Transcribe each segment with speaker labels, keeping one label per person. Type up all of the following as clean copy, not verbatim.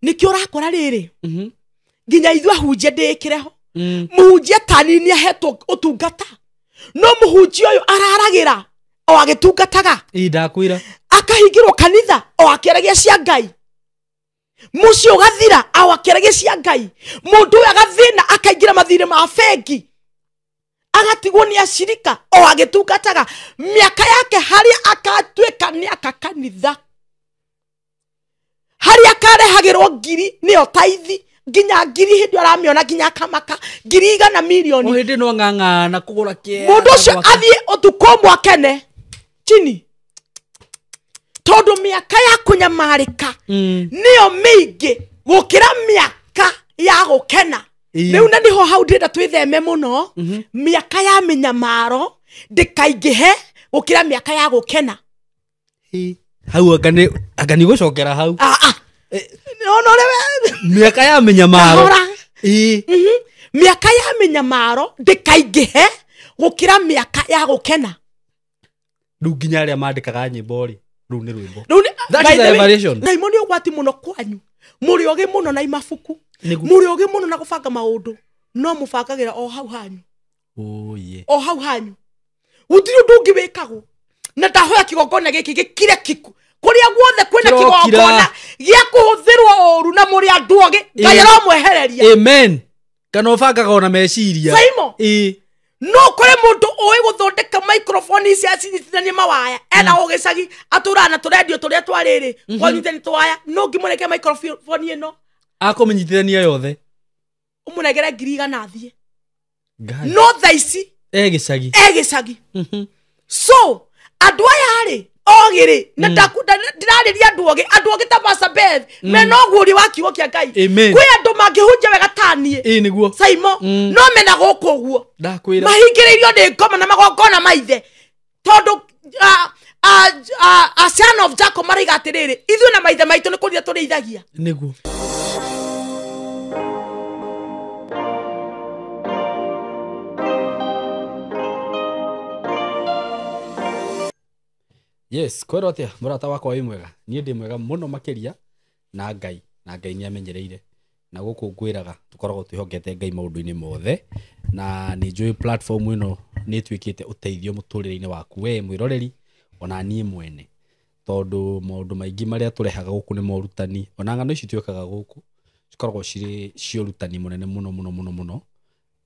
Speaker 1: Nĩkĩo ũrakora rĩrĩ nginya ithuĩ ahunjia ndĩĩkĩre ho. Mũhunjia tani nĩ ahetwo ũtungata, no mũhunjia ũyũ araragĩra o agĩtungataga.
Speaker 2: Ĩ, ndakwĩra.
Speaker 1: Akahingĩrwo kanitha o akĩaragia cia Ngai, mũciĩ ũgathira o akĩaragia cia Ngai, mũndũ ũyũ agathĩna akaingĩra mathirĩ ma bengi, agatigwo nĩ acirika o agĩtungataga. Mĩaka yake harĩa akatuĩka nĩ aka kanitha, harĩa akarehagĩrwo ngiri nĩyo taithi, nginya ngiri hĩndĩ ĩyo aramĩona nginya akamaka ngiri igana milioni.
Speaker 2: O hĩndĩ no ng'ang'ana kũgũra kĩea.
Speaker 1: Mũndũ ũcio athiĩ ũtukũ ũmwe akene chini, tondũ mĩaka ya kũnyamarĩka nĩyo mĩingĩ gũkĩra mĩaka ya gũkena. Rĩu na nĩho hau ndĩrenda twĩtheme mũno, mĩaka ya mĩnyamaro ndĩkaingĩhe gũkĩra mĩaka ya gũkena.
Speaker 2: Hau anga nĩ gũcokera hau.
Speaker 1: Ah, ah. No, no, rĩu-
Speaker 2: Mĩaka ya mĩnyamaro.
Speaker 1: Kahora.
Speaker 2: Ĩ.
Speaker 1: Mĩaka ya mĩnyamaro ndĩkaingĩhe gũkĩra mĩaka ya gũkena.
Speaker 2: Rĩu nginya arĩa mandĩkaga nyĩmbo rĩ, rĩu nĩ rwĩmbo.
Speaker 1: Rĩu nĩ-
Speaker 2: That
Speaker 1: by
Speaker 2: is
Speaker 1: the
Speaker 2: a
Speaker 1: way,
Speaker 2: revelation.
Speaker 1: Naimo nĩ ũgwati mũno kwanyu, mũrĩ ogĩ mũno na imabuku,
Speaker 2: Nĩguo.
Speaker 1: mũrĩ ogĩ mũno na gũbanga maũndũ, no mũbangagĩra o hau hanyu.
Speaker 2: Oye.
Speaker 1: O hau hanyu gũtirĩ ũndũ ũngĩ wĩkagwo. Na ndahoya kĩgongona gĩkĩ gĩkire kiku kũrĩa guothe kwĩna
Speaker 2: Kĩrokira.
Speaker 1: kĩgongona gĩa kũhũthĩrwo ũru na mũrĩ andũ ogĩ, Ngai
Speaker 2: Ĩ.
Speaker 1: aromwehereria.
Speaker 2: Amen. Kana ũbangaga ona meciria.
Speaker 1: Saimo.
Speaker 2: Ĩ.
Speaker 1: No kũrĩ mũndũ ũĩ gũthondeka microphone ici acinyitithanie mawaya, ena ũgĩcagi atũraga na tũrendio tũrĩa twarĩrĩ kwanyitani twaya, no ngĩmũnengere microphone ĩno
Speaker 2: Akũmĩnyitithania yothe.
Speaker 1: ũmũnengere ngiri igana athiĩ.
Speaker 2: Ngai.
Speaker 1: No thaa ici
Speaker 2: E gĩcagi.
Speaker 1: E gĩcagi. So andũ aya rĩ ogĩ rĩ, na ndĩrarĩria andũ ogĩ, andũ ogĩ ta Pastor Beth mena ũguũrio wa kiugo kĩa Ngai.
Speaker 2: Amen.
Speaker 1: Kwĩ andũ mangĩhunjia wega ta niĩ.
Speaker 2: Ĩ, nĩguo.
Speaker 1: Saimo. No mena gũkũ ũguo
Speaker 2: Ndakwĩra.
Speaker 1: mahingĩrĩirio nĩ ngoma na magongona maithe, tondũ a son of Jacob maraiga atĩrĩrĩ, ithuĩ na maithe maitũ nĩ kũrĩa tũrĩithagia.
Speaker 2: Nĩguo. Yes, kwĩrwo atĩa mũrata wakwa, wĩ mwega? Niĩ ndĩ mwega mũno makĩria na Ngai, na Ngai nĩ amenyereire. Na gũkũ ngwĩraga tũkoragwo twĩhokete Ngai maũndũ-inĩ mothe, na nĩ njũĩ platform ĩno nĩ ĩtuĩkĩte ũteithio mũtũrĩre-inĩ waku we mwĩroreri, ona niĩ mwene, tondũ maũndũ maingĩ marĩa tũrehaga gũkũ nĩ morutani, ona ng'ano ici twĩkaga gũkũ cikoragwo cirĩ cia ũrutani mũnene mũno mũno mũno mũno,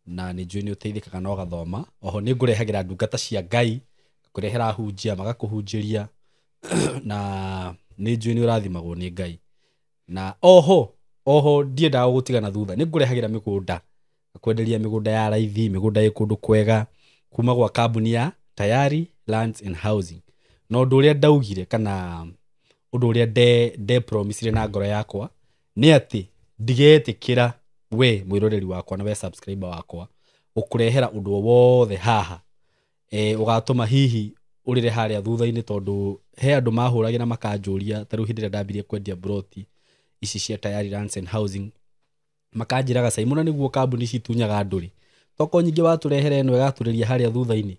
Speaker 2: na nĩ njũĩ nĩ ũteithĩkaga na ũgathoma. Oho nĩ ngũrehagĩra ndungata cia Ngai, ngakũrehera ahunjia magakũhunjĩria, na nĩ njũĩ nĩ ũrathimagwo nĩ Ngai. Na oho ndiendaga gũgũtiga na thutha, nĩ ngũrehagĩra mĩgũnda, ngakwenderia mĩgũnda ya raithi, mĩgũnda ĩ kũndũ kwega kuma gwa kambuni ya Tayari Lands and Housing. Na ũndũ ũrĩa ndaugire kana ũndũ ũrĩa nde promisire na ngoro yakwa nĩ atĩ ndigetĩkĩra we mwĩroreri wakwa na we subscriber wakwa gũkũrehera ũndũ o wothe haha ũgatũma hihi ũrĩre harĩa thutha-inĩ, tondũ he andũ mahũragĩra makanjũria. Ta rĩu hĩndĩ ĩrĩa ndambirie kwendia broti ici cia Tayari Lands and Housing, makanjĩraga, "Saimona, nĩguo kambuni ici itunyaga andũ rĩ, tokorwo nyingĩ watũrehere ĩno ĩgatũrĩria harĩa thutha-inĩ."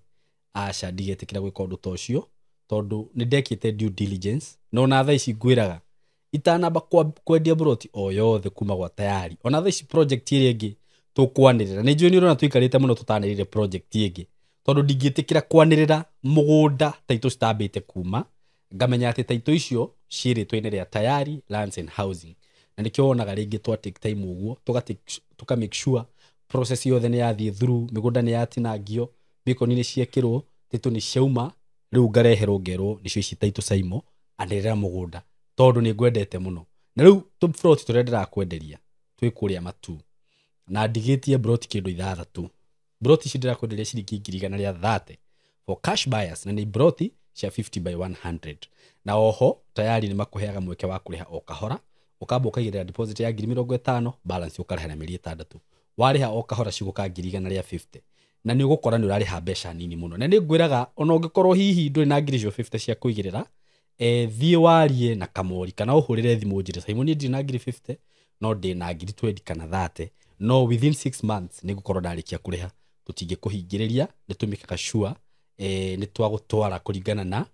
Speaker 2: Aca, ndigetĩkĩra gwĩka ũndũ ta ũcio, tondũ nĩ ndekĩte due diligence. Na ona thaa ici ngwĩraga itanamba kwendia broti o yothe kuma gwa Tayari, ona thaa ici project ĩrĩa ĩngĩ tũkwanĩrĩra, nĩ njũĩ nĩ ũrona tũikarĩte mũno tũtanĩrĩre project ĩngĩ, tondũ ndingĩtĩkĩra kwanĩrĩra mũgũnda taitũ citambĩte kuma ngamenya atĩ taitũ icio ciĩ rĩtwa-inĩ rĩa Tayari Lands and Housing. Na nĩkĩo wonaga rĩngĩ twa take time ũguo, tũka make sure process yothe nĩ yathiĩ through, mĩgũnda nĩ yatinangio, bacon nĩ ciekĩrwo, tĩtũ nĩ ciauma, rĩu ngareherwo ngerwo nĩcio ici taitũ. Saimo, anĩrĩra mũgũnda tondũ nĩ ngwendete mũno. Na rĩu tũbroti tũrĩa ndĩrakwenderia twĩ kũrĩa Matu, na ndigĩtie broti kĩndũ ithathatũ. Broti ici ndĩrakwenderia ciringi 130,000 for cash buyers, na nĩ broti cia 50 by 100. Na oho Tayari nĩ makũheaga mweke wa kũrĩha o kahora, ũkamba ũkaigĩrĩra deposit ya 50,000, balance ũkarĩha na mĩeri 6. Warĩha o kahora cigũka 150,000, na nĩ ũgũkora nĩ ũrarĩha mbeca nini mũno. Na nĩ ngwĩraga ona ũngĩkorwo hihi ndũrĩ na ngiri icio 50 cia kũigĩrĩra, thiĩ warie na kamori kana ũhũrĩre thimũ njĩre, "Simon, niĩ ndirĩ na ngiri 50 no ndĩ na ngiri 20 kana 30, no within 6 months nĩ ngũkorwo ndarĩkia kũrĩha." Tũtingĩkũhingĩrĩria, nĩ tũmĩkaga sure nĩ twagũtwara kũringana na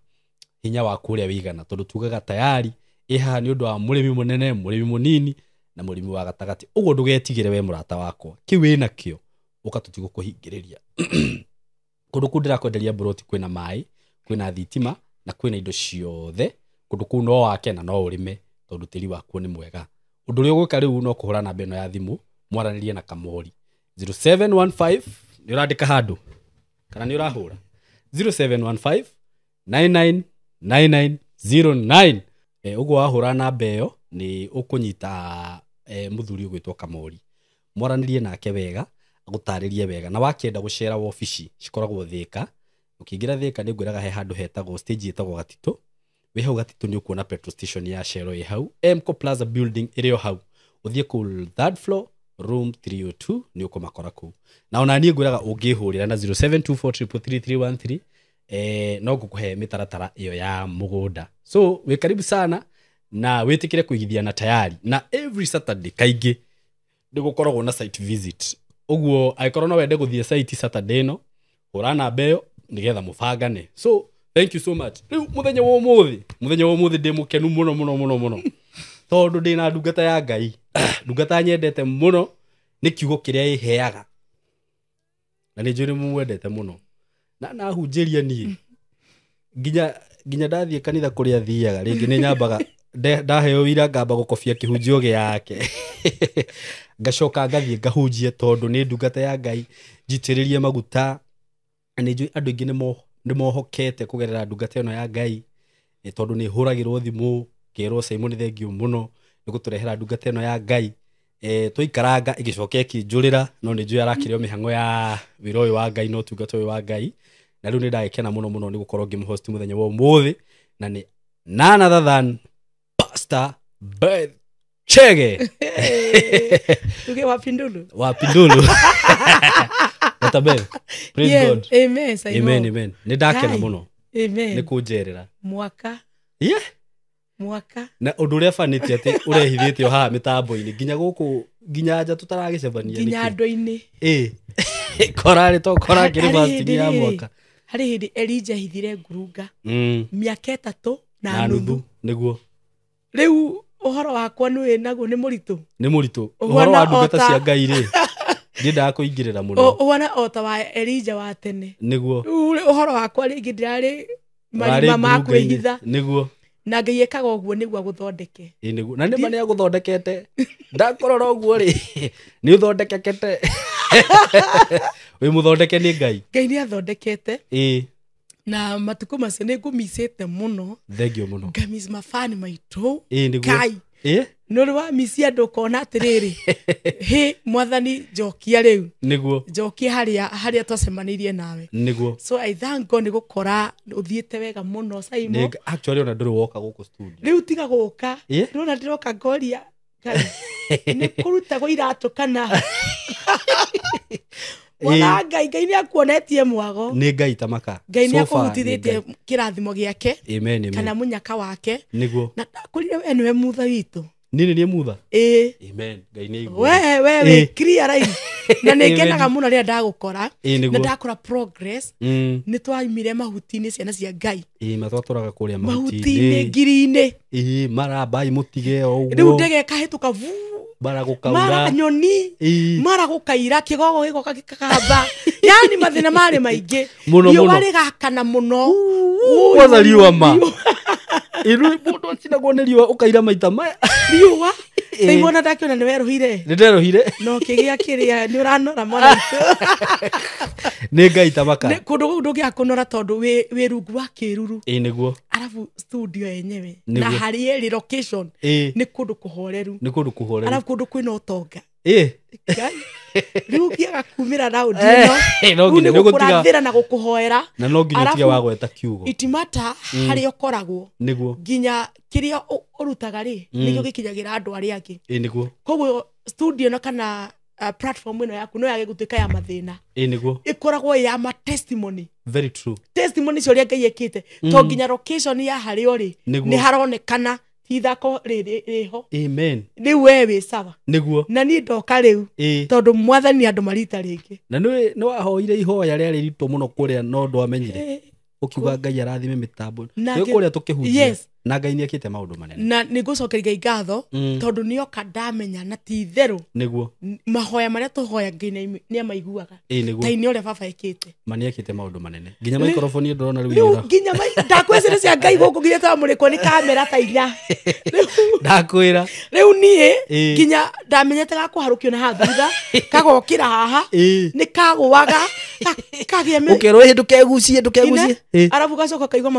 Speaker 2: hinya waku ũrĩa wĩigana, tondũ tugaga Tayari ĩ haha nĩ ũndũ wa mũrĩmi mũnene, mũrĩmi mũnini. Na mũrĩmi wa gatagatĩ. Ũguo ndũgetigĩre we mũrata wakwa, kĩu wĩnakĩo ũka tũtigũkũhingĩrĩria. Kũndũ kũu ndĩrakwenderia mburoti, kwĩna maĩ, kwĩna thitima na kwĩna indo ciothe. Kũndũ kũu no wake na no ũrĩme tondũ tĩri wakuo nĩ mwega. Ũndũ ũrĩa ũgwĩka rĩu no kũhũra namba ĩno ya thimũ mwaranĩrie na Kamori 0715. Nĩ ũrandĩka handũ kana nĩ ũrahũra? 0715 999909. Ũguo wahũra namba ĩyo nĩ ũkũnyita mũthuri ũgwĩtwo Kamori, mwaranĩrie nake wega, agũtarĩrie wega. Na wakĩenda gũcera wobici cikoragwo Thĩka, ũkĩingĩra Thĩka nĩ ngwĩraga he handũ hetagwo stage ĩtagwo Gatitũ. Wĩ hau Gatitũ nĩ ũkuona petrol station ya Shell ĩ hau, Mco Plaza building ĩrĩ o hau. Ũthiĩ kũu third floor, room 302, nĩ ũkũmakora kũu. Na ona niĩ ngwĩraga ũngĩhũrĩra na 0724333313, no ngũkũhe mĩtaratara ĩyo ya mũgũnda. So wĩ karibu sana na wĩtĩkĩre kũigithia na tayari. Na every Saturday kaingĩ nĩ gũkoragwo na site visit, ũguo angĩkorwo no wende gũthiĩ site Saturday ĩno, hũra namba ĩyo nĩgetha mũbangane. So thank you so much. Rĩu mũthenya wa ũmũthĩ ndĩ mũkenu mũno mũno mũno mũno tondũ ndĩ na ndungata ya Ngai, ndungata nyendete mũno nĩ kiugo kĩrĩa ĩheaga, na nĩ njũĩ nĩ mũmwendete mũno na nahunjĩria niĩ nginya ndathiĩ kanitha kũrĩa thiaga rĩngĩ nĩ nyambaga ndaheo wĩra ngamba gũkobia kĩhunjio gĩake, ngacoka ngathiĩ ngahunjie tondũ nĩ ndungata ya Ngai njitĩrĩrie maguta. Na nĩ njũĩ andũ aingĩ nĩ mohokete kũgerera ndungata ĩno ya Ngai, tondũ nĩ hũragĩrwo thimũ ngerwo, "Simon, thank you mũno nĩ gũtũrehera ndungata ĩno ya Ngai." Twaikaranga ĩgĩcoka ĩkĩnjũrĩra, no nĩ njũĩ arakĩrĩo mĩhang'o ya wĩra ũyũ wa Ngai na ũtungata ũyũ wa Ngai. Na rĩu nĩ ndagĩkena mũno mũno nĩ gũkorwo ngĩmũhost mũthenya wa ũmũthĩ, na nĩ none other than Pastor Beth Chege.
Speaker 1: Tuge wapindulu.
Speaker 2: Wa Pindulu. Dr. Beth, praise
Speaker 1: Yes,
Speaker 2: God.
Speaker 1: Amen, Simon.
Speaker 2: Amen, amen. Nĩ ndakena
Speaker 1: Ngai.
Speaker 2: mũno
Speaker 1: Amen.
Speaker 2: nĩ kũnjerera.
Speaker 1: Mwaka. Mwaka.
Speaker 2: Na ũndũ ũrĩa banĩte atĩ ũrehithĩte o haha mĩtambo-inĩ nginya gũkũ nginya nja tũtaragĩcemania.
Speaker 1: Nginya
Speaker 2: Nĩkĩ?
Speaker 1: andũ-inĩ.
Speaker 2: Ĩ korarĩ to korakĩrĩ
Speaker 1: Harĩ
Speaker 2: fasting
Speaker 1: hĩndĩ
Speaker 2: ya
Speaker 1: rĩ,
Speaker 2: mwaka.
Speaker 1: Harĩ hĩndĩ Elijah hithire ngurunga mĩaka 3 na
Speaker 2: na
Speaker 1: nuthu.
Speaker 2: nuthu nĩguo.
Speaker 1: Rĩu ũhoro wakwa nĩ naguo nĩ mũritũ.
Speaker 2: Nĩ mũritũ.
Speaker 1: Ũhana
Speaker 2: Ũhoro wa ndungata
Speaker 1: ota
Speaker 2: cia Ngai rĩ, ndiendaga kũingĩrĩra mũno.
Speaker 1: Ũhana o ta wa Elijah wa tene. Rĩu rĩ, ũhoro wakwa rĩngĩ ndĩrarĩ
Speaker 2: Ũrarĩ
Speaker 1: marima ma
Speaker 2: ngurunga-inĩ.
Speaker 1: kwĩhitha. Na Ngai ekaga ũguo nĩguo agũthondeke.
Speaker 2: Ĩ nĩguo, na nĩma nĩ agũthondekete. Ndakũrora ũguo rĩ, nĩ ũthondekekete, wĩ mũthondeke nĩ Ngai.
Speaker 1: Ngai nĩ athondekete. Na matukũ macio nĩ ngũmicĩte mũno.
Speaker 2: Thengio mũno.
Speaker 1: Ngamis mafani maitũ.
Speaker 2: Ĩ nĩguo.
Speaker 1: Kai, nĩ ũrĩ wa mici andũ ũkona atĩrĩrĩ, hĩ Mwathani, njokia rĩu, njokia harĩa twacemanĩirie nawe. So I thank God nĩ gũkora ũthiĩte wega mũno, Simon.
Speaker 2: Actually ona ndũrĩ woka gũkũ studio.
Speaker 1: Rĩu tiga gũka. Ndĩrona ndĩroka ngoria, Ngai, nĩ kũrutagwo iratũ kana wona Ngai nĩ akuonetie mwago.
Speaker 2: Nĩ Ngai tamaka.
Speaker 1: Ngai nĩ
Speaker 2: So far, nĩ
Speaker 1: akũhutithĩtie
Speaker 2: Ngai.
Speaker 1: kĩrathimo gĩake
Speaker 2: Amen, amen.
Speaker 1: kana mũnyaka wake. Na ndakũrire we nĩwe mutha witũ.
Speaker 2: Niĩ nĩ niĩ mutha.
Speaker 1: Ĩĩ.
Speaker 2: Amen, Ngai nĩ aiguaga.
Speaker 1: We wĩ clear line na nĩ
Speaker 2: Amen.
Speaker 1: ngenaga mũno rĩrĩa ndagũkora na ndakora progress. Nĩ twaimire mahuti-inĩ, ciana cia Ngai.
Speaker 2: Ĩ matwatũraga kũrĩa
Speaker 1: mahuti-inĩ,
Speaker 2: mahuti-inĩ.
Speaker 1: Ngiri-inĩ.
Speaker 2: Ĩ mara mbai mũtige o
Speaker 1: Rĩu
Speaker 2: ũguo.
Speaker 1: ndege ĩkahĩtũka vu.
Speaker 2: Mara
Speaker 1: Mara
Speaker 2: gũkaura.
Speaker 1: nyoni. Mara gũkaira kĩgogo gĩgoka gĩkakamba, yani mathĩna marĩ maingĩ.
Speaker 2: Mũno,
Speaker 1: Riũa
Speaker 2: mũno.
Speaker 1: rĩgakana mũno.
Speaker 2: Kwanza riũa ma ĩru mũndũ acinagwo nĩ riũa ũkaira maita maya.
Speaker 1: Riũa taimona ndakĩona nĩ werũhire.
Speaker 2: Nĩ nderũhire.
Speaker 1: Na ũkĩgĩa kĩrĩa nĩ ũranora mwana witũ.
Speaker 2: Nĩ Ngai tamaka.
Speaker 1: Kũndũ kũu ndũngĩaga kũnora tondũ wĩ rungu wa kĩruru.
Speaker 2: Ĩ nĩguo.
Speaker 1: Arabu studio yenyewe na harĩa ĩrĩ location nĩ kũndũ kũhoreru.
Speaker 2: Nĩ kũndũ kũhoreru.
Speaker 1: Arabu kũndũ kwĩna ũtonga. Ngai, rĩu ũngĩaga kumĩra raundi ĩno,
Speaker 2: No
Speaker 1: rĩu
Speaker 2: nginya
Speaker 1: nĩ
Speaker 2: nĩ ũgũtiga
Speaker 1: gũkũrathĩra na gũkũhoera.
Speaker 2: Na no nginya ũtige
Speaker 1: Arabu
Speaker 2: wagweta kiugo.
Speaker 1: Itimata harĩa ũkoragwo nginya kĩrĩa ũrutaga rĩ, nĩkĩo gĩkinyagĩra andũ arĩa angĩ.
Speaker 2: Ĩ nĩguo.
Speaker 1: Koguo studio ĩno kana platform ĩno yaku no yage gũtuĩka ya mathĩna,
Speaker 2: Ĩ nĩguo.
Speaker 1: ĩkoragwo ĩ ya ma testimony.
Speaker 2: Very true.
Speaker 1: Testimony cia ũrĩa Ngai ekĩte, to nginya location ya harĩa ũrĩ nĩ haronekana ti ithako rĩho.
Speaker 2: Amen.
Speaker 1: Rĩu we wĩ sawa. Na niĩ ndoka rĩu tondũ Mwathani andũ marita rĩngĩ.
Speaker 2: Na nĩ wahoire ihoya rĩarĩ ritũ mũno kũrĩa no ndwamenyire. Ũkiuga Ngai arathime mĩtambo.
Speaker 1: Na
Speaker 2: Twĩ kũrĩa tũkĩhunjia.
Speaker 1: Yes.
Speaker 2: Na Ngai nĩ ekĩte maũndũ manene.
Speaker 1: Na nĩ ngũcokeria Ngai ngatho tondũ nĩoka ndamenya na ti itherũ
Speaker 2: Nĩguo.
Speaker 1: Mahoya marĩa tũhoya Ngai nĩ amaiguaga.
Speaker 2: Ĩĩ nĩguo.
Speaker 1: Ta nĩ ũrĩa baba ekĩte.
Speaker 2: Ma nĩ ekĩte maũndũ manene. Nginya microphone ndĩrona rĩu
Speaker 1: Rĩu
Speaker 2: ĩra.
Speaker 1: nginya ndakwĩra cia Ngai gũkũ nginya twamũrĩkwo nĩ kamera ta inya.
Speaker 2: Ndakwĩra.
Speaker 1: Rĩu niĩ
Speaker 2: Ĩĩ.
Speaker 1: nginya ndamenyete gakũharũkio na haha thutha kagokĩra haha
Speaker 2: Ĩĩ.
Speaker 1: nĩ kagũaga kagĩa
Speaker 2: Ũkerwo ĩhĩ ndũkegucie ndũkegucie. Ĩĩ.
Speaker 1: Arabu gacoka kaigua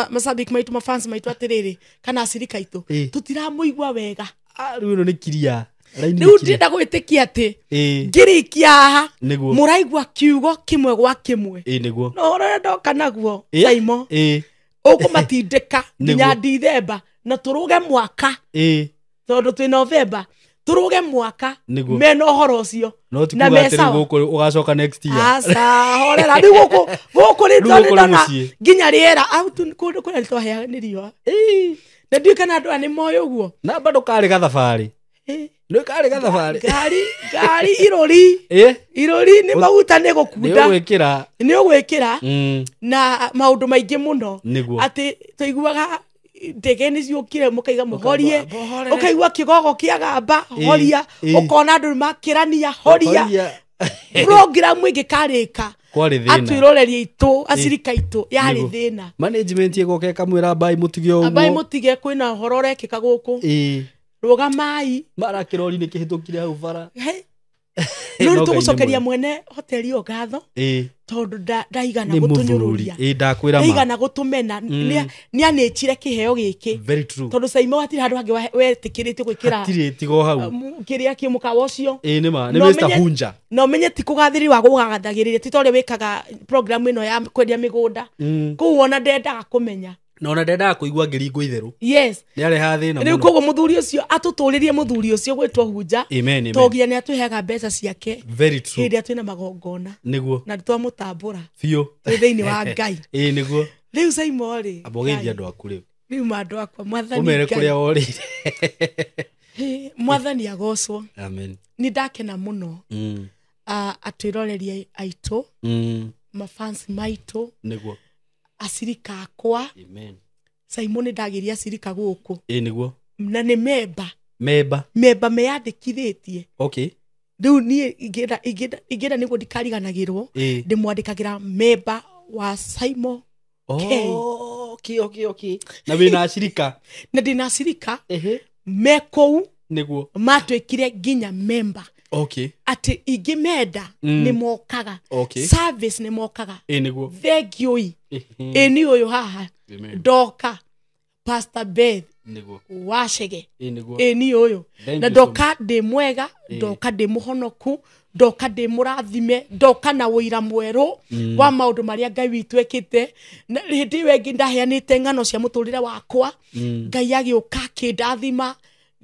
Speaker 1: macabiki maitũ mafans maitũ atĩrĩrĩ kana acirika aitũ
Speaker 2: Ĩĩ.
Speaker 1: tũtiramũigua wega.
Speaker 2: Ah, rĩu ĩno nĩ kiria. Raini
Speaker 1: Rĩu
Speaker 2: nĩ kiria.
Speaker 1: ndĩrenda gwĩtĩkia atĩ
Speaker 2: Ĩĩ.
Speaker 1: ngĩrĩkia haha
Speaker 2: Nĩguo.
Speaker 1: mũraigua kiugo kĩmwe gwa kĩmwe.
Speaker 2: Ĩĩ nĩguo.
Speaker 1: Na ũhoro ũrĩa ndoka naguo
Speaker 2: Ĩĩ.
Speaker 1: Saimo
Speaker 2: Ĩĩ.
Speaker 1: ũkũmatindĩka nginya
Speaker 2: Nĩguo.
Speaker 1: Ndithemba na tũrũge mwaka
Speaker 2: Ĩĩ.
Speaker 1: tondũ twĩ Novemba tũrũge mwaka
Speaker 2: Nĩguo.
Speaker 1: mena ũhoro ũcio
Speaker 2: No ti
Speaker 1: na
Speaker 2: kuga
Speaker 1: me
Speaker 2: atĩ rĩu
Speaker 1: sawa.
Speaker 2: gũkũ ũgacoka next year.
Speaker 1: Aca horera rĩu gũkũ gũkũ
Speaker 2: Rĩu gũkũ nĩ
Speaker 1: ndona
Speaker 2: mũciĩ.
Speaker 1: nginya rĩera au kũndũ kũrĩa nĩtwaheaga nĩ riũa.
Speaker 2: Ĩĩ.
Speaker 1: Na ndiũĩ kana andũ aya nĩ moĩ ũguo.
Speaker 2: Na bado karĩ gathabarĩ.
Speaker 1: Ĩ,
Speaker 2: Nĩ karĩ gathabarĩ.
Speaker 1: ngari irũri
Speaker 2: Ĩĩ.
Speaker 1: irũri nĩ maguta nĩ
Speaker 2: Nĩ
Speaker 1: gũkunda
Speaker 2: ũgwĩkĩra.
Speaker 1: nĩ ũgwĩkĩra na maũndũ maingĩ mũno
Speaker 2: Nĩguo.
Speaker 1: atĩ tũiguaga ndege nĩ ciũkire mũkaiga mũhorie
Speaker 2: Ũkamba,
Speaker 1: ũkaigua kĩgogo kĩagamba
Speaker 2: Ĩ,
Speaker 1: horia
Speaker 2: ĩ.
Speaker 1: ũkona andũ nĩmakĩrania horia
Speaker 2: Horia.
Speaker 1: programu ĩngĩkarĩka
Speaker 2: Kwarĩ thĩna.
Speaker 1: atwĩroreria aitũ acirika aitũ yarĩ
Speaker 2: Nĩguo.
Speaker 1: thĩna.
Speaker 2: Management ĩgoka ĩkamwĩra mbai mũtige ũguo.
Speaker 1: Ambai mũtige kwĩna ũhoro ũrekĩka gũkũ.
Speaker 2: Ĩĩ.
Speaker 1: Rũgamai.
Speaker 2: Mara kĩrori nĩ kĩhĩtũkire hau bara.
Speaker 1: He.
Speaker 2: No
Speaker 1: No
Speaker 2: Ngai nĩ
Speaker 1: tũgũcokeria
Speaker 2: mwega.
Speaker 1: mwene hoteli ĩyo ngatho
Speaker 2: Ĩĩ.
Speaker 1: tondũ ndaigana
Speaker 2: Nĩ mũthuri.
Speaker 1: gũtũnyũrũria.
Speaker 2: Ĩĩ ndakwĩra ma.
Speaker 1: Ndaigana gũtũmena. Nĩ anĩchire kĩheo gĩkĩ.
Speaker 2: Very true.
Speaker 1: Tondũ Saimo hatirĩ handũ hangĩ wetĩkĩrĩtio gwĩkĩra
Speaker 2: Hatirĩ tigo hau.
Speaker 1: kĩrĩa kĩ mũkawa ũcio.
Speaker 2: Ĩĩ nĩ ma. Nĩ
Speaker 1: No
Speaker 2: Mr.
Speaker 1: menye-
Speaker 2: Hunja.
Speaker 1: Na ũmenye ti kũgathĩrĩria wa gũgathagĩrĩria ti ta ũrĩa wĩkaga program ĩno ya kwendia mĩgũnda. Kũu ona ndendaga kũmenya.
Speaker 2: Na ona ndendaga kũigua ngĩringwo itherũ.
Speaker 1: Yes.
Speaker 2: Nĩ arehaga thĩna
Speaker 1: Rĩu
Speaker 2: mũno.
Speaker 1: koguo mũthuri ũcio atũtũrĩrie mũthuri ũcio gwĩtwo Hunja.
Speaker 2: Amen, amen.
Speaker 1: Tondũ nginya nĩ atũheaga mbeca ciake
Speaker 2: Very true.
Speaker 1: hĩndĩ ĩrĩa twĩna magongona.
Speaker 2: Nĩguo.
Speaker 1: Na twamũtambũra
Speaker 2: Biũ.
Speaker 1: twĩ thĩinĩ wa Ngai.
Speaker 2: Ĩĩ nĩguo.
Speaker 1: Rĩu Saimo rĩ.
Speaker 2: Amba ũgeithie andũ aku rĩu.
Speaker 1: Rĩu ma andũ akwa mwathani
Speaker 2: Ũmere
Speaker 1: Ngai.
Speaker 2: kũrĩa worĩire.
Speaker 1: Hĩ, mwathani agocwo.
Speaker 2: Amen.
Speaker 1: Nĩ ndakena mũno atwĩroreria aitũ mafans maitũ
Speaker 2: Nĩguo.
Speaker 1: acirika akwa.
Speaker 2: Amen.
Speaker 1: Saimo nĩ ndagĩria acirika gũkũ.
Speaker 2: Ĩĩ nĩguo.
Speaker 1: Na nĩ memba.
Speaker 2: Memba.
Speaker 1: Memba meyandĩkithĩtie.
Speaker 2: Okay.
Speaker 1: Rĩu niĩ ingĩenda nĩguo ndikariganagĩrwo
Speaker 2: Ĩĩ.
Speaker 1: ndĩmwandĩkagĩra memba wa Saimo K.
Speaker 2: Oh, okay, okay, okay. Na wĩna acirika.
Speaker 1: Na ndĩna acirika
Speaker 2: Ĩhĩ.
Speaker 1: me kũu
Speaker 2: Nĩguo.
Speaker 1: matuĩkire nginya memba.
Speaker 2: Okay.
Speaker 1: Atĩ ingĩmenda nĩ mokaga.
Speaker 2: Okay.
Speaker 1: Service nĩ mokaga.
Speaker 2: Ĩĩ nĩguo.
Speaker 1: Thengiũi.
Speaker 2: Ĩhĩ.
Speaker 1: Ĩ niĩ ũyũ haha
Speaker 2: Amen.
Speaker 1: ndoka Pastor Beth
Speaker 2: Nĩguo.
Speaker 1: Wacege.
Speaker 2: Ĩĩ nĩguo.
Speaker 1: Ĩ niĩ ũyũ.
Speaker 2: Thank
Speaker 1: Na
Speaker 2: you so
Speaker 1: ndoka ndĩ mwega ndoka ndĩ mũhonoku ndoka ndĩ mũrathime ndoka na ũira mwerũ wa maũndũ marĩa Ngai witũ ekĩte. Na hĩndĩ ĩyo ĩngĩ ndaheanĩte ng'ano cia mũtũrĩre wakwa Ngai agĩũka akĩndathima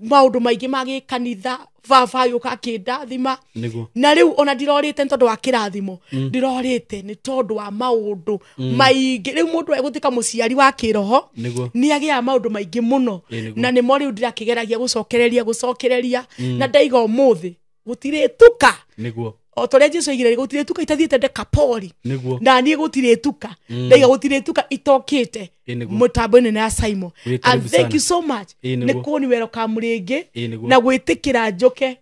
Speaker 1: maũndũ maingĩ ma gĩkanitha baba agĩũka akĩndathima.
Speaker 2: Nĩguo.
Speaker 1: Na rĩu ona ndirorĩte nĩ tondũ wa kĩrathimo ndirorĩte nĩ tondũ wa maũndũ maingĩ. Rĩu mũndũ egũtuĩka mũciari wa kĩroho
Speaker 2: Nĩguo.
Speaker 1: nĩ agĩaga maũndũ maingĩ mũno.
Speaker 2: Ĩĩ nĩguo.
Speaker 1: Na nĩmo rĩu ndĩrakĩgeragia gũcokereria na ndaiga ũmũthĩ gũtirĩ tuka.
Speaker 2: Nĩguo.
Speaker 1: O ta ũrĩa Jesũ oigire gũtirĩ tuka itathiĩte Dekapoli.
Speaker 2: Nĩguo.
Speaker 1: Na niĩ gũtirĩ tuka ndaiga gũtirĩ tuka itokĩte
Speaker 2: Ĩĩ nĩguo.
Speaker 1: mũtambo-inĩ ya Saimo.
Speaker 2: Wĩ
Speaker 1: And
Speaker 2: karibu
Speaker 1: thank
Speaker 2: sana.
Speaker 1: you so much
Speaker 2: Ĩĩ
Speaker 1: nĩ
Speaker 2: nĩguo.
Speaker 1: kũni welcome rĩngĩ
Speaker 2: Ĩĩ nĩguo.
Speaker 1: na gwĩtĩkĩra njũke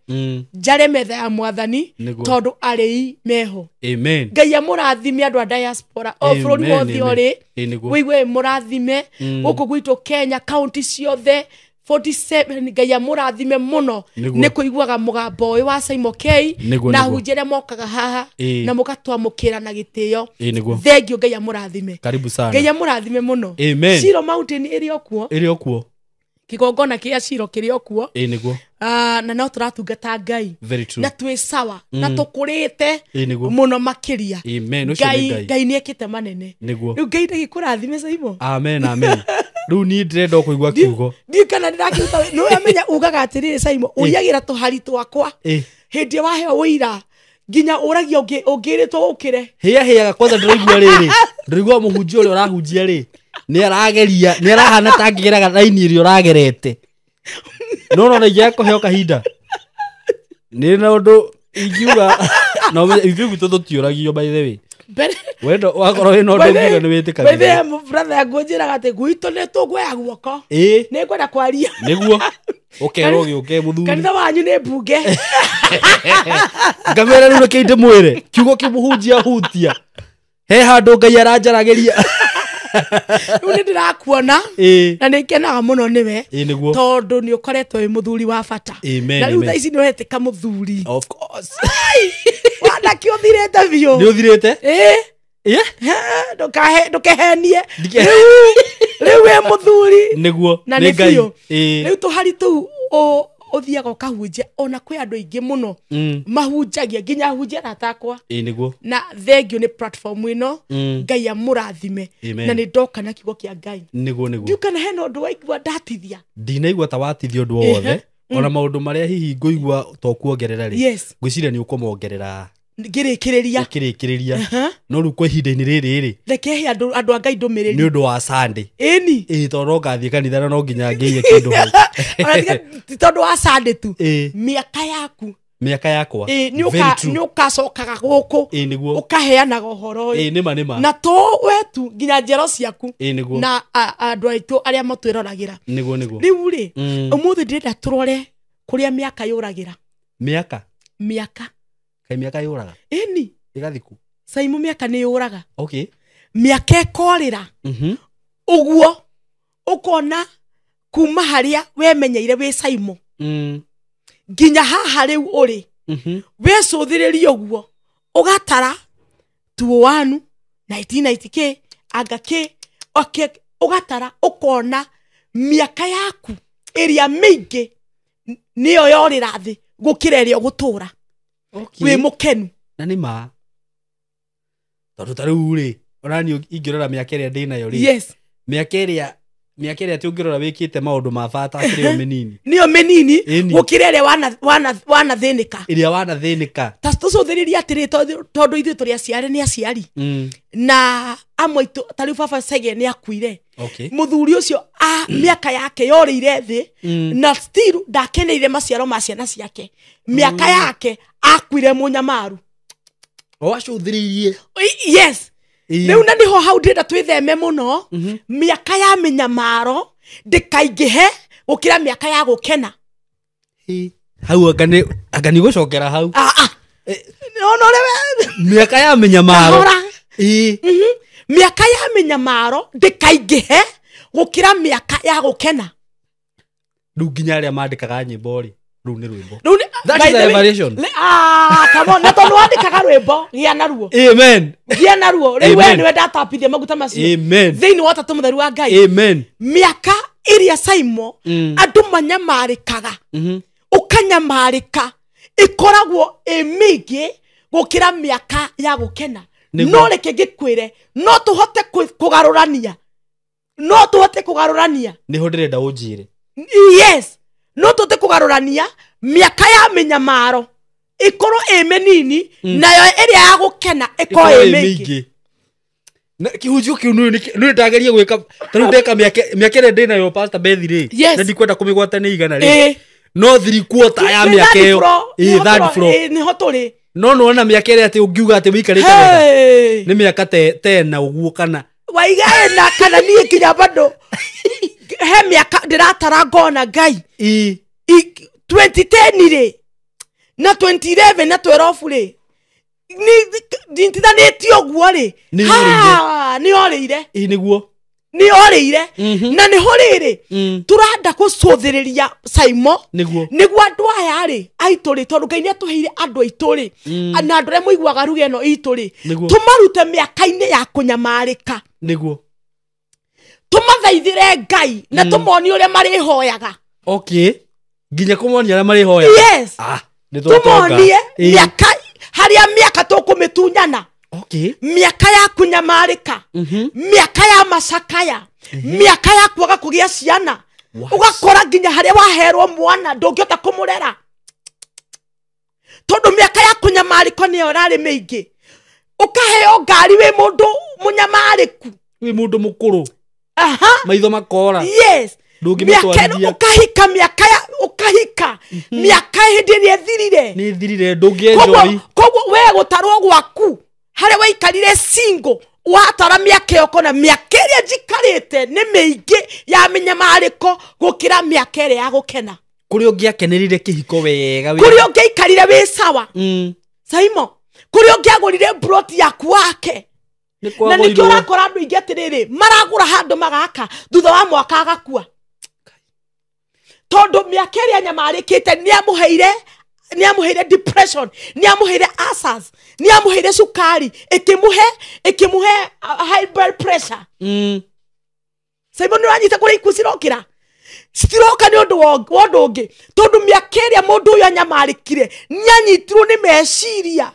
Speaker 1: njare metha ya mwathani
Speaker 2: Nĩguo.
Speaker 1: tondũ arĩi meho.
Speaker 2: Amen.
Speaker 1: Ngai amũrathime andũ a diaspora o
Speaker 2: Amen,
Speaker 1: bũrũri wothe
Speaker 2: amen.
Speaker 1: ũrĩ
Speaker 2: Ĩĩ nĩguo.
Speaker 1: wĩigue mũrathime gũkũ gwitũ Kenya kaunti ciothe 47 Ngai amũrathime mũno
Speaker 2: Nĩguo.
Speaker 1: nĩ kũiguaga mũgambo ũyũ wa Saimo K
Speaker 2: Nĩguo,
Speaker 1: na
Speaker 2: nĩguo.
Speaker 1: hunjia arĩa mokaga haha
Speaker 2: Ĩĩ.
Speaker 1: na mũgatwamũkĩra na gĩtĩo.
Speaker 2: Ĩĩ nĩguo.
Speaker 1: Thengiũ Ngai amũrathime.
Speaker 2: Karibu sana.
Speaker 1: Ngai amũrathime mũno.
Speaker 2: Amen.
Speaker 1: Shiro Mountain ĩrĩ o kuo.
Speaker 2: Ĩrĩ o kuo.
Speaker 1: Kĩgongona kĩa Shiro kĩrĩ o kuo.
Speaker 2: Ĩĩ nĩguo.
Speaker 1: Na no tũratungata Ngai.
Speaker 2: Very true.
Speaker 1: Na twĩ sawa na tũkũrĩte
Speaker 2: Ĩĩ nĩguo.
Speaker 1: mũno makĩria.
Speaker 2: Amen. Ũcio nĩ
Speaker 1: Ngai
Speaker 2: Ngai.
Speaker 1: Ngai nĩ ekĩte manene.
Speaker 2: Nĩguo.
Speaker 1: Rĩu Ngai ndagĩkũrathime Saimo.
Speaker 2: Amen, amen. Rĩu niĩ ndĩrenda o kũigua kiugo.
Speaker 1: Ndiũ kana ndĩrakĩruta nĩ ũramenya ugaga atĩrĩrĩ Saimo ũiyagĩra tũhari twakwa
Speaker 2: Ĩĩ.
Speaker 1: hĩndĩ ĩrĩa waheo ũira nginya ũragia ũngĩrĩtwo ũkĩre.
Speaker 2: Hĩa hĩaga kwanza ndĩraigua rĩrĩ. Ndĩraigua mũhunjia ũrĩa ũrahunjia rĩ nĩ arageria nĩ arahana ta angĩgeraga raini ĩrĩa ũragerete. No no ingĩaga kũheo kahinda. Nĩ na ũndũ ingiuga na ũmenye ithuĩ gwitũ tũtiũragio by the way.
Speaker 1: Mbere
Speaker 2: Wendo wakorwo wĩna ũndũ ũngiuga nĩ wĩtĩkagĩra.
Speaker 1: Brother yangu njĩraga atĩ gwitũ nĩ tũguoya guoko.
Speaker 2: Ĩĩ.
Speaker 1: Nĩ ngwenda kwaria.
Speaker 2: Nĩguo. Ũkerwo gĩũke mũthuri.
Speaker 1: Kanitha wanyu nĩ mbunge.
Speaker 2: Ngamwĩra rĩu reke ndĩmwĩre kiugo kĩmũhunjia hutia. He handũ Ngai aranjaragĩria.
Speaker 1: Rĩu nĩ ndĩrakuona.
Speaker 2: Ĩĩ.
Speaker 1: Na nĩ ngenaga mũno nĩwe.
Speaker 2: Ĩĩ nĩguo.
Speaker 1: Tondũ nĩ ũkoretwo wĩ mũthuri wa bata.
Speaker 2: Amen,
Speaker 1: Na rĩu
Speaker 2: amen.
Speaker 1: thaa ici nĩ ũretĩka mũthuri.
Speaker 2: Of course.
Speaker 1: Wanake ũthirĩte biũ.
Speaker 2: Nĩ ũthirĩte?
Speaker 1: Ĩĩ.
Speaker 2: Ĩĩ.
Speaker 1: Ndũkehenie.
Speaker 2: Ndike-
Speaker 1: Rĩu wĩ mũthuri.
Speaker 2: Nĩguo.
Speaker 1: Na
Speaker 2: Nĩ
Speaker 1: nĩ
Speaker 2: Ngai.
Speaker 1: biũ.
Speaker 2: Ĩĩ.
Speaker 1: Rĩu tũhari tũu ũthiaga ũkahunjia ona kwĩ andũ aingĩ mũno mahunjagia nginya ahunjia arata akwa.
Speaker 2: Ĩĩ nĩguo.
Speaker 1: Na thengio nĩ platform ĩno. Ngai amũrathime.
Speaker 2: Amen.
Speaker 1: Na nĩ ndoka na kiugo kĩa Ngai.
Speaker 2: Nĩguo nĩguo.
Speaker 1: Ndiũ kana hena ũndũ waigua ndatithia.
Speaker 2: Ndinaigua ta watithia ũndũ o wothe. Ona maũndũ marĩa hihi ngũigua to kuongerera rĩ.
Speaker 1: Yes.
Speaker 2: Ngwĩciria nĩ ũkũmongerera
Speaker 1: Ngĩrĩkĩrĩria.
Speaker 2: ũkĩrĩkĩrĩria. No rĩu kwa ihinda-inĩ rĩrĩ rĩ.
Speaker 1: Reke he andũ a Ngai ndũmĩrĩri.
Speaker 2: Nĩ ũndũ wa Sunday.
Speaker 1: Ĩni.
Speaker 2: Ĩĩ tondũ no ngathiĩ kanitha na no nginya ngĩiye kĩndũ hau.
Speaker 1: Ona tiga ti tondũ wa Sunday tu.
Speaker 2: Ĩĩ.
Speaker 1: Mĩaka yaku.
Speaker 2: Mĩaka yakwa.
Speaker 1: Ĩĩ,
Speaker 2: Very true.
Speaker 1: nĩ ũkacokaga gũkũ.
Speaker 2: Ĩĩ nĩguo.
Speaker 1: Ũkaheanaga ũhoro ũyũ.
Speaker 2: Ĩĩ nĩma nĩma.
Speaker 1: Na to we tu nginya njiaro ciaku.
Speaker 2: Ĩĩ nĩguo.
Speaker 1: Na andũ aitũ arĩa matwĩroragĩra.
Speaker 2: Nĩguo nĩguo.
Speaker 1: Rĩu rĩ, ũmũthĩ ndĩrenda tũrore kũrĩa mĩaka yũragĩra.
Speaker 2: Mĩaka?
Speaker 1: Mĩaka.
Speaker 2: Kaĩ mĩaka yũraga?
Speaker 1: Ĩni.
Speaker 2: Ĩgathiku?
Speaker 1: Saimu mĩaka nĩ yũraga.
Speaker 2: Okay.
Speaker 1: Mĩaka ĩkorĩra. Ũguo ũkona kuma harĩa wemenyeire wĩ Saimu. Nginya haha rĩu ũrĩ. Wĩcũthĩrĩrie ũguo. Ũgatara 2001, 1990k, anga k, okay, ũgatara ũkona mĩaka yaku ĩrĩa mĩingĩ nĩyo yorĩra thĩ gũkĩra ĩrĩa ũgũtũra.
Speaker 2: Okay.
Speaker 1: Wĩ mũkenu.
Speaker 2: Na nĩ ma. Tondũ ta rĩu rĩ, ona niĩ ingĩrora mĩaka ĩrĩa ndĩnayo rĩ.
Speaker 1: Yes.
Speaker 2: Mĩaka ĩrĩa atĩ ũngĩrora wĩkĩte maũndũ ma bata akĩrĩ yo mĩnini.
Speaker 1: Nĩyo mĩnini
Speaker 2: Ĩni.
Speaker 1: gũkĩra ĩrĩa wanathĩnĩka.
Speaker 2: Ĩrĩa wanathĩnĩka.
Speaker 1: Ta tũcũthĩrĩrie atĩrĩ tondũ ithuĩ tũrĩ aciari nĩ aciari. Na amwe aitũ ta rĩu baba Chege nĩ akuire.
Speaker 2: Okay.
Speaker 1: Mũthuri ũcio mĩaka yake yorĩire thĩ na still ndakeneire maciaro ma ciana ciake. Mĩaka yake akuire mũnyamaru.
Speaker 2: O acũthĩrĩirie.
Speaker 1: Yes. Rĩu na nĩho hau ndĩrenda twĩtheme mũno. Mĩaka ya mĩnyamaro ndĩkaingĩhe gũkĩra mĩaka ya gũkena.
Speaker 2: Hau anga nĩ gũcokera hau.
Speaker 1: No rĩu
Speaker 2: Mĩaka ya mĩnyamaro.
Speaker 1: Kahora.
Speaker 2: Ĩĩ.
Speaker 1: Mĩaka ya mĩnyamaro ndĩkaingĩhe gũkĩra mĩaka ya gũkena.
Speaker 2: Rĩu nginya arĩa mandĩkaga nyĩmbo rĩ, rĩu nĩ rwĩmbo.
Speaker 1: Rĩu nĩ-
Speaker 2: That
Speaker 1: by
Speaker 2: is
Speaker 1: the
Speaker 2: a
Speaker 1: way,
Speaker 2: variation.
Speaker 1: Come on, na tondũ wandĩkaga rwĩmbo, gĩa naruo.
Speaker 2: Amen.
Speaker 1: Gĩa naruo. Rĩu we
Speaker 2: Amen.
Speaker 1: nĩwe ndatapithia maguta macio.
Speaker 2: Amen.
Speaker 1: Thĩinĩ wa Ũtatũ Mũtheru wa Ngai.
Speaker 2: Amen.
Speaker 1: Mĩaka ĩrĩa Saimo andũ manyamarĩkaga. Ũkanyamarĩka ĩkoragwo ĩ mĩingĩ gũkĩra mĩaka ya gũkena.
Speaker 2: Nĩguo.
Speaker 1: No reke ngĩkwĩre, no tũhote kũgarũrania. No tũhote kũgarũrania.
Speaker 2: Nĩho ndĩrenda ũnjĩre.
Speaker 1: Yes. No tũhote kũgarũrania mĩaka ya mĩnyamaro ĩkorwo ĩ mĩnini nayo ĩrĩa ya gũkena ĩkorwo ĩ mĩingĩ.
Speaker 2: Na kĩhunjio kĩu nĩ ndageria gwĩka ta rĩu ndeka mĩaka ĩrĩa ndĩnayo Pastor Beth rĩ,
Speaker 1: Yes.
Speaker 2: na ndikwenda kũmĩgwata nĩ igana rĩ.
Speaker 1: Ĩĩ.
Speaker 2: No 3/4 ya
Speaker 1: Nĩ
Speaker 2: mĩaka
Speaker 1: third
Speaker 2: ĩyo.
Speaker 1: floor,
Speaker 2: Ĩĩ,
Speaker 1: nĩho
Speaker 2: third
Speaker 1: tũro-
Speaker 2: floor.
Speaker 1: ĩĩ, nĩho tũrĩ.
Speaker 2: No nĩwona mĩaka ĩrĩa atĩ ũngiuga atĩ wĩikarĩte wega.
Speaker 1: Hey.
Speaker 2: Nĩ mĩaka tena ũguo kana.
Speaker 1: Waiga ĩna kana niĩ nginya bado he mĩaka ndĩratara ngona Ngai.
Speaker 2: Ĩĩ.
Speaker 1: 2010 rĩ na 2011 na 12 rĩ nditithanĩtie ũguo rĩ.
Speaker 2: Nĩ
Speaker 1: Ha, nĩ orĩire.
Speaker 2: Ĩĩ nĩguo.
Speaker 1: Nĩ orĩire. Na nĩho rĩrĩ tũranda gũcũthĩrĩria Saimo.
Speaker 2: Nĩguo.
Speaker 1: Nĩguo andũ aya rĩ aitũ rĩ, tondũ Ngai nĩ atũheire andũ aitũ rĩ, na andũ arĩa mũiguaga ruga ĩno itũ rĩ,
Speaker 2: Nĩguo.
Speaker 1: tũmarute mĩaka-inĩ ya kũnyamarĩka.
Speaker 2: Nĩguo.
Speaker 1: Tũmathaithĩre Ngai na tũmonie ũrĩa marĩhoyaga.
Speaker 2: Okay. Nginya kũmonia arĩa marĩhoyaga.
Speaker 1: Yes.
Speaker 2: Nĩ twatonga.
Speaker 1: Tũmonie
Speaker 2: Ĩĩ.
Speaker 1: mĩaka harĩa mĩaka tũkũmĩtunyana.
Speaker 2: Okay.
Speaker 1: Mĩaka ya kũnyamarĩka. Mĩaka ya macakaya. Mĩaka ya kwaga kũgĩa ciana.
Speaker 2: What?
Speaker 1: Ũgakora nginya harĩa waherwo mwana ndũngĩhota kũmũrera. Tondũ mĩaka ya kũnyamarĩka nĩyo ĩrarĩ mĩingĩ. Ũkaheo ngari wĩ mũndũ mũnyamarĩku.
Speaker 2: Wĩ mũndũ mũkũrũ.
Speaker 1: Aha.
Speaker 2: Maitho makora.
Speaker 1: Yes.
Speaker 2: Ndũngĩmĩtwarithia.
Speaker 1: Ũkahika mĩaka ya ũkahika mĩaka hĩndĩ ĩrĩa ĩthirire.
Speaker 2: Nĩ ĩthirire, ndũngĩenjoy.
Speaker 1: Koguo we gũtarwo gwaku Harĩa waikarire single watara mĩaka ĩyo kona mĩaka ĩrĩa njikarĩte nĩ mĩingĩ ya mĩnyamarĩko gũkĩra mĩaka ĩrĩa ya gũkena.
Speaker 2: Kũrĩa ũngĩakenerire kĩhiko wega.
Speaker 1: Kũrĩa ũngĩaikarire wĩ sawa. Saimo, kũrĩa ũngĩagũrire broti yaku wake. Na nĩkĩo ũrakora andũ aingĩ atĩrĩrĩ maragũra handũ magaka thutha wa mwaka agakua. Tondũ mĩaka ĩrĩa anyamarĩkĩte nĩamũheire depression, nĩamũheire ulcers, nĩamũheire cukari, ĩkĩmũhe high blood pressure. Saimo nĩ ũranyita kũrĩa ikuũ cirokĩra. Citiroka nĩ ũndũ wa ũndũ ũngĩ tondũ mĩaka ĩrĩa mũndũ ũyũ anyamarĩkire nĩanyitirwo nĩ meciria.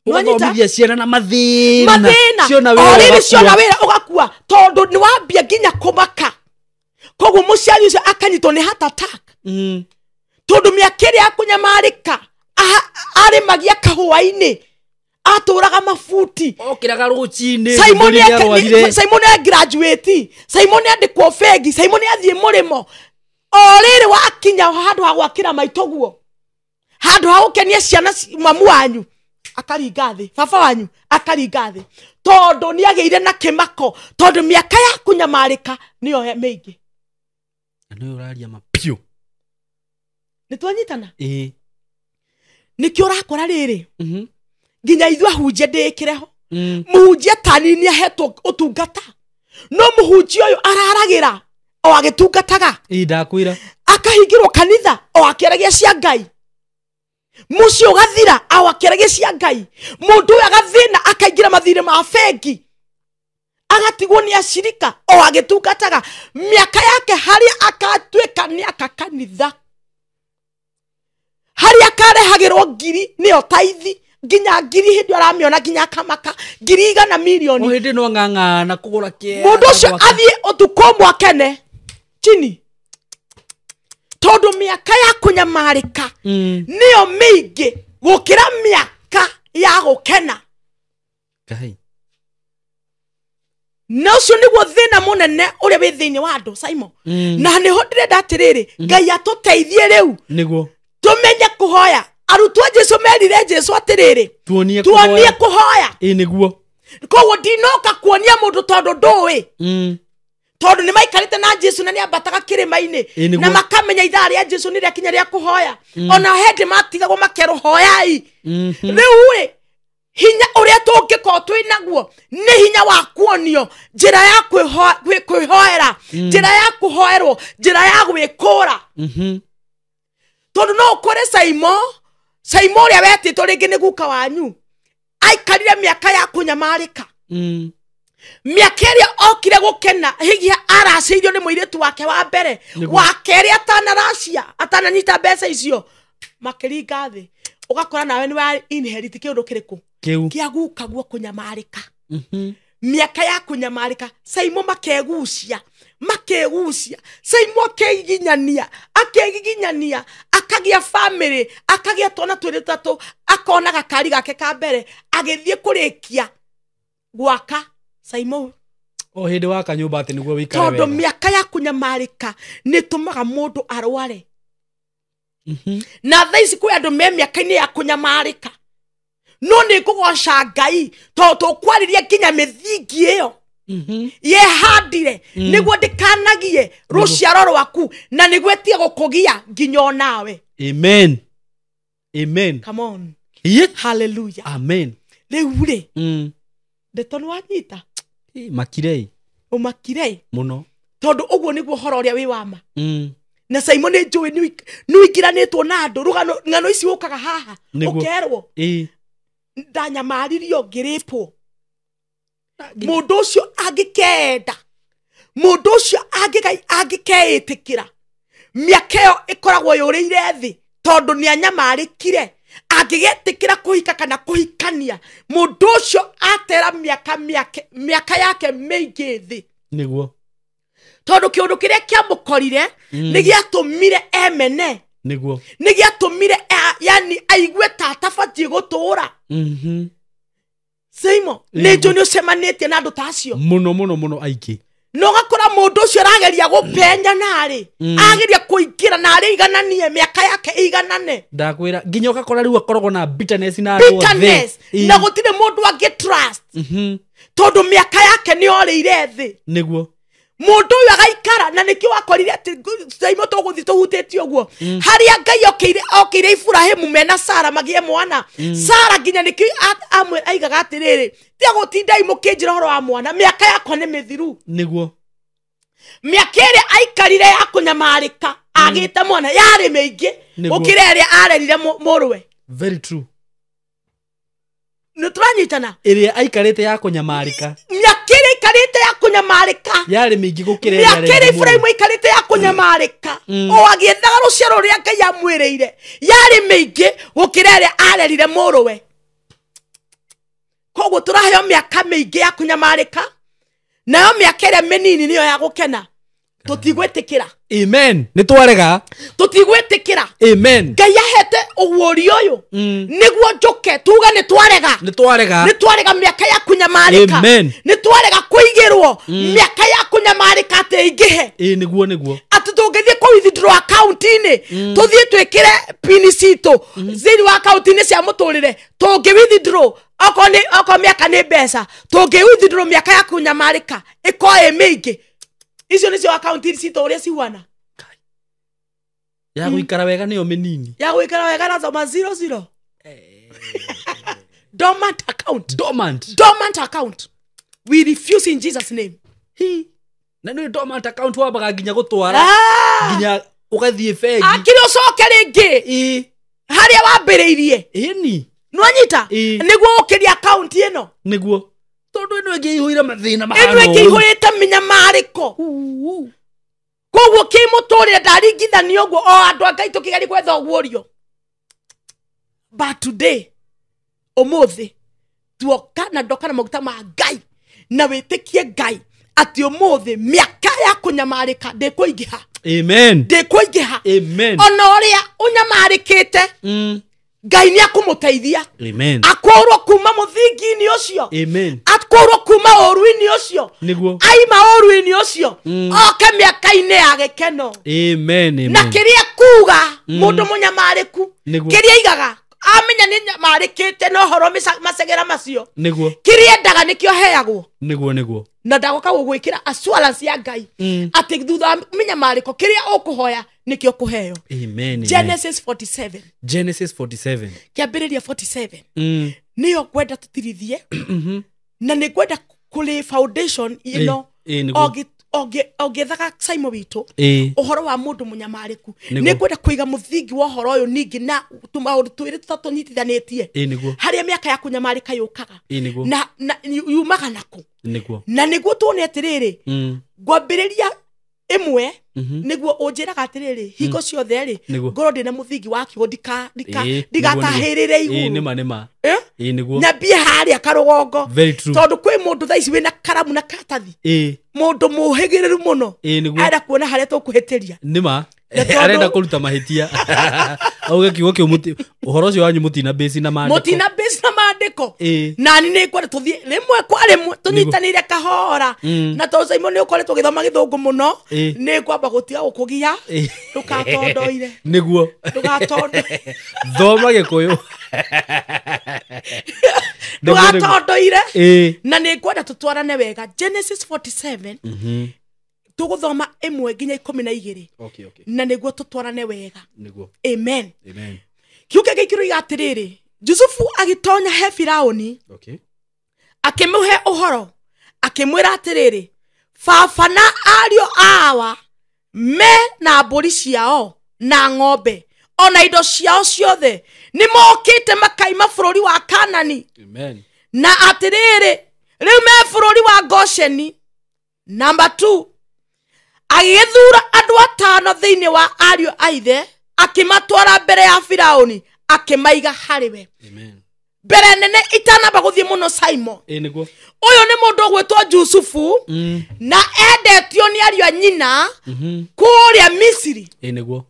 Speaker 2: Ũgathomithia ciana na mathĩna.
Speaker 1: Ciona wĩra ciona wĩra ũgakua tondũ nĩ wambia nginya kũmaka. Koguo mũciari ũcio akanyitwo nĩ heart attack. Tondũ mĩaka ĩrĩa ya kũnyamarĩka arĩmagia kahũa-inĩ atũraga mabuti
Speaker 2: okĩraga rũcinĩ.
Speaker 1: Simon nĩ graduate, Simon nĩ andĩkwo bengi, Simon nĩ athiĩ mũrĩmo. O rĩrĩ wakinya handũ ha gwakĩra maitũguo, handũ ha gũkenia ciana mamu wanyu akaringa thĩ, baba wanyu akaringa thĩ tondũ nĩ agĩire na kĩmako tondũ mĩaka ya kũnyamarĩka nĩyo mĩingĩ.
Speaker 2: Na nĩwe ũraria mapiũ.
Speaker 1: Nĩ twanyitana? Ĩĩ. Nĩkĩo ũrakora rĩrĩ nginya ithuĩ ahunjia ndĩĩkĩre ho. Mũhunjia tani nĩ ahetwo ũtungata no mũhunjia ũyũ araragĩra o agĩtungataga.
Speaker 2: Ĩĩ ndakwĩra.
Speaker 1: Akahingĩrwo kanitha o akĩaragia cia Ngai. Mũciĩ ũgathira o akĩaragia cia Ngai. Mũndũ ũyũ agathĩna akaingĩra mathirĩ ma bengi agatigwo nĩ acirika o agĩtungataga. Mĩaka yake harĩa akatuĩka nĩ aka kanitha, harĩa akarehagĩrwo ngiri nĩyo taithi nginya ngiri hĩndĩ aramĩona nginya akamaka ngiri igana mirioni.
Speaker 2: O hĩndĩ no ng'ang'ana kũgũra kĩea.
Speaker 1: Mũndũ ũcio athiĩ ũtukũ ũmwe akene chini tondũ mĩaka ya kũnyamarĩka nĩyo mĩingĩ gũkĩra mĩaka ya gũkena.
Speaker 2: Ngai.
Speaker 1: Na ũcio nĩguo thĩna mũnene ũrĩa wĩ thĩinĩ wa andũ Simon. Na nĩho ndĩrenda atĩrĩrĩ Ngai atũteithie rĩu
Speaker 2: nĩguo
Speaker 1: tũmenye kũhoya. Arutwo a Jesu merire Jesu atĩrĩrĩ
Speaker 2: tuonie
Speaker 1: kũhoya.
Speaker 2: Ĩĩ nĩguo.
Speaker 1: Koguo ndinoka kuonia mũndũ tondũ ndũĩ. Tondũ nĩ maikarĩte na Jesu na nĩ ambataga kĩrĩma-inĩ na makamenya ithaa rĩa Jesu nĩ rĩakinya rĩa kũhoya. Ona hĩndĩ matigagwo makerwo hoyai. Rĩu rĩ hinya ũrĩa tũngĩkorwo twĩ naguo nĩ hinya wa kuonio njĩra ya kwĩhoera, njĩra ya kũhoerwo, njĩra ya gwĩkũra. Tondũ no ũkore Saimo ũrĩa wetĩtwo rĩngĩ nĩ guka wanyu aikarire mĩaka ya kũnyamarĩka. Mĩaka ĩrĩa okire gũkena hihi aracĩirio nĩ mũirĩtu wake wa mbere wa kerĩ atanaracia atananyita mbeca icio makĩringa thĩ. Ũgakora nawe nĩ wa inherit kĩũndũ kĩrĩkũ kĩa guka guo kũnyamarĩka. Mĩaka ya kũnyamarĩka Saimo makegucia Saimo akegiginyania akagĩa family akagĩa twana twĩrĩ tũtatũ akona gakari gake ka mbere agĩthiĩ kũrĩkia gwaka Saimo
Speaker 2: o hĩndĩ waka nyũmba atĩ nĩguo wĩikare wega.
Speaker 1: Tondũ mĩaka ya kũnyamarĩka nĩ ĩtũmaga mũndũ arware. Na thaa ici kwĩ andũ me mĩaka-inĩ ya kũnyamarĩka no nĩ ngũgoca Ngai tondũ tũkwarĩria nginya mĩthingi ĩyo yehandire nĩguo ndĩkanagie rũciaro rwaku na nĩguo ĩtige gũkũgia nginya onawe.
Speaker 2: Amen. Amen.
Speaker 1: Come on.
Speaker 2: Yeah.
Speaker 1: Hallelujah.
Speaker 2: Amen.
Speaker 1: Rĩu rĩ ndeto nĩ wanyita
Speaker 2: makirei
Speaker 1: ũmakirei
Speaker 2: mũno
Speaker 1: tondũ ũguo nĩguo ũhoro ũrĩa wĩ wa ma. Na Simon nĩ njũĩ nĩ ũingĩranĩtwo na andũ rũgano ng'ano ici ũkaga haha ũkerwo ndanyamaririo ngĩrĩpwo. Mũndũ ũcio angĩkenda mũndũ ũcio angĩkeĩtĩkĩra mĩaka ĩyo ĩkoragwo yũrĩire thĩ tondũ nĩ anyamarĩkire angĩgetĩkĩra kũhika kana kũhikania mũndũ ũcio atera mĩaka yake mĩingĩ thĩ.
Speaker 2: Nĩguo.
Speaker 1: Tondũ kĩũndũ kĩrĩa kĩamũkorire nĩ gĩatũmire emene.
Speaker 2: Nĩguo.
Speaker 1: Nĩ gĩatũmire yani aigue ta atabatiĩ gũtũũra. Seimo, nĩ njũĩ nĩ ũcemanĩtie na andũ ta acio.
Speaker 2: Mũno mũno mũno aingĩ.
Speaker 1: Na ũgakora mũndũ ũcio arageria gũpenya narĩ, ageria kũingĩra narĩ igananie mĩaka yake iganane.
Speaker 2: Ndakwĩra nginya ũgakora rĩu akoragwo na bitterness na andũ othe.
Speaker 1: Bitterness. Na gũtirĩ mũndũ angĩ trust, tondũ mĩaka yake nĩ orĩire thĩ.
Speaker 2: Nĩguo.
Speaker 1: Mũndũ ũyũ agaikara, na nĩkĩo wakorire atĩ Saimo tũgũthiĩ tũhutĩtie ũguo, harĩa Ngai okĩire Iburahĩmu mena Sara magĩe mwana. Sara nginya nĩkĩo amwe aigaga atĩrĩrĩ, tiga gũtindai mũkĩnjĩra ũhoro wa mwana, mĩaka yakwa nĩ mĩthiru.
Speaker 2: Nĩguo.
Speaker 1: Mĩaka ĩrĩa aikarire ya kũnyamarĩka agĩte mwana yarĩ mĩingĩ gũkĩra ĩrĩa arerire mũrũwe.
Speaker 2: Very true.
Speaker 1: Nĩ tũranyitana?
Speaker 2: Ĩrĩa aikarĩte ya kũnyamarĩka,
Speaker 1: mĩaka ĩrĩa aikarĩte ya kũnyamarĩka
Speaker 2: yarĩ mĩingĩ gũkĩra ĩrĩa
Speaker 1: mĩaka ĩrĩa
Speaker 2: arerire
Speaker 1: Iburahĩmu aikarĩte ya kũnyamarĩka, o agĩethaga rũciaro rũrĩa Ngai amwĩrĩire, yarĩ mĩingĩ gũkĩra ĩrĩa arerire mũrũwe. Koguo tũraheo mĩaka mĩingĩ ya kũnyamarĩka, nayo mĩaka ĩrĩa mĩnini nĩyo ya gũkena. Tũtigwĩtĩkĩra.
Speaker 2: Amen. Nĩ twarega.
Speaker 1: Tũtigwĩtĩkĩra.
Speaker 2: Amen.
Speaker 1: Ngai ahete ũguũrio ũyũ nĩguo njũke tuge nĩ twarega.
Speaker 2: Nĩ twarega.
Speaker 1: Nĩ twarega mĩaka ya kũnyamarĩka.
Speaker 2: Amen.
Speaker 1: Nĩ twarega kũigĩrwo mĩaka ya kũnyamarĩka atĩ ĩingĩhe.
Speaker 2: Ĩĩ nĩguo nĩguo.
Speaker 1: Atĩ tũngĩthiĩ kũ withdraw account-inĩ, tũthiĩ twĩkĩre pin citũ thĩinĩ wa account-inĩ cia mũtũrĩre, tũngĩ withdraw okorwo mĩaka nĩ mbeca, tũngĩ withdraw mĩaka ya kũnyamarĩka ĩkorwo ĩ mĩingĩ. Icio nĩcio account citũ ũrĩa cihuana.
Speaker 2: Ya gũikara wega nĩyo mĩnini.
Speaker 1: Ya gũikara wega na thoma 00. Dormant account.
Speaker 2: Dormant.
Speaker 1: Dormant account. We refuse in Jesus name.
Speaker 2: Hi. Na nĩ dormant account wambaga nginya gũtwara nginya ũgathiĩ bengi.
Speaker 1: Akĩrĩ ũcoke rĩngĩ.
Speaker 2: Ĩĩ.
Speaker 1: Harĩa wambĩrĩirie.
Speaker 2: Ĩni.
Speaker 1: Nĩwanyita? Nĩguo ũkĩrie account ĩno.
Speaker 2: Nĩguo. Tondũ ĩno ĩngĩ ĩihũire mathĩna mahana
Speaker 1: Ĩno ĩngĩ ĩihũrĩte mĩnyamarĩko. Koguo kĩmũtũrĩre ndaringithania ũguo o andũ a Ngai tũkĩgeria gwetha ũguũrio. But today, ũmũthĩ, tuoka na ndoka na maguta ma Ngai na wĩtĩkie Ngai atĩ ũmũthĩ mĩaka ya kũnyamarĩka ndĩkũingĩha.
Speaker 2: Amen.
Speaker 1: Ndĩkũingĩha.
Speaker 2: Amen.
Speaker 1: Ona ũrĩa ũnyamarĩkĩte, Ngai nĩ akũmũteithia.
Speaker 2: Amen.
Speaker 1: Akũrwo kuma mũthingi-inĩ ũcio.
Speaker 2: Amen.
Speaker 1: Akũrwo kuma ũru-inĩ ũcio.
Speaker 2: Nĩguo.
Speaker 1: Aima ũru-inĩ ũcio. Oke mĩaka-inĩ ya gĩkeno.
Speaker 2: Amen. Amen.
Speaker 1: Na kĩrĩa kuga mũndũ mũnyamarĩku,
Speaker 2: Nĩguo.
Speaker 1: kĩrĩa aigaga amenya nĩ nyamarĩkĩte na ũhoro macegera macio.
Speaker 2: Nĩguo.
Speaker 1: Kĩrĩa endaga nĩkĩo heagwo.
Speaker 2: Nĩguo nĩguo.
Speaker 1: Na ndagoka gũgwĩkĩra assurance ya Ngai atĩ thutha wa mĩnyamarĩko kĩrĩa ũkũhoya nĩkĩo kũheo.
Speaker 2: Amen.
Speaker 1: Genesis 47.
Speaker 2: Genesis 47.
Speaker 1: Kĩambĩrĩria 47. Nĩyo ngwenda tũtirithie. Na nĩ ngwenda kũrĩ foundation ĩno ũngĩethaga Saimo witũ ũhoro wa mũndũ mũnyamarĩku. Nĩ ngwenda kũiga mũthingi wa ũhoro ũyũ ningĩ na tũmaũndũ twĩrĩ tũtatũnyitithanĩtie. Harĩa mĩaka ya kũnyamarĩka yũkaga. Na yumaga nakũ. Na nĩguo tuone atĩrĩrĩ, ngwambĩrĩria ĩmwe nĩguo ũnjĩraga atĩrĩrĩ, hingo ciothe rĩ, ngorwo ndĩna mũthingi wa kiugo ndigatahĩrĩre igũrũ.
Speaker 2: Nĩma nĩma. Nĩguo.
Speaker 1: Nyambie harĩa karũgongo.
Speaker 2: Very true.
Speaker 1: Tondũ kwĩ mũndũ thaa ici wĩna karamu na karatathi. Mũndũ mũhĩgĩrĩru mũno. Arenda kuona harĩa tũkũhĩtĩria.
Speaker 2: Nĩma. Arenda kũruta mahĩtia. Auge kiugo kĩu ũhoro ũcio wanyu mũtina base na maandĩko.
Speaker 1: Mũtina base na maandĩko. Nani nĩ ngwenda tũthiĩ rĩmwe kwa rĩmwe tũnyitanĩire kahora. Na tondũ Saimo nĩ ũkoretwo ũgĩthoma gĩthũngũ mũno, nĩ ngwamba gũtiga gũkũgia. Ndũgatondoire.
Speaker 2: Nĩguo.
Speaker 1: Ndũgatondoire.
Speaker 2: Thoma Gĩkũyũ.
Speaker 1: Ndũgatondoire. Na nĩ ngwenda tũtwarane wega. Genesis 47. Tũgũthoma 1 nginya 12.
Speaker 2: Okay, okay.
Speaker 1: Na nĩguo tũtwarane wega.
Speaker 2: Nĩguo.
Speaker 1: Amen.
Speaker 2: Amen.
Speaker 1: Kiugo gĩkĩ kĩroiga atĩrĩrĩ, Jusufu agĩtonya he Firaũni.
Speaker 2: Okay.
Speaker 1: Akĩmũhe ũhoro, akĩmwĩra atĩrĩrĩ, baba na ariũ awa me na mbũri ciao na ng'ombe ona indo ciao ciothe nĩ mokĩte makaima bũrũri wa Kanani.
Speaker 2: Amen.
Speaker 1: Na atĩrĩrĩ, rĩu me bũrũri wa Gosheni. Number 2, agĩgĩthura andũ atano thĩinĩ wa ariũ a ithe, akĩmatwara mbere ya Firaũni, akĩmaiga harĩ we.
Speaker 2: Amen.
Speaker 1: Mbere nene itanamba gũthiĩ mũno Simon.
Speaker 2: Nĩguo.
Speaker 1: Ũyũ nĩ mũndũ ũgwĩtwo Jusufu, na endetio nĩ ariũ a nyina kũrĩa Misiri.
Speaker 2: Nĩguo.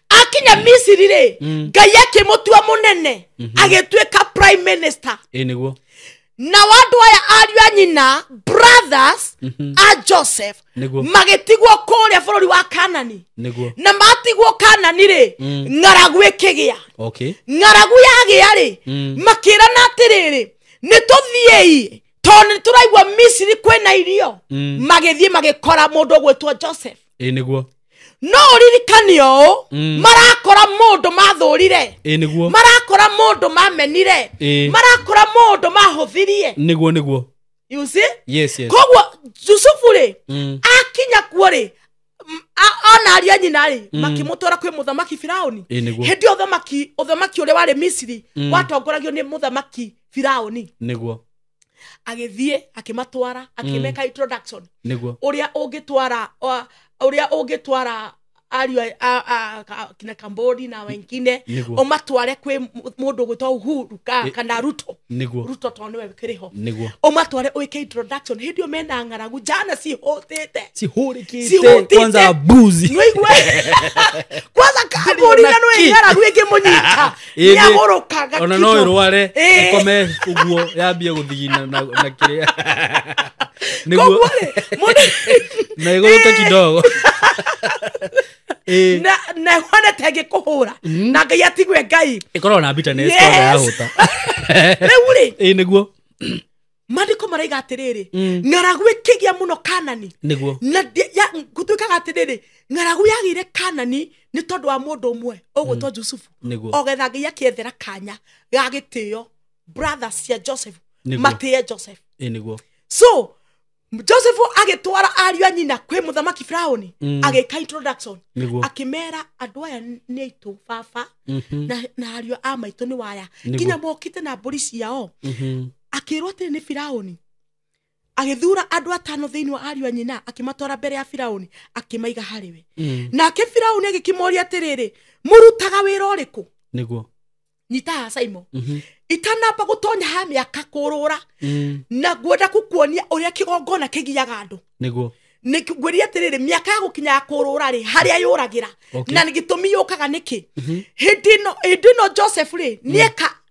Speaker 1: Akinya Misiri rĩ, Ngai akĩmũtua mũnene, agĩtuĩka prime minister.
Speaker 2: Nĩguo.
Speaker 1: Na andũ aya ariũ a nyina brothers a Joseph magĩtigwo kũrĩa bũrũri wa Kanani. Na matigwo Kanani rĩ, ng'aragu ĩkĩgĩa. Ng'aragu yagĩa rĩ, makĩrana atĩrĩrĩ, nĩ tũthiĩi tondũ nĩ tũraigua Misiri kwĩna irio. Magĩthiĩ magĩkora mũndũ ũgwĩtwo Joseph.
Speaker 2: Nĩguo.
Speaker 1: No ũririkane ũũ, marakora mũndũ mathũrire, marakora mũndũ mamenire, marakora mũndũ mahũthirie.
Speaker 2: Nĩguo nĩguo.
Speaker 1: You see?
Speaker 2: Yes, yes.
Speaker 1: Koguo Jusufu rĩ, akinya kuo rĩ, ona ariũ a nyina rĩ, makĩmũtwara kwĩ mũthamaki Firaũni. Hĩndĩ ĩyo ũthamaki ũrĩa warĩ Misiri watongoragio nĩ mũthamaki Firaũni.
Speaker 2: Nĩguo.
Speaker 1: Agĩthiĩ akĩmatwara, akĩmeka introduction.
Speaker 2: Nĩguo.
Speaker 1: Ũrĩa ũngĩtwara ariũ a kina Kambodi na wengine, ũmatware kwĩ mũndũ ũgwĩtwo Uhuru kana Ruto.
Speaker 2: Nĩguo.
Speaker 1: Ruto tondũ nĩwe kĩrĩho.
Speaker 2: Nĩguo.
Speaker 1: Ũmatware ũĩke introduction. Hĩndĩ ĩyo mena ng'aragu, njana cihũtĩte.
Speaker 2: Cihũrĩkĩte kwanza mbuzi.
Speaker 1: Nĩũigue? Kwanza kambũri na nĩ ng'aragu ĩngĩmũnyita. Nĩagũrũkaga
Speaker 2: Ona no ĩrware, ĩkome ũguo yambie gũthigina na kĩrĩa.
Speaker 1: Nĩguo.
Speaker 2: Na ĩgũrũke kidogo.
Speaker 1: Na ĩhane ta ĩngĩkũhũra. Na Ngai atigwe Ngai.
Speaker 2: Ĩkoragwo na bitterness kwanza yahũta.
Speaker 1: Rĩu rĩ,
Speaker 2: Nĩguo.
Speaker 1: Maandĩko maraiga atĩrĩrĩ, ng'aragu ĩkĩgĩa mũno Kanani.
Speaker 2: Nĩguo.
Speaker 1: Na gũtuĩkaga atĩrĩrĩ, ng'aragu yagĩire Kanani nĩ tondũ wa mũndũ ũmwe ũgwĩtwo Jusufu. Ogetha Ngai akĩethera kanya ga gĩtĩo brothers cia Joseph matĩe Joseph.
Speaker 2: Nĩguo.
Speaker 1: So Joseph agĩtwara ariũ a nyina kwĩ mũthamaki Firaũni, agĩka introduction. Akĩmera andũ aya nĩ aitũ baba, na ariũ a maitũ nĩ waya. Nginya mokĩte na mbũri ciao. Akĩrwo atĩrĩ nĩ Firaũni. Agĩthura andũ atano thĩinĩ wa ariũ a nyina, akĩmatwara mbere ya Firaũni, akĩmaiga harĩ we. Nake Firaũni agĩkĩmoria atĩrĩrĩ, mũrutaga wĩra ũrĩkũ?
Speaker 2: Nĩguo.
Speaker 1: Nyita haha Simon. Itanamba gũtonya ha mĩaka kũrũra, na ngwenda gũkuonia ũrĩa kĩgongona kĩgiaga andũ.
Speaker 2: Nĩguo.
Speaker 1: Ngwĩrire atĩrĩrĩ, mĩaka ya gũkinya ya kũrũra rĩ, harĩa yũragĩra. Na gĩtũmi yũkaga nĩkĩ? Hĩndĩ ĩno Joseph rĩ,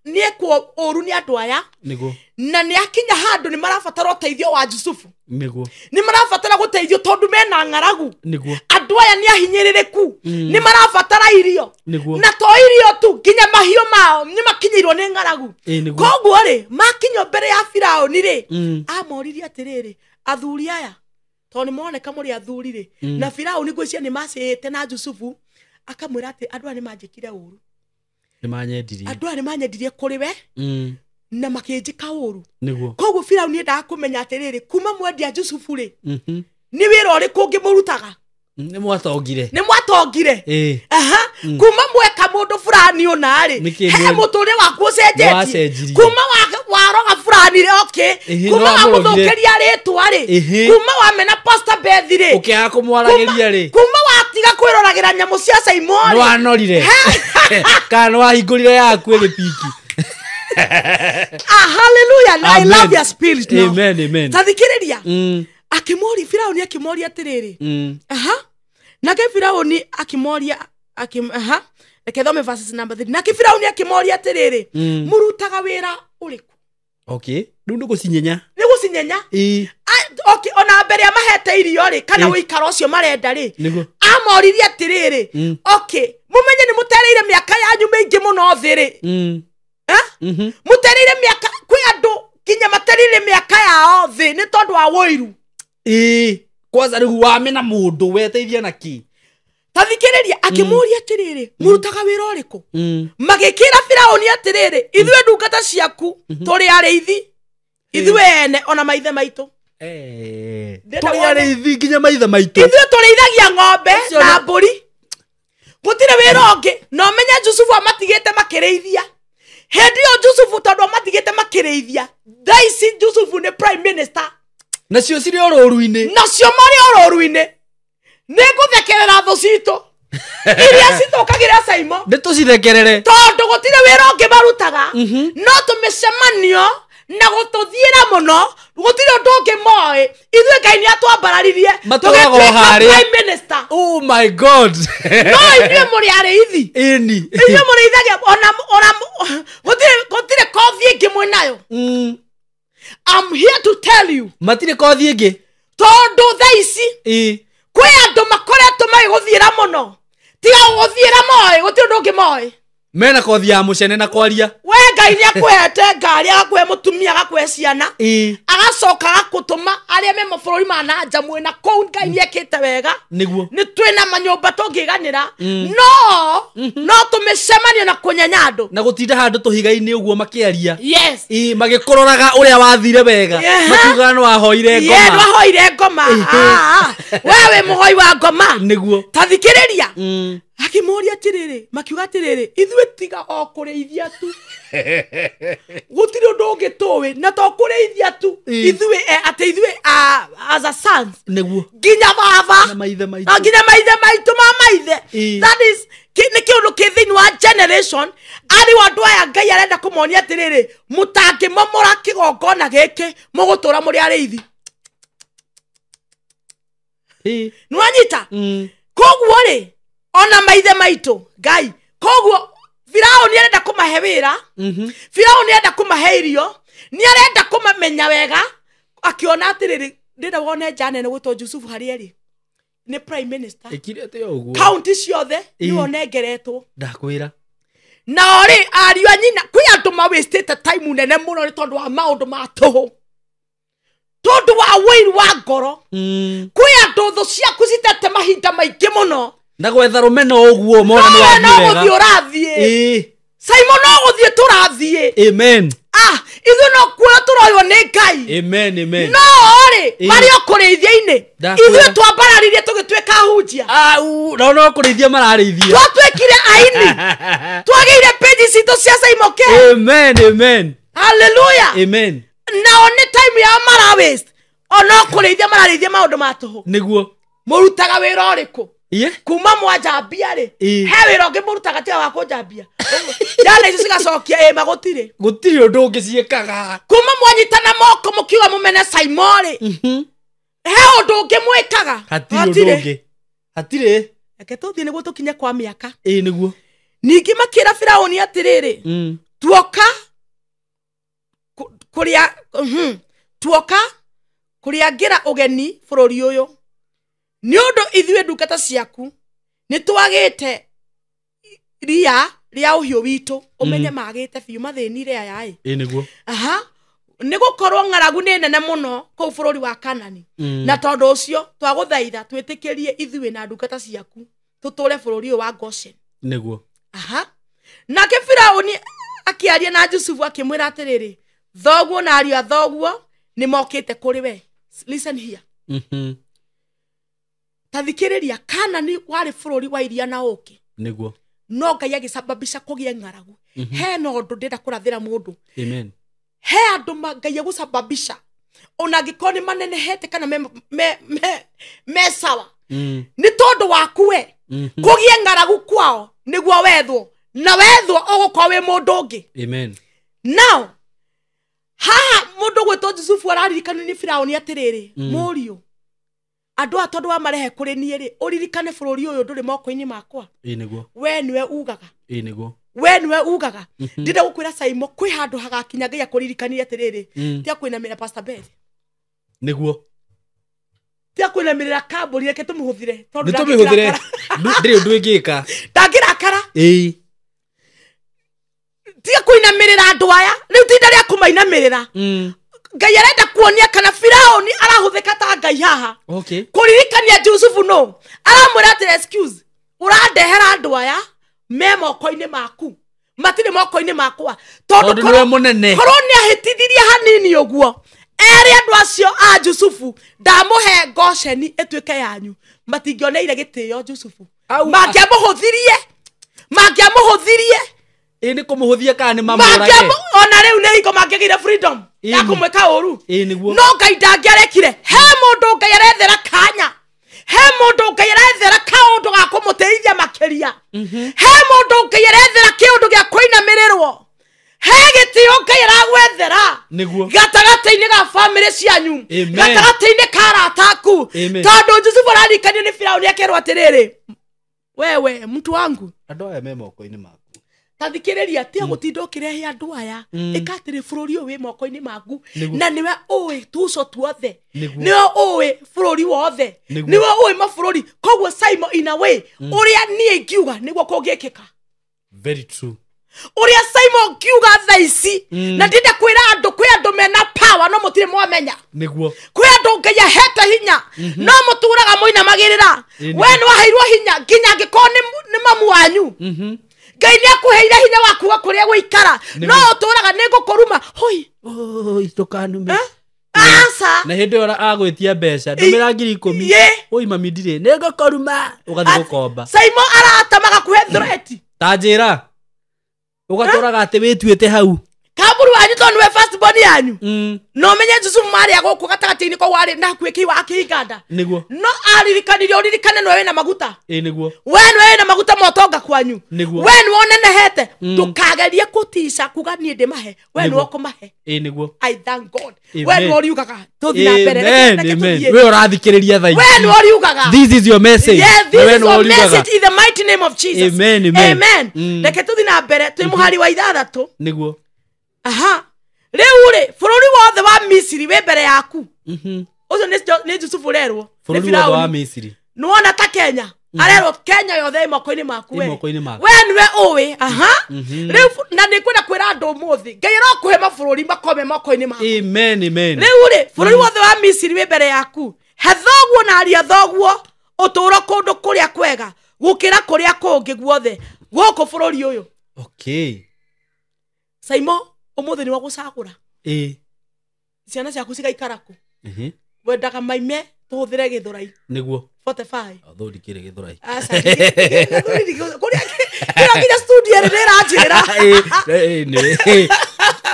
Speaker 1: nĩekwo ũru nĩ andũ aya.
Speaker 2: Nĩguo.
Speaker 1: Na nĩakinya handũ nĩ marabatara ũteithio wa Jusufu.
Speaker 2: Nĩguo.
Speaker 1: Nĩ marabatara gũteithio tondũ mena ng'aragu.
Speaker 2: Nĩguo.
Speaker 1: Andũ aya nĩ ahinyĩrĩrĩku. Nĩ marabatara irio.
Speaker 2: Nĩguo.
Speaker 1: Na to irio tu, nginya mahiũ mao nĩ makinyĩirwo nĩ ng'aragu. Koguo rĩ, makinyio mbere ya Firaũni rĩ, amoririe atĩrĩrĩ, athuri aya, tondũ nĩ moneka mũrĩ athuri rĩ, na Firaũni ngwĩciria nĩ macĩĩte na Jusufu, akamwĩra atĩ andũ aya nĩ manjĩkire ũru.
Speaker 2: Nĩ manyendirie.
Speaker 1: Andũ aya nĩ manyendirie kũrĩ we. Na makĩnjĩka ũru.
Speaker 2: Nĩguo.
Speaker 1: Koguo Firaũni endaga kũmenya atĩrĩrĩ, kuma mwendia Jusufu rĩ, nĩ wĩra ũrĩkũ ũngĩmũrutaga?
Speaker 2: Nĩ mwatongire.
Speaker 1: Nĩ mwatongire. Kuma mweka mũndũ fulani ũna rĩ, he mũtũrĩre waku ũcenjetie. Kuma waroga fulani rĩ, okay. Kuma wamũthũkĩria rĩtwa rĩ, kuma wamena Pastor Beth rĩ,
Speaker 2: ũkĩaga kũmwaragĩria rĩ,
Speaker 1: kuma watiga kwĩroragĩra nyamũ cia Simon rĩ,
Speaker 2: nĩ wanorire. Kana nĩ wahingũrire yaku ĩgĩpiki.
Speaker 1: Hallelujah. I love your spirit now.
Speaker 2: Amen, amen.
Speaker 1: Tathikĩrĩria. Akĩmũria Firaũni akĩmoria atĩrĩrĩ. Nake Firaũni akĩmoria reke thome verses number 3. Nake Firaũni akĩmoria atĩrĩrĩ, mũrutaga wĩra ũrĩkũ?
Speaker 2: Okay. Rĩu nĩ gũcinyenya.
Speaker 1: Nĩ gũcinyenya. Okay, ona mbere ya mahete irio rĩ, kana ũikaro ũcio marenda rĩ, amoririe atĩrĩrĩ, okay, mũmenye nĩ mũtereire mĩaka yanyu mĩingĩ mũno thĩ rĩ. Mũtereire mĩaka, kwĩ andũ nginya matereire mĩaka yao thĩ nĩ tondũ wa ũiru.
Speaker 2: Kwanza rĩu wamena mũndũ weteithia na kĩ?
Speaker 1: Tathikĩrĩria, akĩmũria atĩrĩrĩ, mũrutaga wĩra ũrĩkũ? Magĩkĩra Firaũni atĩrĩrĩ, ithuĩ ndungata ciaku tũrĩ arĩithi, ithuĩ ene ona maithe maitũ.
Speaker 2: Tũrĩ arĩithi nginya maithe maitũ.
Speaker 1: Ithuĩ tũrĩithagia ng'ombe na mbũri. Gũtirĩ wĩra ũngĩ. Na ũmenye Jusufu amatigĩte makĩrĩithia. Hĩndĩ ĩyo Jusufu tondũ amatigĩte makĩrĩithia, thaa ici Jusufu nĩ prime minister.
Speaker 2: Nacio cirĩ o rũru-inĩ.
Speaker 1: Nacio marĩ o rũru-inĩ. Nĩ ngũthekerera thũ citũ iria cithũkagĩra Simon.
Speaker 2: Nĩ tũcithekerere.
Speaker 1: Tondũ gũtirĩ wĩra ũngĩ marutaga, no tũmĩcemanio na gũtũthiĩra mũno, gũtirĩ ũndũ ũngĩ moĩ. Ithuĩ Ngai nĩ atwambararirie, tũgĩtuĩka prime minister.
Speaker 2: Oh my God.
Speaker 1: No ithuĩ mũrĩ arĩithi.
Speaker 2: Ĩni.
Speaker 1: Ithuĩ mũrĩithagia ona gũtirĩ kothi ĩngĩ mwĩnayo. I'm here to tell you
Speaker 2: Matirĩ kothi ĩngĩ.
Speaker 1: Tondũ thaa ici
Speaker 2: Ĩĩ.
Speaker 1: kwĩ andũ makoretwo magĩgũthiĩra mũno tiga gũgũthiĩra moĩ gũtirĩ ũndũ ũngĩ moĩ.
Speaker 2: Mena kothi ya mũcene na kwaria.
Speaker 1: We Ngai nĩ akũhete ngari, agakũhe mũtumia, agakũhe ciana,
Speaker 2: Ĩĩ.
Speaker 1: agacoka agakũtũma arĩa me mabũrũri ma na nja mwĩna kũu. Ngai nĩ ekĩte wega.
Speaker 2: Nĩguo.
Speaker 1: Nĩ twĩna manyũmba tũngĩganĩra, no tũmĩcemanio na kũnyenya andũ
Speaker 2: Na gũtinda handũ tũhiga-inĩ ũguo makĩaria.
Speaker 1: Yes.
Speaker 2: Ĩĩ, magĩkũroraga ũrĩa wathire wega.
Speaker 1: Yeah.
Speaker 2: Makiugaga nĩ wahoire
Speaker 1: Ye,
Speaker 2: ngoma.
Speaker 1: ndwahoire ngoma. Ah, we wĩ mũhoi wa ngoma.
Speaker 2: Nĩguo.
Speaker 1: Ta thikĩrĩria. Akĩmũria atĩrĩrĩ, makiuga atĩrĩrĩ, ithuĩ tiga o kũrĩithia tu, gũtirĩ ũndũ ũngĩ tũĩ na to kũrĩithia tu.
Speaker 2: Ĩĩ.
Speaker 1: Ithuĩ atĩ ithuĩ as a sons
Speaker 2: Nĩguo.
Speaker 1: nginya baba
Speaker 2: Na maithe maitũ.
Speaker 1: Na nginya maithe maitũ ma maithe.
Speaker 2: Ĩĩ.
Speaker 1: That is nĩ kĩũndũ kĩ thĩinĩ wa generation arĩ wa andũ aya Ngai arenda kũmonia atĩrĩrĩ, mũtangĩmomora kĩgongona gĩkĩ mũgũtũra mũrĩ arĩithi.
Speaker 2: Ĩĩ.
Speaker 1: Nĩwanyita? Koguo rĩ, ona maithe maitũ Ngai, koguo Firaũni arenda kũmahe wĩra. Firaũni arenda kũmahe irio, nĩ arenda kũmamenya wega, akĩona atĩrĩrĩ, ndĩrenda wone nja nene gwĩtwo Jusufu harĩa ĩrĩ nĩ prime minister.
Speaker 2: Ĩkire atĩ o ũguo.
Speaker 1: Kaunti ciothe
Speaker 2: Ĩĩ.
Speaker 1: nĩwe ũnengeretwo.
Speaker 2: Ndakwĩra.
Speaker 1: Nao rĩ, ariũ a nyina, kwĩ andũ mawĩstĩte time nene mũno nĩ tondũ wa maũndũ ma tũhũ, tondũ wa wĩiru wa ngoro. Kwĩ andũ thũ ciaku citete mahinda maingĩ mũno
Speaker 2: Na gwetha rũmena ũguo mona nĩ
Speaker 1: nowe no
Speaker 2: wathiĩ
Speaker 1: gũthiĩ
Speaker 2: wega.
Speaker 1: ũrathiĩ.
Speaker 2: Ĩĩ.
Speaker 1: Simon, no gũthiĩ tũrathiĩ.
Speaker 2: Amen.
Speaker 1: Ah, ithuĩ no kuoya tũroywo nĩ Ngai.
Speaker 2: Amen, amen.
Speaker 1: No rĩ,
Speaker 2: Ĩĩ.
Speaker 1: marĩ o kũrĩithia-inĩ.
Speaker 2: Ndakwĩra.
Speaker 1: Ithuĩ twambararirie tũgĩtuĩka ahunjia.
Speaker 2: Au, no no kũrĩithia mararĩithia.
Speaker 1: Twatuĩkire aini, twagĩire peji citũ cia Simon K.
Speaker 2: Amen, amen.
Speaker 1: Haleluya.
Speaker 2: Amen.
Speaker 1: Nao nĩ time yao mara waste, o no kũrĩithia mararĩithia maũndũ ma tũhũ.
Speaker 2: Nĩguo.
Speaker 1: Mũrutaga wĩra ũrĩkũ?
Speaker 2: Iye.
Speaker 1: Kuma mwanjambia rĩ,
Speaker 2: Ĩĩ.
Speaker 1: he wĩra ũngĩ mũrutaga tiga wa kũnjambia? Njana icio cigacokia ĩ magũtirĩ.
Speaker 2: Gũtirĩ ũndũ ũngĩ ciĩkaga.
Speaker 1: Kuma mwanyitana moko mũkiuga mũmene Simon rĩ, he ũndũ ũngĩ mwĩkaga?
Speaker 2: Hatirĩ ũndũ ũngĩ. Hatirĩ.
Speaker 1: Reke tũthiĩ nĩguo tũkinye kwa mĩaka.
Speaker 2: Ĩĩ, nĩguo.
Speaker 1: Ningĩ makĩra Firaũni atĩrĩrĩ, tuoka kũrĩa tuoka kũrĩangĩra ũgeni bũrũri ũyũ nĩ ũndũ ithuĩ ndungata ciaku nĩ twagĩte ria rĩa ũhiũ witũ. Ũmenye magĩte biũ mathĩnire aya ĩ.
Speaker 2: Ĩĩ, nĩguo.
Speaker 1: Aha, nĩ gũkorwo ng'aragu nĩ nene mũno kũu bũrũri wa Kanani, na tondũ ũcio twagũthaitha twĩtĩkĩrie ithuĩ na ndungata ciaku tũtũre bũrũri ũyũ wa Goshen.
Speaker 2: Nĩguo.
Speaker 1: Aha, nake Firaũni akĩaria na Jusufu akĩmwĩra atĩrĩrĩ, thoguo na ariũ a thoguo nĩ mokĩte kũrĩ we. Listen here. Ta thikĩrĩria, Kanani warĩ bũrũri wa iria na ũkĩ.
Speaker 2: Nĩguo.
Speaker 1: No Ngai agĩcababisha kũgĩe ng'aragu. Hena ũndũ ndĩrenda kũrathĩra mũndũ.
Speaker 2: Amen.
Speaker 1: He andũ Ngai egũcababisha ona angĩkorwo nĩ manenehete kana me sawa, nĩ tondũ waku we kũgĩe ng'aragu kwao nĩguo wethwo, na wethwo ũgũkorwo wĩ mũndũ ũngĩ.
Speaker 2: Amen.
Speaker 1: Now haha mũndũ gwĩtwo Jusufu araririkanio nĩ Firaũni atĩrĩrĩ, mũriũ, andũ aya tondũ wamarehe kũrĩ niĩ rĩ, ũririkane bũrũri ũyũ ndũrĩ moko-inĩ makwa.
Speaker 2: Ĩĩ, nĩguo.
Speaker 1: We nĩwe ugaga.
Speaker 2: Ĩĩ, nĩguo.
Speaker 1: We nĩwe ugaga. Ndĩrenda gũkwĩra Saimo, kwĩ handũ hagakinya Ngai akũririkanie atĩrĩrĩ, tiga kũinamĩrĩra Pastor Beth.
Speaker 2: Nĩguo.
Speaker 1: Tiga kũinamĩrĩra kambũri, reke tũmĩhũthĩre tondũ
Speaker 2: Nĩ tũmĩhũthĩre. Ndĩrĩ ũndũ ĩngĩka.
Speaker 1: Ndangĩrakara.
Speaker 2: Ĩĩ.
Speaker 1: Tiga kũinamĩrĩra andũ aya rĩu, tinda rĩa kũmainamĩrĩra. Ngai arenda kuonia kana Firaũni arahũthĩka ta Ngai haha
Speaker 2: Okay.
Speaker 1: kũririkania Jusufu. No aramwĩra atĩrĩ, excuse, ũrandehera andũ aya me moko-inĩ maku, matirĩ moko-inĩ makwa.
Speaker 2: Tondũ nĩwe mũnene.
Speaker 1: Korwo nĩ ahĩtithirie hanini ũguo erĩ andũ acio a Jusufu, ndamũhe Gosheni ĩtuĩke yanyu, matingĩoneire gĩtĩo Jusufu.
Speaker 2: Au.
Speaker 1: Mangĩamũhũthirie, mangĩamũhũthirie.
Speaker 2: Ĩĩ, nĩ kũmũhũthia kana nĩ mamũrage.
Speaker 1: Ona rĩu nĩ hingo mangĩagĩire freedom ya
Speaker 2: Ĩni.
Speaker 1: kũmwĩka ũru.
Speaker 2: Ĩĩ, nĩguo.
Speaker 1: No Ngai ndangĩarekire. He mũndũ Ngai arethera kanya, he mũndũ Ngai arethera kaũndũ ga kũmũteithia makĩria, he mũndũ Ngai arethera kĩũndũ gĩa kũinamĩrĩrwo, he gĩtĩo Ngai aragwethera
Speaker 2: Nĩguo.
Speaker 1: gatagatĩ-inĩ ga bamĩrĩ cianyu,
Speaker 2: Amen.
Speaker 1: gatagatĩ-inĩ ka arata aku.
Speaker 2: Amen.
Speaker 1: Tondũ Jusufu ararikanio nĩ Firaũni akerwo atĩrĩrĩ, wewe mtu wangu,
Speaker 2: Andũ aya me moko-inĩ maku.
Speaker 1: Tathikĩrĩria tia gũtinda ũkĩrehe andũ aya ĩka atĩrĩ bũrũri ũyũ wĩ moko-inĩ maku
Speaker 2: Nĩguo.
Speaker 1: na nĩwe ũĩ tuco tuothe
Speaker 2: Nĩguo.
Speaker 1: nĩwe ũĩ bũrũri wothe
Speaker 2: Nĩguo.
Speaker 1: nĩwe ũĩ mabũrũri koguo Simon in a way ũrĩa niĩ ingiuga nĩguo kũngĩkĩka
Speaker 2: Very true.
Speaker 1: ũrĩa Simon ngiuga thaa ici na ndĩenda kwĩra andũ kwĩ andũ mena power no mũtirĩ mwamenya
Speaker 2: Nĩguo.
Speaker 1: kwĩ andũ Ngai ahete hinya no mũtũraga mũinamagĩrĩra
Speaker 2: Ĩĩ,
Speaker 1: we nĩ waheirwo hinya nginya angĩkorwo nĩ mamu wanyu Ngai nĩ akũheire hinya wa kuga kũrĩa gũikara no ũtũraga nĩ ngũkũruma hoi
Speaker 2: Oi, ndũkanume.
Speaker 1: Eh? Aca
Speaker 2: Na hĩndĩ ĩyo agwĩtia mbeca ndũmĩra 10,000.
Speaker 1: Ĩ.
Speaker 2: Oi mami ndirĩ nĩngũkũruma ũgathiĩ gũkomba.
Speaker 1: Simon arata magakũhe threat
Speaker 2: Ta njĩra ũgatũraga atĩ wĩtuĩte hau.
Speaker 1: Kamburu wanyu tondũ nĩwe first born yanyu no menye Jusufu marĩa gũkũ gatagatĩ-inĩ kau arĩ na hakuhĩ kĩiwa akĩhinganda
Speaker 2: Nĩguo.
Speaker 1: no aririkanirie ũririkane nĩwe wĩna maguta
Speaker 2: Ĩ nĩguo.
Speaker 1: we nĩwe wĩna maguta ma ũtonga kwanyu
Speaker 2: Nĩguo.
Speaker 1: we nĩwe ũnenehete ndũkagerie kũtica kuga niĩ ndĩmahe we nĩwe
Speaker 2: Nĩguo.
Speaker 1: ũkũmahe
Speaker 2: Ĩ nĩguo.
Speaker 1: I thank God
Speaker 2: Amen.
Speaker 1: we nĩwe ũriugaga tũthiĩ na mbere reke-
Speaker 2: Amen,
Speaker 1: reke
Speaker 2: amen.
Speaker 1: tũthiĩ.
Speaker 2: We ũrathikĩrĩria thaa
Speaker 1: we
Speaker 2: ici.
Speaker 1: nĩwe ũriugaga
Speaker 2: This is your message.
Speaker 1: Yeah,
Speaker 2: Na
Speaker 1: this
Speaker 2: we
Speaker 1: is
Speaker 2: nĩwe
Speaker 1: your
Speaker 2: ũriugaga.
Speaker 1: message in the mighty name of Jesus.
Speaker 2: Amen, amen.
Speaker 1: Amen. Reke tũthiĩ na mbere twĩ mũhari wa ithathatũ
Speaker 2: Nĩguo.
Speaker 1: aha rĩu rĩ bũrũri wothe wa Misiri wĩ mbere yaku ũcio nĩ Jusufu ũrerwo nĩ
Speaker 2: Bũrũri wothe wa
Speaker 1: Firaũni
Speaker 2: Misiri.
Speaker 1: nĩwona ta Kenya arerwo Kenya yothe ĩ moko-inĩ maku
Speaker 2: Ĩ
Speaker 1: we
Speaker 2: moko-inĩ maku.
Speaker 1: we nĩwe ũĩ aha rĩu na nĩngwenda kwĩra andũ ũmũthĩ Ngai arokũhe mabũrũri makome moko-inĩ maku
Speaker 2: Amen, amen.
Speaker 1: rĩu rĩ bũrũri wothe wa Misiri wĩ mbere yaku he thoguo na aria thoguo ũtũũro kũndũ kũrĩa kwega gũkĩra kũrĩa kũngĩ guothe gũkũ bũrũri ũyũ
Speaker 2: Okay.
Speaker 1: Simon ũmũthĩ nĩ wa gũcagũra
Speaker 2: Ĩ.
Speaker 1: ciana ciaku cigaikara kũ
Speaker 2: Mhm.
Speaker 1: wendaga maime tũhũthĩre gĩthũrai
Speaker 2: Nĩguo.
Speaker 1: 45
Speaker 2: Although ndikĩrĩ gĩthũrai.
Speaker 1: Aca, kũrĩa kũrĩa nginya studio ĩrĩ nĩĩranjĩra
Speaker 2: Ĩ, ĩ, nĩ-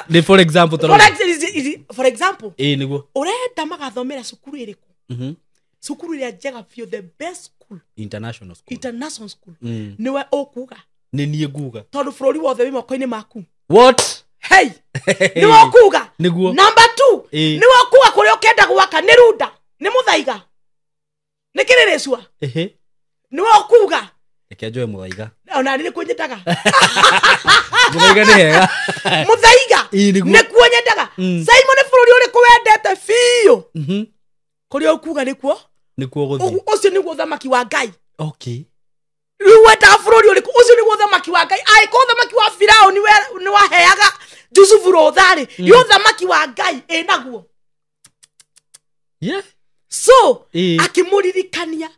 Speaker 2: nĩ for example
Speaker 1: For
Speaker 2: tondũ.
Speaker 1: for example
Speaker 2: Ĩ nĩguo.
Speaker 1: ũrenda magathomera cukuru ĩrĩkũ
Speaker 2: Mhm.
Speaker 1: cukuru ĩrĩa njega biũ the best school
Speaker 2: International school.
Speaker 1: international school nĩwe ũkuga
Speaker 2: Nĩ niĩ nguga.
Speaker 1: tondũ bũrũri wothe wĩ moko-inĩ maku
Speaker 2: What?
Speaker 1: Hey, nĩwe ũkuga
Speaker 2: Nĩguo.
Speaker 1: number two
Speaker 2: Ĩ.
Speaker 1: nĩwe ũkuga kũrĩa ũkenda gwaka nĩ runda nĩ mũthaiga nĩ kĩrĩrĩcua
Speaker 2: Ehe.
Speaker 1: nĩwe ũkuga
Speaker 2: Reke njoe mũthaiga.
Speaker 1: ona nĩ nĩkuo nyendaga
Speaker 2: Mũthaiga nĩ hega.
Speaker 1: mũthaiga
Speaker 2: Ĩ, nĩguo.
Speaker 1: nĩkuo nyendaga Simon nĩ bũrũri ũrĩkũ wendete biũ kũrĩa ũkuga nĩkuo
Speaker 2: Nĩkuo gũthiĩ.
Speaker 1: ũcio nĩguo ũthamaki wa Ngai
Speaker 2: Okay.
Speaker 1: rĩu wendaga bũrũri ũrĩkũ ũcio nĩguo ũthamaki wa Ngai angĩkorwo ũthamaki wa Firaũni nĩ waheaga Jusufu rũtha-rĩ rĩ ũthamaki wa Ngai ĩnaguo
Speaker 2: Yeah.
Speaker 1: so
Speaker 2: Ĩ.
Speaker 1: akĩmũririkania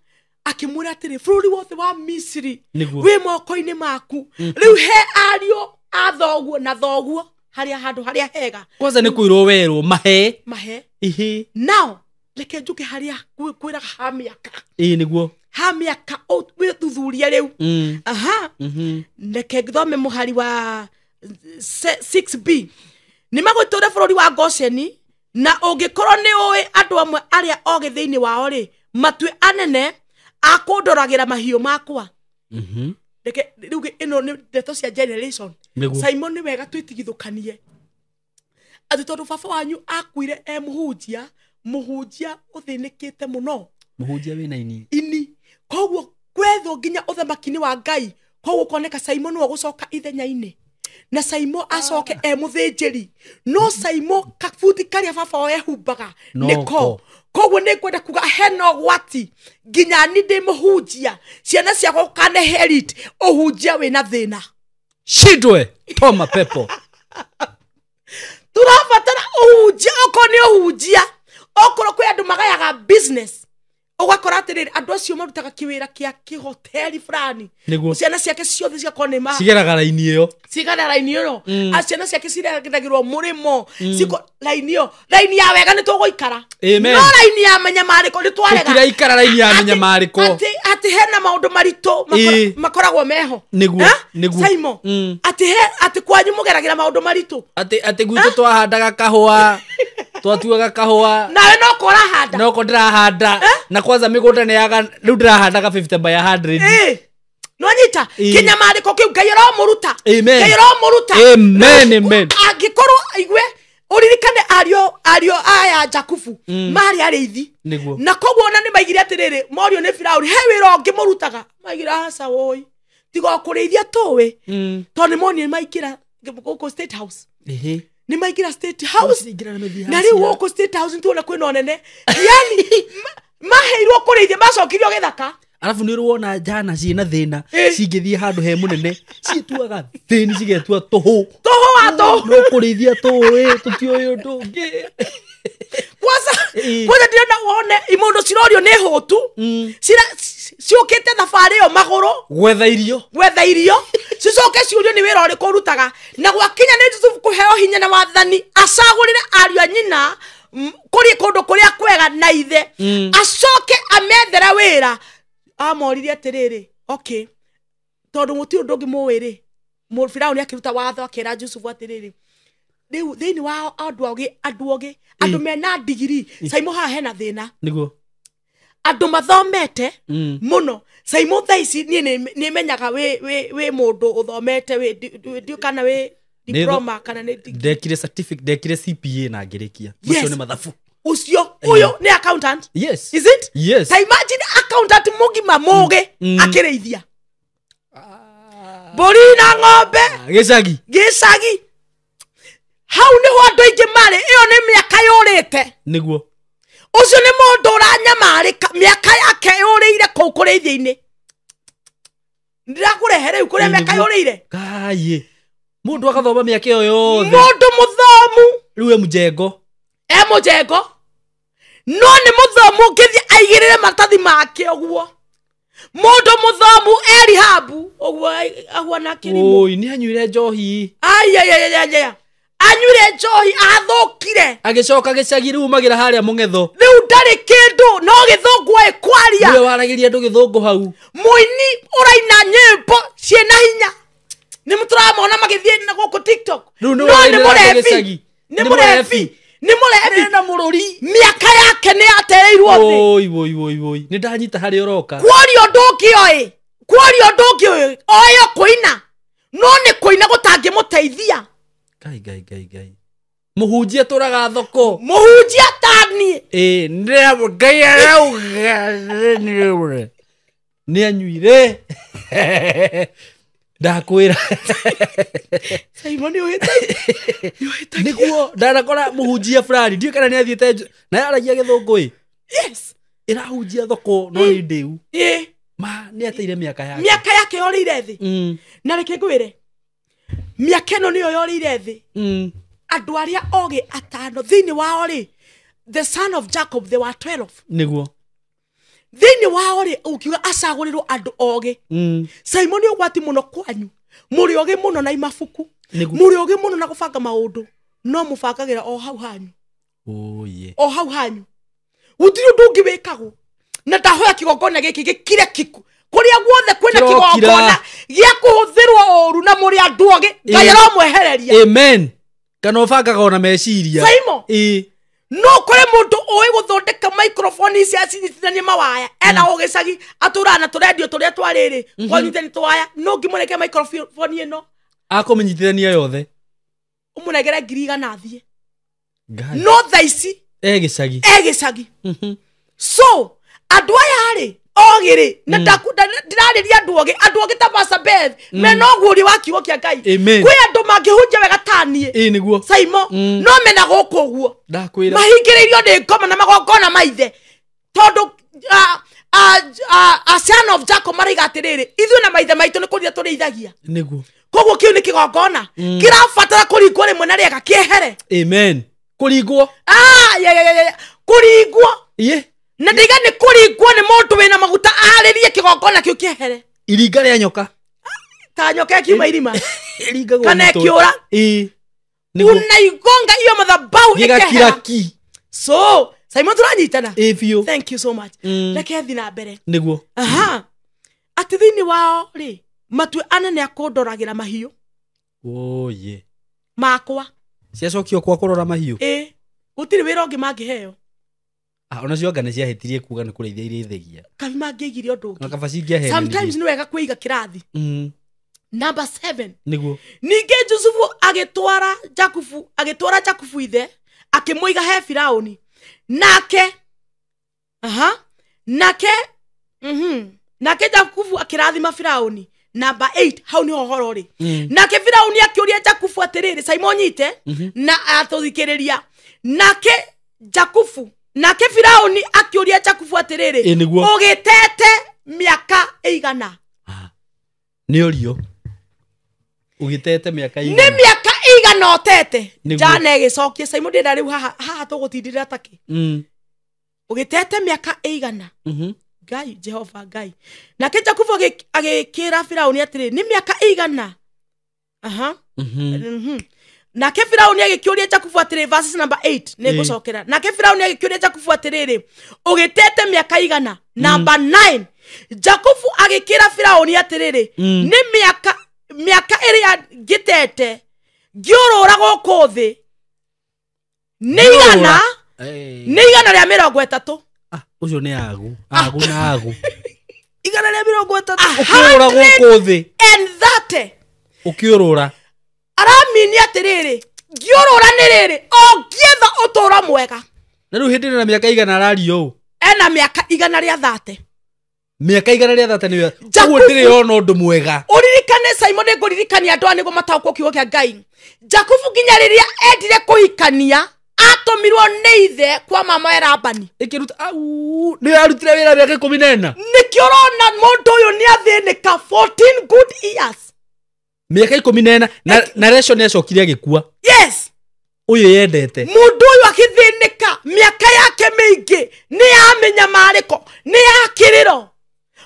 Speaker 1: akĩmwĩra atĩrĩ bũrũri wothe wa Misiri
Speaker 2: Nĩguo.
Speaker 1: wĩ moko-inĩ maku rĩu he ariũ a thoguo na thoguo harĩa handũ harĩa hega
Speaker 2: Kwanza nĩ kwĩrwo werwo mahe.
Speaker 1: mahe
Speaker 2: Ihi.
Speaker 1: nao reke njũke harĩa kwĩraga ha mĩaka
Speaker 2: Ĩ nĩguo.
Speaker 1: ha mĩaka wĩthuthurie rĩu aha reke thome mũhari wa 6b nĩ magũtũre bũrũri wa Gosheni na ũngĩkorwo nĩ ũĩ andũ amwe arĩa ogĩ thĩinĩ wao rĩ matue anene a kũndoragĩra mahiũ makwa reke rĩu ĩno nĩ ndeto cia generation
Speaker 2: Nĩguo.
Speaker 1: Simon nĩ wega twĩtigithũkanie atĩ tondũ baba wanyu akuire e mũhunjia mũhunjia ũthĩnĩkĩte mũno
Speaker 2: Mũhunjia wĩna ini.
Speaker 1: ini koguo gwethwo nginya ũthamaki-inĩ wa Ngai koguo koneka Simon nĩwe ũgũcoka ithenya-inĩ na Simon acoke e mũthĩnjĩri no Simon kabuti karĩa baba wao ehumbaga
Speaker 2: Noko.
Speaker 1: nĩko koguo nĩ ngwenda kuga hena ũgwati nginya ni ndĩ mũhunjia ciana ciakwa ũkaneherit ũhunjia wĩna thĩna
Speaker 2: Shindwe. Toma pepo.
Speaker 1: tũrabatara ũhunjia okorwo nĩ ũhunjia okorwo kwĩ andũ magayaga business ũgakora atĩrĩrĩ andũ acio marutaga kĩwĩra kĩa kĩhoteri fulani
Speaker 2: Nĩguo.
Speaker 1: ciana ciake ciothe cigakorwo nĩ ma
Speaker 2: Cigeraga raini ĩyo.
Speaker 1: cigana raini ĩyo mm. Ciana ciake ciragĩragĩrwo mũrĩmo ciko raini ĩyo raini ya wega nĩ tũgũikara
Speaker 2: Amen.
Speaker 1: no raini ya manyamarĩko nĩ twarega
Speaker 2: Tũtiraikara raini ya mĩnyamarĩko.
Speaker 1: Atĩ hena maũndũ maritũ
Speaker 2: Ĩ.
Speaker 1: makoragwo meho
Speaker 2: Nĩguo,
Speaker 1: Eh?
Speaker 2: nĩguo.
Speaker 1: Simon atĩ he atĩ kwanyu mũgeragĩra maũndũ maritũ
Speaker 2: Atĩ gwitũ twahandaga kahũa. Twatuaga kahũa.
Speaker 1: nawe no kũrahanda
Speaker 2: Noko ndĩrahanda. Na kwanza mĩgũnda nĩ yaga rĩu ndĩrahandaga 50 by 100.
Speaker 1: Ĩ. nĩwanyita
Speaker 2: Ĩ.
Speaker 1: kĩnyamarĩko kĩu Ngai aromuruta
Speaker 2: Amen.
Speaker 1: Ngai aromuruta
Speaker 2: Amen, amen.
Speaker 1: Angĩkorwo igue ũririkane ariũ aya Jakubu marĩ arĩithi
Speaker 2: Nĩguo.
Speaker 1: na koguo ona nĩ maigire atĩrĩrĩ morio nĩ Firaũni he wĩra ũngĩ mũrutaga maigire aca woi Tiga kũrĩithia tũĩ, tondũ nĩ monire maingĩra gũkũ State House.
Speaker 2: Ehe.
Speaker 1: Nĩ maingĩra State House.
Speaker 2: Cingĩra na mĩthiĩ
Speaker 1: Na rĩu gũkũ State House nĩtuona kwĩna ũnene, yani maheirwo kũrĩithia, macokirio gĩthaka.
Speaker 2: Arabu nä å wona njana ciä na thä na
Speaker 1: Eh.
Speaker 2: cingä thiä handå he må nene ciätuaga thä ni cigetua tå hå.
Speaker 1: Tũhũ wa tũhũ.
Speaker 2: No kå rä ithia tå ä tå tiå å ndå ngä.
Speaker 1: Kwanza,
Speaker 2: Eh.
Speaker 1: kwanza ndĩrenda wone imũndũ cirorio nĩ hũtu. Ciũkĩte thabarĩ ĩyo magũrũ
Speaker 2: Gwetha irio.
Speaker 1: Gwetha irio, cicoke ciũrio nĩ wĩra ũrĩkũ ũrutaga. Na gwakinya nĩ Jusufu kũheo hinya na wathani acagũrĩre ariũ a nyina kũrĩ kũndũ kũrĩa kwega na ithe, acoke amethere wĩra, amoririe atĩrĩrĩ, okay, tondũ gũtirĩ ũndũ ũngĩ mũĩ rĩ, Firaũni akĩruta watho akĩra Jusufu atĩrĩrĩ, rĩu thĩinĩ wa andũ ogĩ, andũ mena ndigiri, Caimo, haha hena thĩna.
Speaker 2: Nä guo.
Speaker 1: Andũ mathomete mũno, Caimo, thaa ici niĩ nĩ menyaga wĩ mũndũ ũthomete, wĩ ndiũ kana wĩ diploma kana nĩ degree.
Speaker 2: Ndekire certificate, ndekire CPA na ngä rä kia.
Speaker 1: Yes.
Speaker 2: Macio nä mathabu.
Speaker 1: Ũcio ũyũ nĩ accountant.
Speaker 2: Yes.
Speaker 1: Is it?
Speaker 2: Yes.
Speaker 1: Ta imagine accountant mũgima mũgĩ akĩrĩithia mbũri na ng'ombe.
Speaker 2: Gä cagi.
Speaker 1: Gĩcagi hau nĩho andũ aingĩ marĩ. Ĩyo nĩ mĩaka yũrĩte.
Speaker 2: Nä guo.
Speaker 1: Ũcio nĩ mũndũ ũranyamarĩka, mĩaka yake yũrĩire kũu kũrĩithia-inĩ. Ndĩrakũrehe rĩu kũrĩa mĩaka yũrĩire.
Speaker 2: Kaiä må ndå agathoma mä aka ä yo yothe.
Speaker 1: Mũndũ mũthomu.
Speaker 2: Rä u e må njengo.
Speaker 1: E mũjengo, no nĩ mũthomu, ũngĩthiĩ aigĩrĩre maratathi make ũguo. Mũndũ mũthomu e rihabu ũguo ahuana kĩrimũ.
Speaker 2: Oi, nä anyuire njohi.
Speaker 1: Aiaiaiaiaia, anyuire njohi, athũkire.
Speaker 2: Agä coka gä cagi rä u magä ra harä a må ng'etho.
Speaker 1: Rĩu ndarĩ kĩndũ, no gĩthũngũ ĩ kwaria.
Speaker 2: Nä waragä ria andå gä thå ngå hau.
Speaker 1: Mũini ũraina nyĩmbo ciĩna hinya, nĩ tũramona magĩthiĩ na gũkũ TikTok.
Speaker 2: Rĩu nĩ
Speaker 1: No nĩ
Speaker 2: ũrainĩra andũ
Speaker 1: mũrebi.
Speaker 2: gĩcagi.
Speaker 1: Nĩ
Speaker 2: Nĩ
Speaker 1: mũrebi.
Speaker 2: mũrebi.
Speaker 1: Nĩ mũrebi.
Speaker 2: Na må rå ri.
Speaker 1: Mĩaka yake nĩ yatereirwo thĩ.
Speaker 2: Oi oi oi oi, nä ndanyita harä å roka.
Speaker 1: Kuoria ũndũ ũngĩ oĩ, kuoria ũndũ ũngĩ oĩ, oĩ o kũina, no nĩ kũina gũtangĩmũteithia.
Speaker 2: Ngai ngai ngai ngai, må hunjia tå raga thoko.
Speaker 1: Mũhunjia taniĩ.
Speaker 2: Ä ngai arauga nä anyuire, ndakwä ra.
Speaker 1: Simon nĩ ũhĩtagia.
Speaker 2: Nä guo ndanakora må hunjia fulani, ndiå kana nä athiä te na yaragia gä thå ngå ä.
Speaker 1: Yes.
Speaker 2: Ä rahunjia thoko no nä ndä u.
Speaker 1: Ĩ.
Speaker 2: Ma nä ateire mä aka yake.
Speaker 1: Mĩaka yake yorĩire thĩ. Na reke ngwĩre, mĩaka ĩno nĩyo yorĩire thĩ. Andũ arĩa ogĩ atano thĩinĩ wao rĩ, the son of Jacob, they were 12.
Speaker 2: Nä guo.
Speaker 1: Thĩinĩ wao rĩ, ũkiuga acagũrĩrwo andũ ogĩ. Simon, nĩ ũgwati mũno kwanyu, mũrĩ ogĩ mũno na imabuku.
Speaker 2: Nĩguo.
Speaker 1: Mũrĩ ogĩ mũno na gũbanga maũndũ, no mũbangagĩra o hau hanyu.
Speaker 2: Oye.
Speaker 1: O hau hanyu, gũtirĩ ũndũ ũngĩ wĩkagwo. Na ndahoya kĩgongona gĩkĩ gĩkire kiku kũrĩa guothe kwĩna
Speaker 2: Kĩrokira.
Speaker 1: kĩgongona gĩa kũhũthĩrwo ũru na mũrĩ andũ ogĩ, Ngai
Speaker 2: Ĩ.
Speaker 1: aromwehereria.
Speaker 2: Amen, kana å bangaga ona meciria.
Speaker 1: Simon.
Speaker 2: Ä.
Speaker 1: No kũrĩ mũndũ ũĩ gũthondeka microphone ici acinyitithanie mawaya, ena ũgĩcagi atũraga na tũrendio tũrĩa twarĩrĩ kwanyitani twaya, no ngĩmũnengere microphone ĩno,
Speaker 2: Akå mä nyitithania yothe.
Speaker 1: ũmũnengere 100,000 athiĩ.
Speaker 2: Ngai.
Speaker 1: No thaa ici
Speaker 2: E gä cagi.
Speaker 1: e gĩcagi. So andũ aya rĩ ogĩ rĩ, na ndĩrarĩria andũ ogĩ, andũ ogĩ ta Pastor Beth, mena ũguũrio wa kiugo kĩa Ngai.
Speaker 2: Amen.
Speaker 1: Kwĩ andũ mangĩhunjia wega ta niĩ,
Speaker 2: Ä nä guo.
Speaker 1: Saimo, no mena gũkũ ũguo
Speaker 2: Ndakwä ra.
Speaker 1: mahingĩrĩirio nĩ ngoma na magongona maithe, tondũ a son of Jacob maraiga atĩrĩrĩ, ithuĩ na maithe maitũ nĩ kũrĩa tũrĩithagia.
Speaker 2: Nä guo.
Speaker 1: Koguo kĩu nĩ kĩgongona kĩrabatara kũringwo rĩmwe na rĩega kĩehere.
Speaker 2: Amen, kå ringwo.
Speaker 1: Ah, ya, ya, ya, ya. Kũringwo.
Speaker 2: Ä.
Speaker 1: Na ndiga nĩ kũringwo nĩ mũndũ wĩna maguta arĩrie kĩgongona kĩu kĩehere.
Speaker 2: Iringa rä a nyoka.
Speaker 1: Ta nyoka ĩkiuma irima.
Speaker 2: Ĩringagwo
Speaker 1: Kana
Speaker 2: mũtwe.
Speaker 1: ĩkĩũra.
Speaker 2: Ĩ nĩguo.
Speaker 1: Unaigonga iyo madhabahu
Speaker 2: gĩgakira
Speaker 1: ĩkehera.
Speaker 2: ki.
Speaker 1: So Simon, tũranyitana?
Speaker 2: Ĩ biũ.
Speaker 1: Thank you so much. Reke thi na mbere.
Speaker 2: Nĩguo.
Speaker 1: Aha, atĩ thĩinĩ wao rĩ, matue anene a kũndoragĩra mahiũ
Speaker 2: Oye.
Speaker 1: Makwa.
Speaker 2: Ciacokio kwa kũrora mahiũ.
Speaker 1: Ĩ, gũtirĩ wĩra ũngĩ mangĩheo.
Speaker 2: Ah, onacio anga nĩ ciahĩtirie kuga nĩ kũrĩithia irĩithagia.
Speaker 1: Kabi mangĩigire ũndũ
Speaker 2: Na
Speaker 1: ũngĩ.
Speaker 2: kaba cingĩahenanirie.
Speaker 1: Sometimes nĩ wega kwĩiga kĩrathi. Number 7.
Speaker 2: Nĩguo.
Speaker 1: Ningĩ Jusufu agĩtwara Jakubu, agĩtwara Jakubu ithe, akĩmũiga he Firaũni. Nake aha nake nake Jakubu akĩrathima Firaũni Number 8 hau niho horo ri. Nake Firauni akiuria Jakubu atiriri, Simon nyite na atuthikiriria. Nake Jakubu, nake Firauni akiuria Jakubu atiriri, ugitete miaka igana.
Speaker 2: Ni orio. Ugitete miaka igana.
Speaker 1: Ni miaka igana otete. Jana egicokia Simon ndira riu haha haha tugutindira taki. Ugitete miaka igana. Ngai Jehova Ngai. Nake Jakubu agikira Firauni atiri ni miaka igana. Aha. Nake Firauni agikiuria Jakubu atiri, verses number 8 nigucokera. Nake Firauni agikiuria Jakubu atiriri ugitete miaka igana. Number 9 Jakubu agikira Firauni atiriri ni miaka iria ngitete ngiurura guku thi ni igana ni igana ria 30.
Speaker 2: Ucio ni agu agu na agu
Speaker 1: igana ria 30
Speaker 2: ukiurura guku thi
Speaker 1: and that
Speaker 2: ukiurura
Speaker 1: aramini atiriri ngiurura ni riri o ngietha utura mwega.
Speaker 2: Na riu hindi na miaka igana arario
Speaker 1: ena miaka igana ria 30.
Speaker 2: Miaka igana ria 30 ni uguo ndiri ona undu mwega.
Speaker 1: Uririkane Simon nguririkania andu aya niguo mataũkwo kiugo kia Ngai. Jakubu nginya riria endire kuhikania atumirwo ni ithe kwa mama we Labani.
Speaker 2: Ikiruta au ni arutire wira miaka 14.
Speaker 1: Nikio urona mundu uyu ni athinika 14 good years.
Speaker 2: Miaka 14 na Rachel ni acokire agikua.
Speaker 1: Yes.
Speaker 2: Uyu yendete.
Speaker 1: Mundu uyu akithinika miaka yake miingi ni ya minyamariko ni ya kiriro.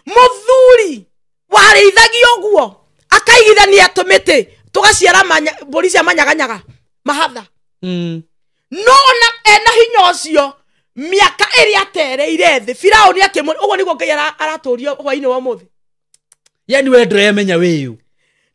Speaker 1: Muthuri warĩithagia ũguo akaigithania tũmĩtĩ tũgaciara mbũri cia manyaganyaga mahatha. No ona ena hinya ũcio miaka ĩrĩa atereire thĩ Firaũni akĩmũ ũguo nĩguo Ngai aratũrio hwainĩ wa ũmũthĩ.
Speaker 2: Yani we ndũremenya wĩyũ.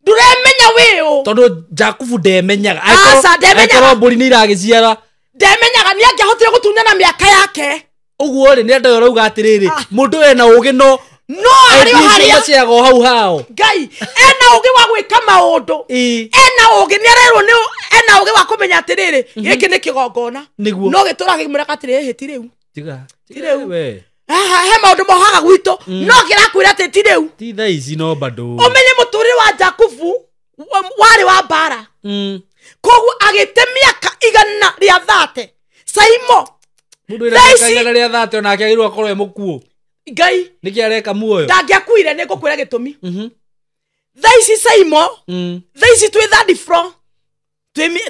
Speaker 1: Ndũremenya wĩyũ.
Speaker 2: Tondũ Jakubu ndemenyaga.
Speaker 1: Aca ndemenyaga.
Speaker 2: Akorwo mbũri nĩ iragĩciara.
Speaker 1: Ndemenyaga nĩ angĩahotire gũtunyana miaka yake.
Speaker 2: Ũguo rĩ nĩ andũ arauga atĩrĩrĩ mũndũ wena ũgĩ no
Speaker 1: no ario haria
Speaker 2: ciago hau hao.
Speaker 1: Ngai ena ugi wa gwika maundu. Ena ugi ni arerwo ni ena ugi wa kumenya atiriri giki ni kigongona no gitura gimura atiriri hiti riu
Speaker 2: tiga riu we
Speaker 1: he maundu mohaga gwitu no kirakwira ati ti riu
Speaker 2: ti thaa ici no bado
Speaker 1: umenye muturire wa Jakubu wari wa mbara. Koguo agite miaka igana ria 30 Saimo
Speaker 2: mundu ira miaka igana ria 30 onake agirwo akorwo e mukuo.
Speaker 1: Ngai
Speaker 2: niki areka muoyo
Speaker 1: ndangiakuire ni ngukwira gitumi. Thaa ici Saimo thaa ici twi third floor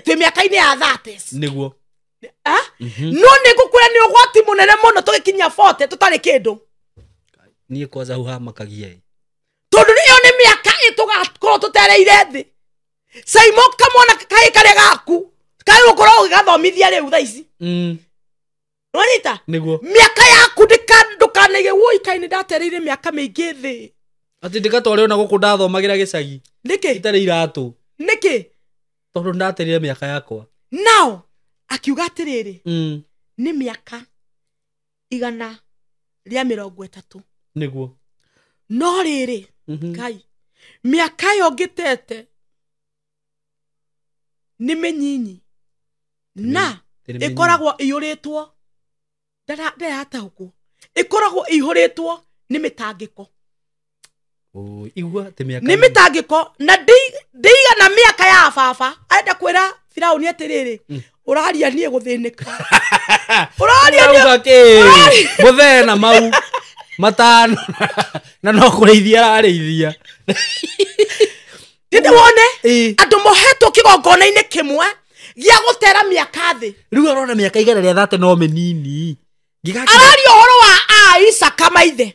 Speaker 1: twi miaka-ini ya 30
Speaker 2: niguo
Speaker 1: no ni ngukwira ni ugwati munene muno tugikinya 40 tutari kindu.
Speaker 2: Nie kwanza huha makagia
Speaker 1: tondu iyo ni miaka itugakorwo tutereire thi. Saimo kamwana kai karia gaku kai gukorwo ugigathomithia riu thaa ici. Nwanita?
Speaker 2: Niguo.
Speaker 1: Miaka yaku ndukanaige woi kai ni ndatereire miaka miingi thi.
Speaker 2: Ati ndikatware ona guku ndathomagira gicagi.
Speaker 1: Niki?
Speaker 2: Itarĩ iratũ.
Speaker 1: Niki?
Speaker 2: Tondu ndatereire miaka yakwa.
Speaker 1: Now akiuga atiriri ni miaka igana ria 30.
Speaker 2: Niguo.
Speaker 1: No riri Ngai miaka yo ngitete ni minyinyi na ikoragwo iyuritwo ndarataũkwo ikoragwo ihuritwo ni mitangiko.
Speaker 2: Igua ti miaka
Speaker 1: ni mitangiko na ndiigana miaka ya baba arenda kwira Firauni atiriri uraria nie guthinika uraria
Speaker 2: nie ki muthee na mau matano na no kurĩithia ararĩithia.
Speaker 1: Ndinde wone andu mohetwo kigongona-inĩ kimwe gia gutera miaka thi.
Speaker 2: Riu arona miaka igana ria 30 no minini.
Speaker 1: Araria uhoro wa Isaka maithe.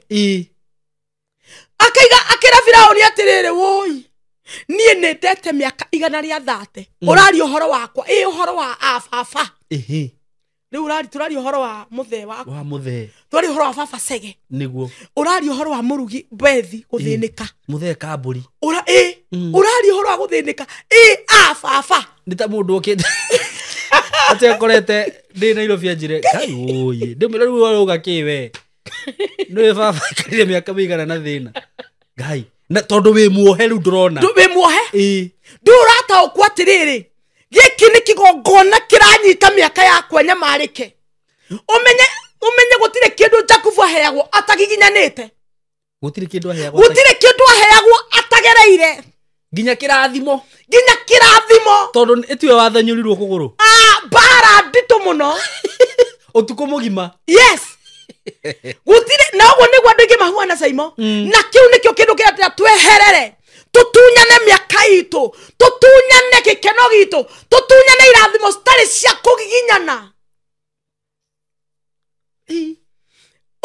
Speaker 1: Akaiga akira Firauni atiriri woi nie ni ndete miaka igana ria 30 uraria uhoro wakwa ĩ uhoro wa baba. Riu urari turaria uhoro wa muthee wakwa
Speaker 2: wa muthee
Speaker 1: turaria uhoro wa baba Sege
Speaker 2: niguo
Speaker 1: uraria uhoro wa murugi Bethi guthinika
Speaker 2: muthee Kamburi
Speaker 1: ura uraria uhoro wa guthinika ĩ a baba
Speaker 2: ni ta mundu okite ati akorete ndi Nairobi anjire kai woi ndimwira riu aruga ki we niwe baba karire miaka mĩigana na thĩna Ngai na tondu wi muohe riu ndurona
Speaker 1: wi muohe ndurataũkwo atiriri giki ni kigongona kiranyita miaka yakwa nyamarike umenye gutire kindu Jakubu aheagwo atagiginyanite.
Speaker 2: Gũtirĩ kĩndũ aheagwo.
Speaker 1: Gũtirĩ kĩndũ aheagwo atagereire.
Speaker 2: Nginya kĩrathimo.
Speaker 1: Nginya kĩrathimo.
Speaker 2: Tondũ ĩtiwe wathenyũrirwo kũgũrũ.
Speaker 1: Ah, mbara nditũ mũno.
Speaker 2: Ũtukũ mũgima.
Speaker 1: Yes. Gũtirĩ na ũguo nĩguo andũ aingĩ mahuana Saimo. Na kĩu nĩkĩo kĩndũ kĩrĩa tweherere. Tũtunyane mĩaka itũ, tũtunyane gĩkeno gitũ, tũtunyane irathimo citarĩ cia kũgiginyana.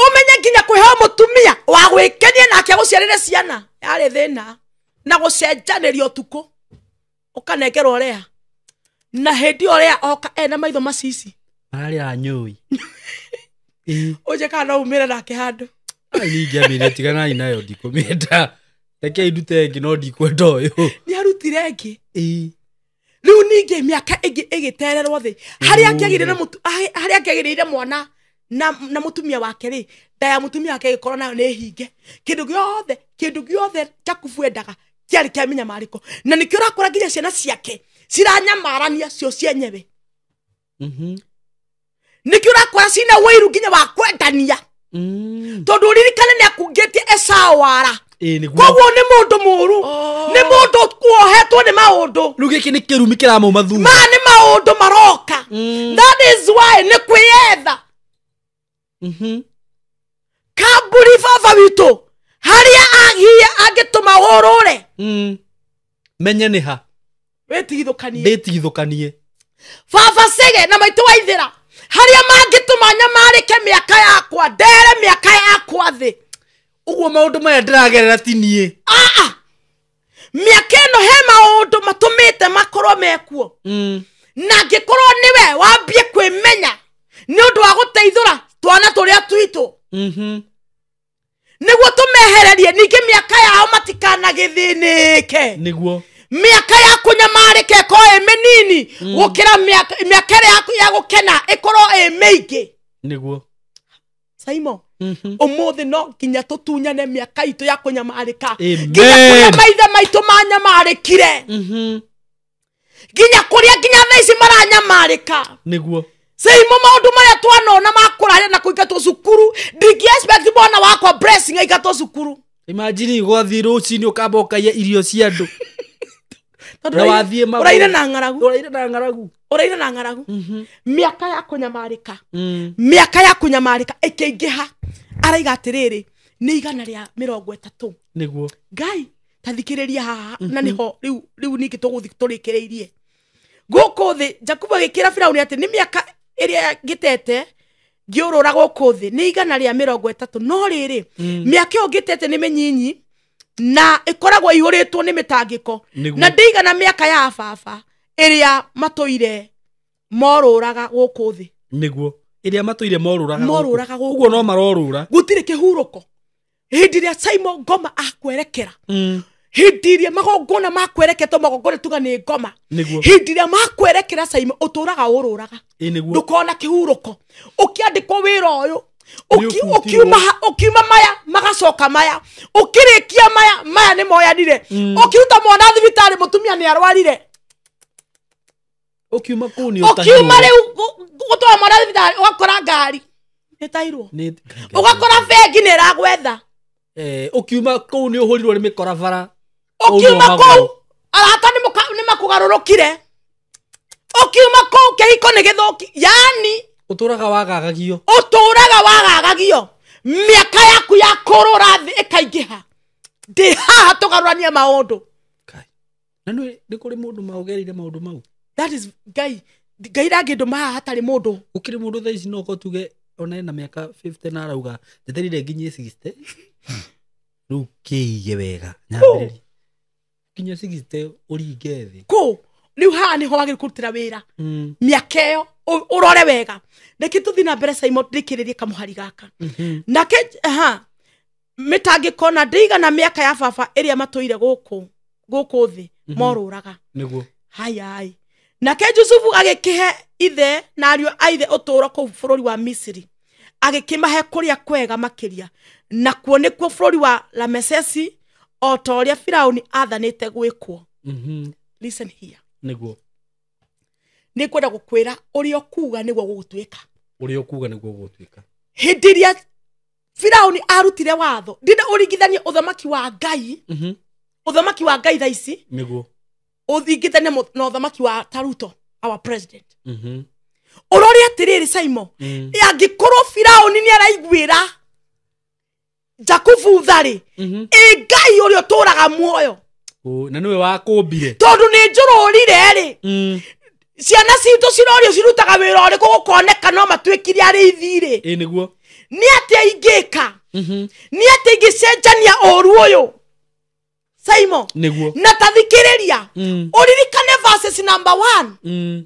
Speaker 1: Ũmenye nginya kwĩheo mũtumia wa gwĩkenia nake agũciarĩre ciana yarĩ thĩna na gũcenjanĩria ũtukũ ũkanengerwo ũrĩa na hĩndĩ ĩyo ũrĩa oka ena maitho macici
Speaker 2: mararĩra nyũi.
Speaker 1: Ũnje kana no umĩre nake handũ.
Speaker 2: Ai ningĩamĩire tiganai nayo ndikũmĩenda. Reke ndute ĩngĩ no ndikwenda ũyũ.
Speaker 1: Nĩ arutire ĩngĩ. Rĩu ningĩ mĩaka ĩngĩ ĩgĩtererwo thĩ harĩa angĩagĩrĩire mwana na mũtumia wake rĩ, nda ya mũtumia wake ĩgĩkorwo nayo nĩ hinge. Kĩndũ gĩothe Jakubu endaga kĩarĩ kĩa mĩnyamarĩko na nĩkĩo ũrakora nginya ciana ciake ciranyamarania cio cienyewe. Nĩkĩo ũrakora cina wĩiru nginya wa kwendania. Tondũ ũririkane nĩ akungĩtie Esau wara. Koguo nĩ mũndũ mũũru, nĩ mũndũ kuohetwo nĩ maũndũ.
Speaker 2: Rĩu gĩkĩ nĩ kĩrumi kĩramauma thutha.
Speaker 1: Ma nĩ maũndũ maroka. That is why nĩ kwĩyetha. Kamburi baba witũ harĩa agiye angĩtũma ũrũre.
Speaker 2: Menye nĩ ha.
Speaker 1: Wĩtigithũkanie.
Speaker 2: Ndĩtigithũkanie.
Speaker 1: Baba Cege na maitũ wa Ithĩra harĩa mangĩtũma nyamarĩke mĩaka yakwa, ndere mĩaka yakwa thĩ.
Speaker 2: Ũguo maũndũ maya ndĩragerera ti niĩ.
Speaker 1: Mĩaka ĩno he maũndũ matũmĩte makorwo mekuo. Na angĩkorwo nĩwe wambie kwĩmenya nĩ ũndũ wa gũteithũra twana tũrĩa twitũ. Nĩguo tũmehererie ningĩ mĩaka yao matikanagĩthĩnĩke.
Speaker 2: Nĩguo.
Speaker 1: Mĩaka ya kũnyamarĩka ĩkorwo ĩ mĩnini gũkĩra mĩaka ĩrĩa ya gũkena ĩkorwo ĩ mĩingĩ.
Speaker 2: Nĩguo.
Speaker 1: Saimo, ũmũthĩ no nginya tũtunyane mĩaka itũ ya kũnyamarĩka. Nginya kũrĩa maithe maitũ manyamarĩkire. Nginya kũrĩa nginya thaa ici maranyamarĩka.
Speaker 2: Nĩguo.
Speaker 1: Saimo maũndũ marĩa twanona ma kũraria na kũingatwo cukuru, ndingĩ expect mwana wakwa Blessing aingatwo cukuru.
Speaker 2: Imagine gwathiĩ rũcinĩ ũkamba ũkaiya irio cia andũ.
Speaker 1: Na wathiĩ magũrũ. Ũraire na ng'aragu.
Speaker 2: Ũraire na ng'aragu.
Speaker 1: Ũraire na ng'aragu. Mĩaka ya kũnyamarĩka. Mĩaka ya kũnyamarĩka ĩkĩingĩha. Araiga atĩrĩrĩ, nĩ 130.
Speaker 2: Nĩguo.
Speaker 1: Ngai, ta thikĩrĩria haha na nĩho rĩu ningĩ tũgũthiĩ tũrĩkĩrĩirie. Gũkũ thĩ Jakubu agĩkĩra Firaũni atĩ nĩ mĩaka ĩrĩa ngĩtete ngĩũrũra gũkũ thĩ nĩ 130, no rĩrĩ mĩaka ĩyo ngĩtete nĩ mĩnyinyi na ĩkoragwo ĩihũrĩtwo nĩ mĩtangĩko na ndĩigana mĩaka ya baba ĩrĩa matũire morũraga gũkũ thĩ.
Speaker 2: Nĩguo. Ĩrĩa matũire morũraga gũkũ. Ũguo no marorũra.
Speaker 1: Gũtirĩ kĩhurũko. Hĩndĩ ĩrĩa Simon Ngoma akwerekera, hĩndĩ ĩrĩa magongona makwereketwo, magongona tuga nĩ ngoma. Hĩndĩ ĩrĩa makwerekera Simon ũtũraga ũrũraga. Ndũkona kĩhurũko. Ũkĩandĩkwo wĩra ũyũ, ũkiuma maya magacoka maya, ũkĩrĩkia maya maya nĩ moyanire. Ũkĩruta mwana thibitarĩ mũtumia nĩ arwarire.
Speaker 2: Ũkiuma kũu nĩ ũtahirwo.
Speaker 1: Ũkiuma rĩu gũtwara mwana thibitarĩ ũgakora ngari nĩ ĩtahirwo. Ũgakora bengi nĩ ĩragwetha.
Speaker 2: Ũkiuma kũu nĩ ũhũrirwo nĩ mĩkora bara.
Speaker 1: Ũkiuma kũu arata nĩ makũgarũrũkire. Ũkiuma kũu kĩhiko nĩ gĩthũki. Yani
Speaker 2: ũtũraga wagagagio.
Speaker 1: Ũtũraga wagagagio. Mĩaka yaku ya kũrũra thĩ ĩkaingĩha. Ndĩ haha tũgarũranie maũndũ.
Speaker 2: Na nĩ kũrĩ mũndũ maũgereire maũndũ mau.
Speaker 1: That is Ngai. Ngai ndangĩndũma haha hatarĩ mũndũ.
Speaker 2: Gũkĩrĩ mũndũ thaa ici no ũkorwo tuge ona ena mĩaka 50 na arauga njeterire nginyie 60. Rĩu kĩige wega. Nyambĩrĩrie. Nginya 60 ũringe thĩ.
Speaker 1: Kũ? Rĩu haha nĩho wagĩrĩirwo kũrutĩra wĩra. Mĩaka ĩyo ũrore wega. Reke tũthiĩ na mbere Simon ndĩkĩrĩrie kamũhari gaka. Nake mĩtangĩko na ndĩigana mĩaka ya baba ĩrĩa matũire gũkũ thĩ morũraga.
Speaker 2: Nĩguo.
Speaker 1: Hayai. Nake Jusufu agĩkĩhe ithe na ariũ a ithe ũtũũro kũu bũrũri wa Misiri. Agĩkĩmahe kũrĩa kwega makĩria. Nakuo nĩkuo bũrũri wa Ramesesi o ta ũrĩa Firaũni aathanĩte gwĩkwo. Listen here.
Speaker 2: Nĩguo.
Speaker 1: Nĩ ngwenda gũkwĩra ũrĩa ũkuga nĩguo gũgũtuĩka.
Speaker 2: Ũrĩa ũkuga nĩguo gũgũtuĩka.
Speaker 1: Hĩndĩ ĩrĩa Firauni arutire watho. Ndĩrenda ũringithanie ũthamaki wa Ngai. Ũthamaki wa Ngai thaa ici.
Speaker 2: Nĩguo.
Speaker 1: Ũringithanie na ũthamaki wa Taruto, our president. Ũrore atĩrĩrĩ Simon, angĩkorwo Firauni nĩ araiguĩra Jakubu tha-rĩ, ĩ Ngai ũrĩa ũtũũraga muoyo.
Speaker 2: Na nĩwe wakũmbire.
Speaker 1: Tondũ nĩ njũrũrire rĩ, ciana citũ cirorio cirutaga wĩra ũrĩkũ gũkoneka no matuĩkire arĩithi rĩ.
Speaker 2: Ĩ nĩguo.
Speaker 1: Nĩ atĩa ingĩka? Nĩ atĩa ingĩcenjania ũru ũyũ? Simon.
Speaker 2: Nĩguo.
Speaker 1: Na tathikĩrĩria. Ũririkane verses number 1.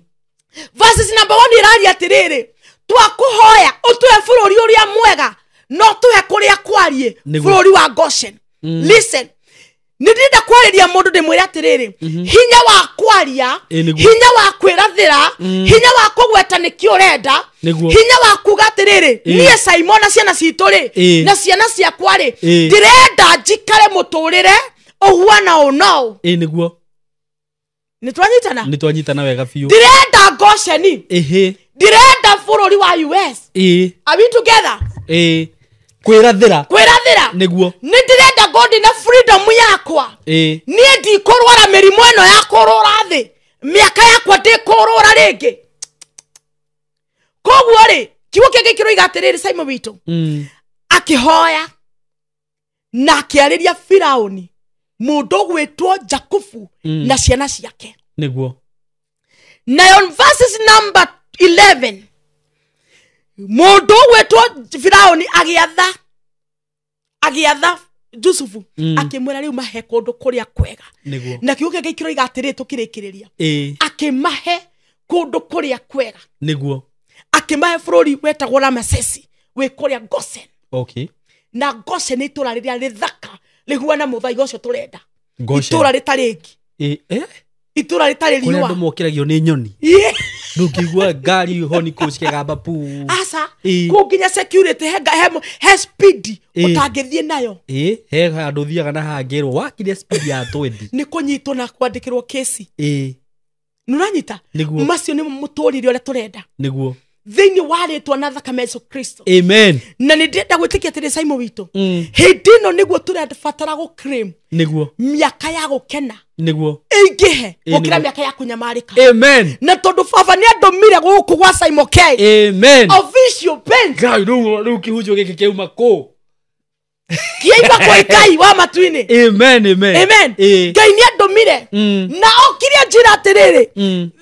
Speaker 1: Verses number 1 ĩraria atĩrĩrĩ, twakũhoya ũtũhe bũrũri ũrĩa mwega no tũhe kũrĩa kwariĩ bũrũri wa Goshen. Listen, nĩ ndĩrenda kwarĩria mũndũ ndĩmwĩre atĩrĩrĩ, hinya wa kwaria, hinya wa kwĩrathĩra, hinya wa kũgweta nĩkĩ ũrenda, hinya wa kuga atĩrĩrĩ, niĩ Simon na ciana citũ rĩ, na ciana ciakwa rĩ, ndĩrenda njikare mũtũrĩre ũhuana ũũ na ũũ.
Speaker 2: Ĩ nĩguo.
Speaker 1: Nĩ twanyitana?
Speaker 2: Nĩ twanyitana wega biũ.
Speaker 1: Ndĩrenda Gosheni. Ndĩrenda bũrũri wa US. Are we together?
Speaker 2: Kwĩrathĩra.
Speaker 1: Kwĩrathĩra.
Speaker 2: Nĩguo.
Speaker 1: Nĩ ndĩrenda ngũndi na freedom yakwa. Niĩ ndikũrwara mĩrimũ ĩno ya kũrũra thĩ. Mĩaka yakwa ndĩkũrũra rĩngĩ. Koguo rĩ, kiugo kĩa Ngai kĩroiga atĩrĩrĩ Simon witũ. Akĩhoya na akĩarĩria Firauni mũndũ ũgwĩtwo Jakubu na ciana ciake.
Speaker 2: Nĩguo.
Speaker 1: Nayo verses number 11 mũndũ ũgwĩtwo Firauni agĩatha Jusufu akĩmwĩra rĩu mahe kũndũ kũrĩa kwega.
Speaker 2: Nĩguo.
Speaker 1: Na kiugo kĩa Ngai kĩroiga atĩrĩ tũkĩrĩkĩrĩria. Akĩmahe kũndũ kũrĩa kwega.
Speaker 2: Nĩguo.
Speaker 1: Akĩmahe bũrũri wetagwo Ramesesi wĩ kũrĩa Goshen.
Speaker 2: Okay.
Speaker 1: Na Goshen nĩ itũũra rĩrĩa rĩthaka rĩhuana mũthaiga ũcio tũrenda. Itũũra rĩtarĩ ngi. Itũũra rĩtarĩ riũa.
Speaker 2: Kũrĩa andũ mokĩragio nĩ nyoni. Ndũngĩigua ngari honi kũu cikĩgamba puu.
Speaker 1: Aca. Kũu nginya security he speed ũtangĩthiĩ nayo.
Speaker 2: He handũ ũthiaga na hangĩrwo wakiria speed ya 20.
Speaker 1: Nĩ kũnyitwo na kwandĩkĩrwo kesi. Nĩ ũranyita?
Speaker 2: Nĩguo.
Speaker 1: Macio nĩmo mũtũrĩre ũrĩa tũrenda.
Speaker 2: Nĩguo.
Speaker 1: Thĩinĩ wa rĩtwa na thakame ya Yesu Kristo.
Speaker 2: Amen.
Speaker 1: Na nĩ ndĩrenda gwĩtĩkia atĩrĩ Simon witũ. Hĩndĩ ĩno nĩguo tũrabatara gũ-claim.
Speaker 2: Nĩguo.
Speaker 1: Mĩaka ya gũkena.
Speaker 2: Nĩguo.
Speaker 1: Ĩingĩhe gũkĩra mĩaka ya kũnyamarĩka.
Speaker 2: Amen.
Speaker 1: Na tondũ baba nĩ andũmire gũkũ gwa Simon K.
Speaker 2: Amen.
Speaker 1: Official bench.
Speaker 2: Ngai rĩu kĩhunjio gĩkĩ kĩauma kũ?
Speaker 1: Kĩauma kwĩ Ngai wa matu-inĩ.
Speaker 2: Amen, amen.
Speaker 1: Amen. Ngai nĩ andũmire. Na okire anjĩra atĩrĩrĩ,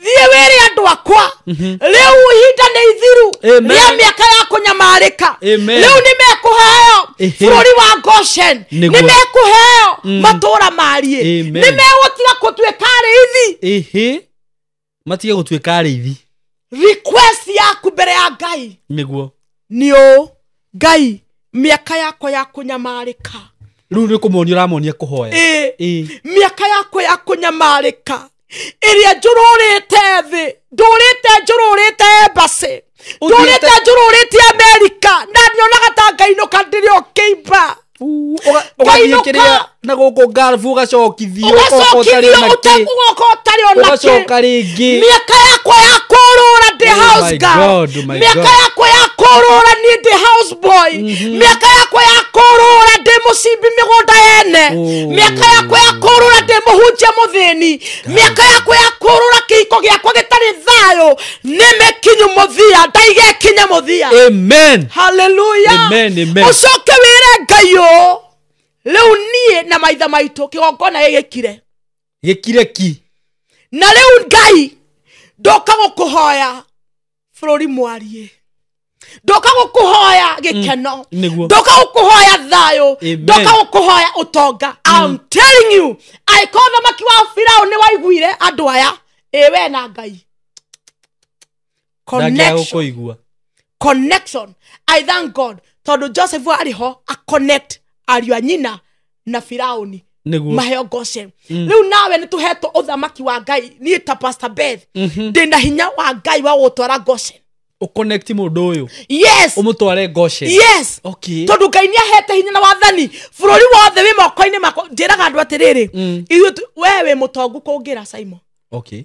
Speaker 1: thiĩ wĩre andũ akwa, rĩu ihinda nĩ ithiru rĩa mĩaka ya kũnyamarĩka. Rĩu nĩ mekũheo bũrũri wa Goshen, nĩ mekũheo matũũra mariĩ, nĩ megũtiga gũtuĩka arĩithi.
Speaker 2: Matige gũtuĩka arĩithi.
Speaker 1: Request yaku mbere ya Ngai
Speaker 2: nĩguo
Speaker 1: nĩ ũũ, Ngai mĩaka yakwa ya kũnyamarĩka.
Speaker 2: Rĩu nĩ kũmonia ũramonia kũhoya.
Speaker 1: Mĩaka yakwa ya kũnyamarĩka ĩrĩa njũrũrĩte thĩ, ndũrĩte njũrũrĩte embassy, ndũrĩte njũrũrĩte America, na nyonaga ta ngainũka ndĩrĩ o kĩimba.
Speaker 2: Ũgathiĩ kĩrĩa na gũkũ Gulf ũgacokithio ũgoka
Speaker 1: ũtarĩ ona kĩ,
Speaker 2: ũgacoka rĩngĩ.
Speaker 1: Mĩaka yakwa ya kũrũra ndĩ house girl, mĩaka yakwa ya kũrũra niĩ ndĩ house boy, mĩaka yakwa ya kũrũra ndĩ mũcimbi mĩgũnda yene, mĩaka yakwa ya kũrũra ndĩ mũhunjia mũthĩni, mĩaka yakwa ya kũrũra kĩhiko gĩakwa gĩtarĩ thayũ nĩ mĩkinyu mũthia, ndaiga ĩkinye mũthia.
Speaker 2: Amen.
Speaker 1: Hallelujah.
Speaker 2: Amen, amen.
Speaker 1: Ũcoke wĩre Ngai ũũ, rĩu niĩ na maitha maitũ kĩgongona gĩgĩkire.
Speaker 2: Gĩkire ki.
Speaker 1: Na rĩu Ngai ndoka gũkũhoya bũrũri mwariĩ, ndoka gũkũhoya gĩkeno, ndoka gũkũhoya thayũ, ndoka gũkũhoya ũtonga. I'm telling you, angĩkorwo thamaki wa Firaũ nĩ waiguire andũ aya, ĩ we na Ngai. Connection. Connection. I thank God tondũ Joseph arĩ ho a connect ariũ a nyina na Firaũni maheo Goshen. Rĩu nawe nĩ tũhetwo ũthamaki wa Ngai. Niĩ ta Pastor Beth ndĩna hinya wa Ngai wa gũtwara Goshen.
Speaker 2: Ũconnect mũndũ ũyũ.
Speaker 1: Yes.
Speaker 2: Ũmũtware Goshen.
Speaker 1: Yes.
Speaker 2: Okay.
Speaker 1: Tondũ Ngai nĩ ahete hinya na wathani bũrũri wothe wĩ moko-inĩ makwa. Njĩraga andũ atĩrĩrĩ, ithuĩ we wĩ mũtongu kũngĩra Simon.
Speaker 2: Okay.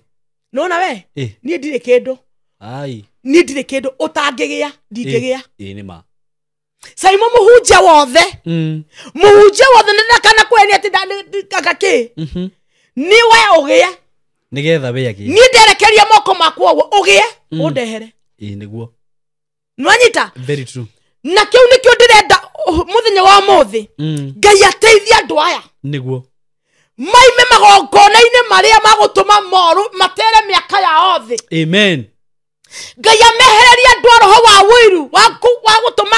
Speaker 1: Nĩwona we? Niĩ ndirĩ kĩndũ.
Speaker 2: Ai.
Speaker 1: Niĩ ndirĩ kĩndũ ũtangĩgĩa, ndingĩgĩa.
Speaker 2: Ĩ nĩ ma.
Speaker 1: Saimo muhunjia wothe. Muhunjia wothe nĩ ndakana kwenia atĩ anga kĩ. Ni we ũgĩe.
Speaker 2: Nĩgetha we agĩe.
Speaker 1: Niĩ nderekeria moko makwa ũguo ũgĩe ũndehere.
Speaker 2: Ĩĩ nĩguo.
Speaker 1: Nĩwanyita?
Speaker 2: Very true.
Speaker 1: Na kĩu nĩkĩo ndĩrenda mũthenya wa ũmũthĩ. Ngai ateithie andũ aya.
Speaker 2: Nĩguo.
Speaker 1: Maime magongona-inĩ marĩa magũtũma moru matere mĩaka yao thĩ.
Speaker 2: Amen.
Speaker 1: Ngai amehererie andũ a roho wa ũiru wa gũtũma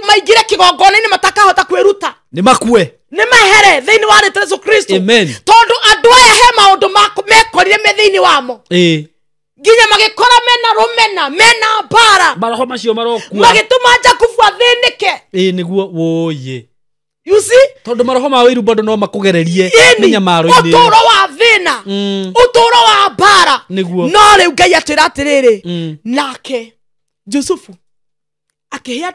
Speaker 1: maingĩre kĩgongona-inĩ matakahota kwĩruta.
Speaker 2: Nĩ makue.
Speaker 1: Nĩ mehere thĩinĩ wa rĩtwa Yesu Kristo.
Speaker 2: Amen.
Speaker 1: Tondũ andũ aya he maũndũ mekorire me thĩinĩ wamo. Nginya magĩkora mena rũmena, mena mbara.
Speaker 2: Maroho macio marokua.
Speaker 1: Magĩtũma Jakubu athĩnĩke.
Speaker 2: Ĩĩ nĩguo wũyĩ.
Speaker 1: You see?
Speaker 2: Tondũ maroho ma ũiru bado no makũgererie mĩnyamaro-inĩ.
Speaker 1: Ũtũũro wa thĩna. Ũtũũro wa mbara.
Speaker 2: Nĩguo.
Speaker 1: No rĩu Ngai atwĩra atĩrĩrĩ. Nake Jusufu akĩhe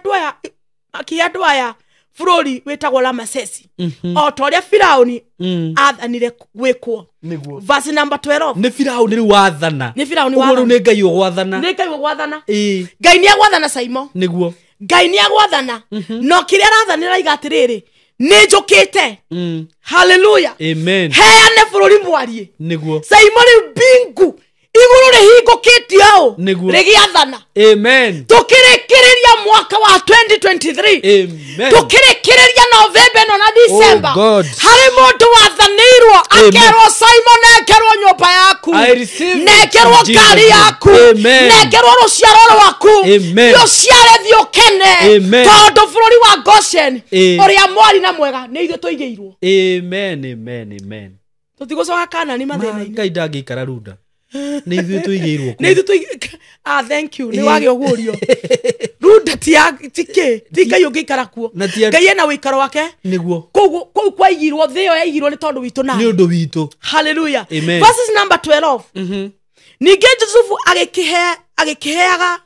Speaker 1: andũ aya bũrũri wĩtagwo Ramasesi. O ta ũrĩa Firaũni aathanire gwĩkwo.
Speaker 2: Nĩguo.
Speaker 1: Verse number 12.
Speaker 2: Nĩ Firaũni rĩu wathana.
Speaker 1: Nĩ Firaũni
Speaker 2: Ũguo
Speaker 1: wathana.
Speaker 2: rĩu nĩ Ngai ũgwathana.
Speaker 1: Nĩ Ngai ũgwathana.
Speaker 2: Ĩĩ.
Speaker 1: Ngai nĩ agwathana Saimo.
Speaker 2: Nĩguo.
Speaker 1: Ngai nĩ agwathana. No kĩrĩa arathanĩra aiga atĩrĩrĩ, nĩ njũkĩte. Hallelujah.
Speaker 2: Amen.
Speaker 1: Heane bũrũri mwarie.
Speaker 2: Nĩguo.
Speaker 1: Saimo rĩu mbingu igũrũ rĩhingũkĩtio ũũ.
Speaker 2: Nĩguo.
Speaker 1: Rĩgĩathana.
Speaker 2: Amen.
Speaker 1: Tũkĩrĩkĩrĩria mwaka wa 2023.
Speaker 2: Amen.
Speaker 1: Tũkĩrĩkĩrĩria November ĩno na December.
Speaker 2: Oh God.
Speaker 1: Harĩ mũndũ wathanĩirwo akerwo Simon nengerwo nyũmba yaku. Nengerwo ngari yaku. Nengerwo rũciaro rwaku. Rũciare thiĩ ũkene. Tondũ bũrũri wa Goshen ũrĩa mwari na mwega nĩ ithuĩ tũigĩirwo.
Speaker 2: Amen, amen, amen.
Speaker 1: Tũtigũcoka Kanani mathĩna-inĩ.
Speaker 2: Ngai ndangĩikara runda. Nĩ ithuĩ tũigĩirwo
Speaker 1: kũ. Nĩ ithuĩ ah thank you. Nĩ wagĩa ũguũrio. Runda ti kĩ? Ti Ngai ũngĩikara kuo. Ngai ena ũikaro wake.
Speaker 2: Nĩguo.
Speaker 1: Kũu kwaigirwo thĩ ĩyo yaigirwo nĩ tondũ witũ nawe.
Speaker 2: Nĩ ũndũ witũ.
Speaker 1: Hallelujah.
Speaker 2: Amen.
Speaker 1: Verses number 12. Ningĩ Jusufu agĩkĩheaga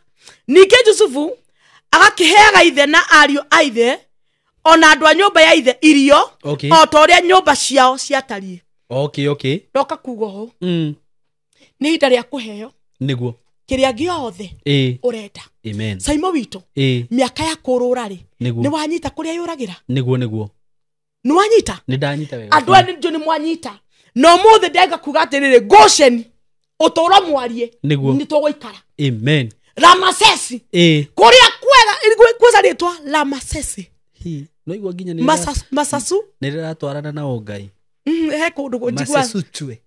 Speaker 1: ningĩ Jusufu agakĩheaga ithe na ariũ a ithe ona andũ a nyũmba ya ithe irio o ta ũrĩa nyũmba ciao ciatariĩ.
Speaker 2: Okay, okay.
Speaker 1: Ndoka kuga ũũ. Nĩ ihinda rĩa kũheo.
Speaker 2: Nĩguo.
Speaker 1: Kĩrĩa gĩothe ũrenda.
Speaker 2: Amen.
Speaker 1: Saimo witũ. Mĩaka ya kũrũra rĩ. Nĩ wanyita kũrĩa yũragĩra.
Speaker 2: Nĩguo nĩguo.
Speaker 1: Nĩ wanyita?
Speaker 2: Nĩ ndanyita wega.
Speaker 1: Andũ aya nĩ mwanyita. Na ũmũthĩ ndenga kuga atĩrĩrĩ Goshen ũtũũro mwarie.
Speaker 2: Nĩguo.
Speaker 1: Nĩ tũgũikara.
Speaker 2: Amen.
Speaker 1: Ramasesi. Kũrĩa kwega kwanza rĩtwa Ramasesi.
Speaker 2: No igua nginya nĩ
Speaker 1: Masasu.
Speaker 2: Nĩ rĩratwarana na ũngai.
Speaker 1: He kũndũ njigua.
Speaker 2: Masesutue.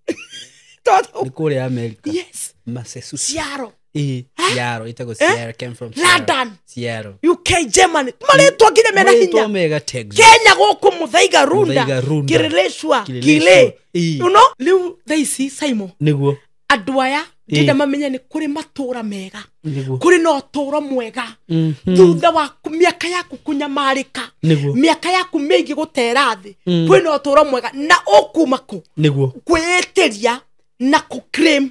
Speaker 2: Nĩ kũrĩa America.
Speaker 1: Yes.
Speaker 2: Massachusetts.
Speaker 1: Seattle.
Speaker 2: Seattle. Ĩtagwo Seattle. Came from Seattle.
Speaker 1: London.
Speaker 2: Seattle.
Speaker 1: UK, Germany. Marĩtwa nginya mena hinya.
Speaker 2: Marĩtwa mega Texas.
Speaker 1: Kenya gũkũ Muthaiga Runda. Kileleshwa. Kile. You know? Rĩu thaa ici Saimo.
Speaker 2: Nĩguo.
Speaker 1: Andũ aya ndĩrenda mamenye nĩ kũrĩ matũũra mega.
Speaker 2: Nĩguo.
Speaker 1: Kũrĩ na ũtũũro mwega. Thutha wa mĩaka yaku kũnyamarĩka.
Speaker 2: Nĩguo.
Speaker 1: Mĩaka yaku mĩingĩ gũtera thĩ. Kwĩna ũtũũro mwega na ũkuma kũ.
Speaker 2: Nĩguo.
Speaker 1: Kwĩĩtĩria na kũ-claim.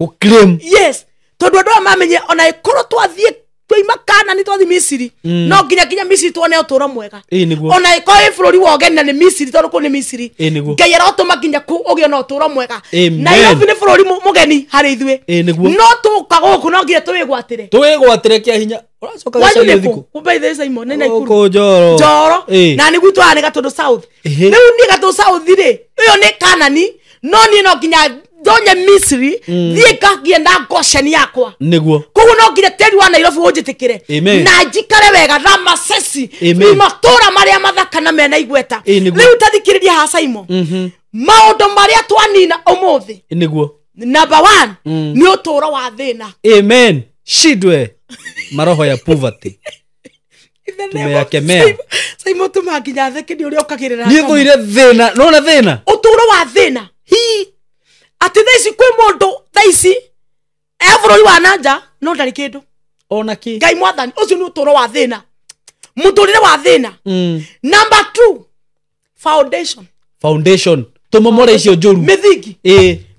Speaker 2: Kũ-claim.
Speaker 1: Yes. Tondũ andũ aya mamenye ona ĩkorwo twathiĩ twaima Kanani twathiĩ Misiri. No nginya Misiri tuone ũtũũro mwega.
Speaker 2: Nĩguo.
Speaker 1: Ona ĩkorwo ĩ bũrũri wa ũgeni na nĩ Misiri tondũ kũu nĩ Misiri.
Speaker 2: Nĩguo.
Speaker 1: Ngai arotũma nginya kũu ũgĩe na ũtũũro mwega.
Speaker 2: Amen.
Speaker 1: Nairobi nĩ bũrũri mũgeni harĩ ithuĩ.
Speaker 2: Nĩguo.
Speaker 1: No tũka gũkũ no nginya tũwĩgwatĩre.
Speaker 2: Tũwĩgwatĩre kĩa hinya. Ũracoka
Speaker 1: Wanyu
Speaker 2: gĩcagi
Speaker 1: nĩ kũ?
Speaker 2: ũthikũ.
Speaker 1: Kumbe ithe Simon nĩ Naikuru.
Speaker 2: Gũkũ Njoro.
Speaker 1: Njoro. Na nĩ gwitũ haha nĩ Gatũndũ South.
Speaker 2: Rĩu
Speaker 1: Rĩu niĩ Gatũndũ South rĩ, ĩyo nĩ Kanani, no niĩ no nginya ndonye Misiri, thiĩ ngagie na Goshen yakwa.
Speaker 2: Nĩguo.
Speaker 1: Koguo no nginya tĩri wa Nairobi ũnjĩtĩkĩre. Na njikare wega Ramasesi. Matũũra marĩa mathaka na mena igweta. Rĩu ta thikĩrĩria haha Simon. Maũndũ marĩa twanina ũmũthĩ.
Speaker 2: Nĩguo.
Speaker 1: Number 1 nĩ ũtũũro wa thĩna.
Speaker 2: Amen. Shidwe. Maroho ya poverty. Tumeyakemea.
Speaker 1: Simon tũma nginya theke nĩ ũrĩa ũkagĩrĩra.
Speaker 2: Niĩ thũire thĩna. Nona thĩna.
Speaker 1: Ũtũũro wa thĩna. Hi. Atĩ thaa ici kwĩ mũndũ thaa ici e bũrũri wa nanja no ndarĩ kĩndũ.
Speaker 2: Ona kĩ.
Speaker 1: Ngai mwathani ũcio nĩ ũtũũro wa thĩna. Mũtũũrĩre wa thĩna. Number 2 foundation.
Speaker 2: Foundation. Tũmomore icio njũru.
Speaker 1: Mĩthingi.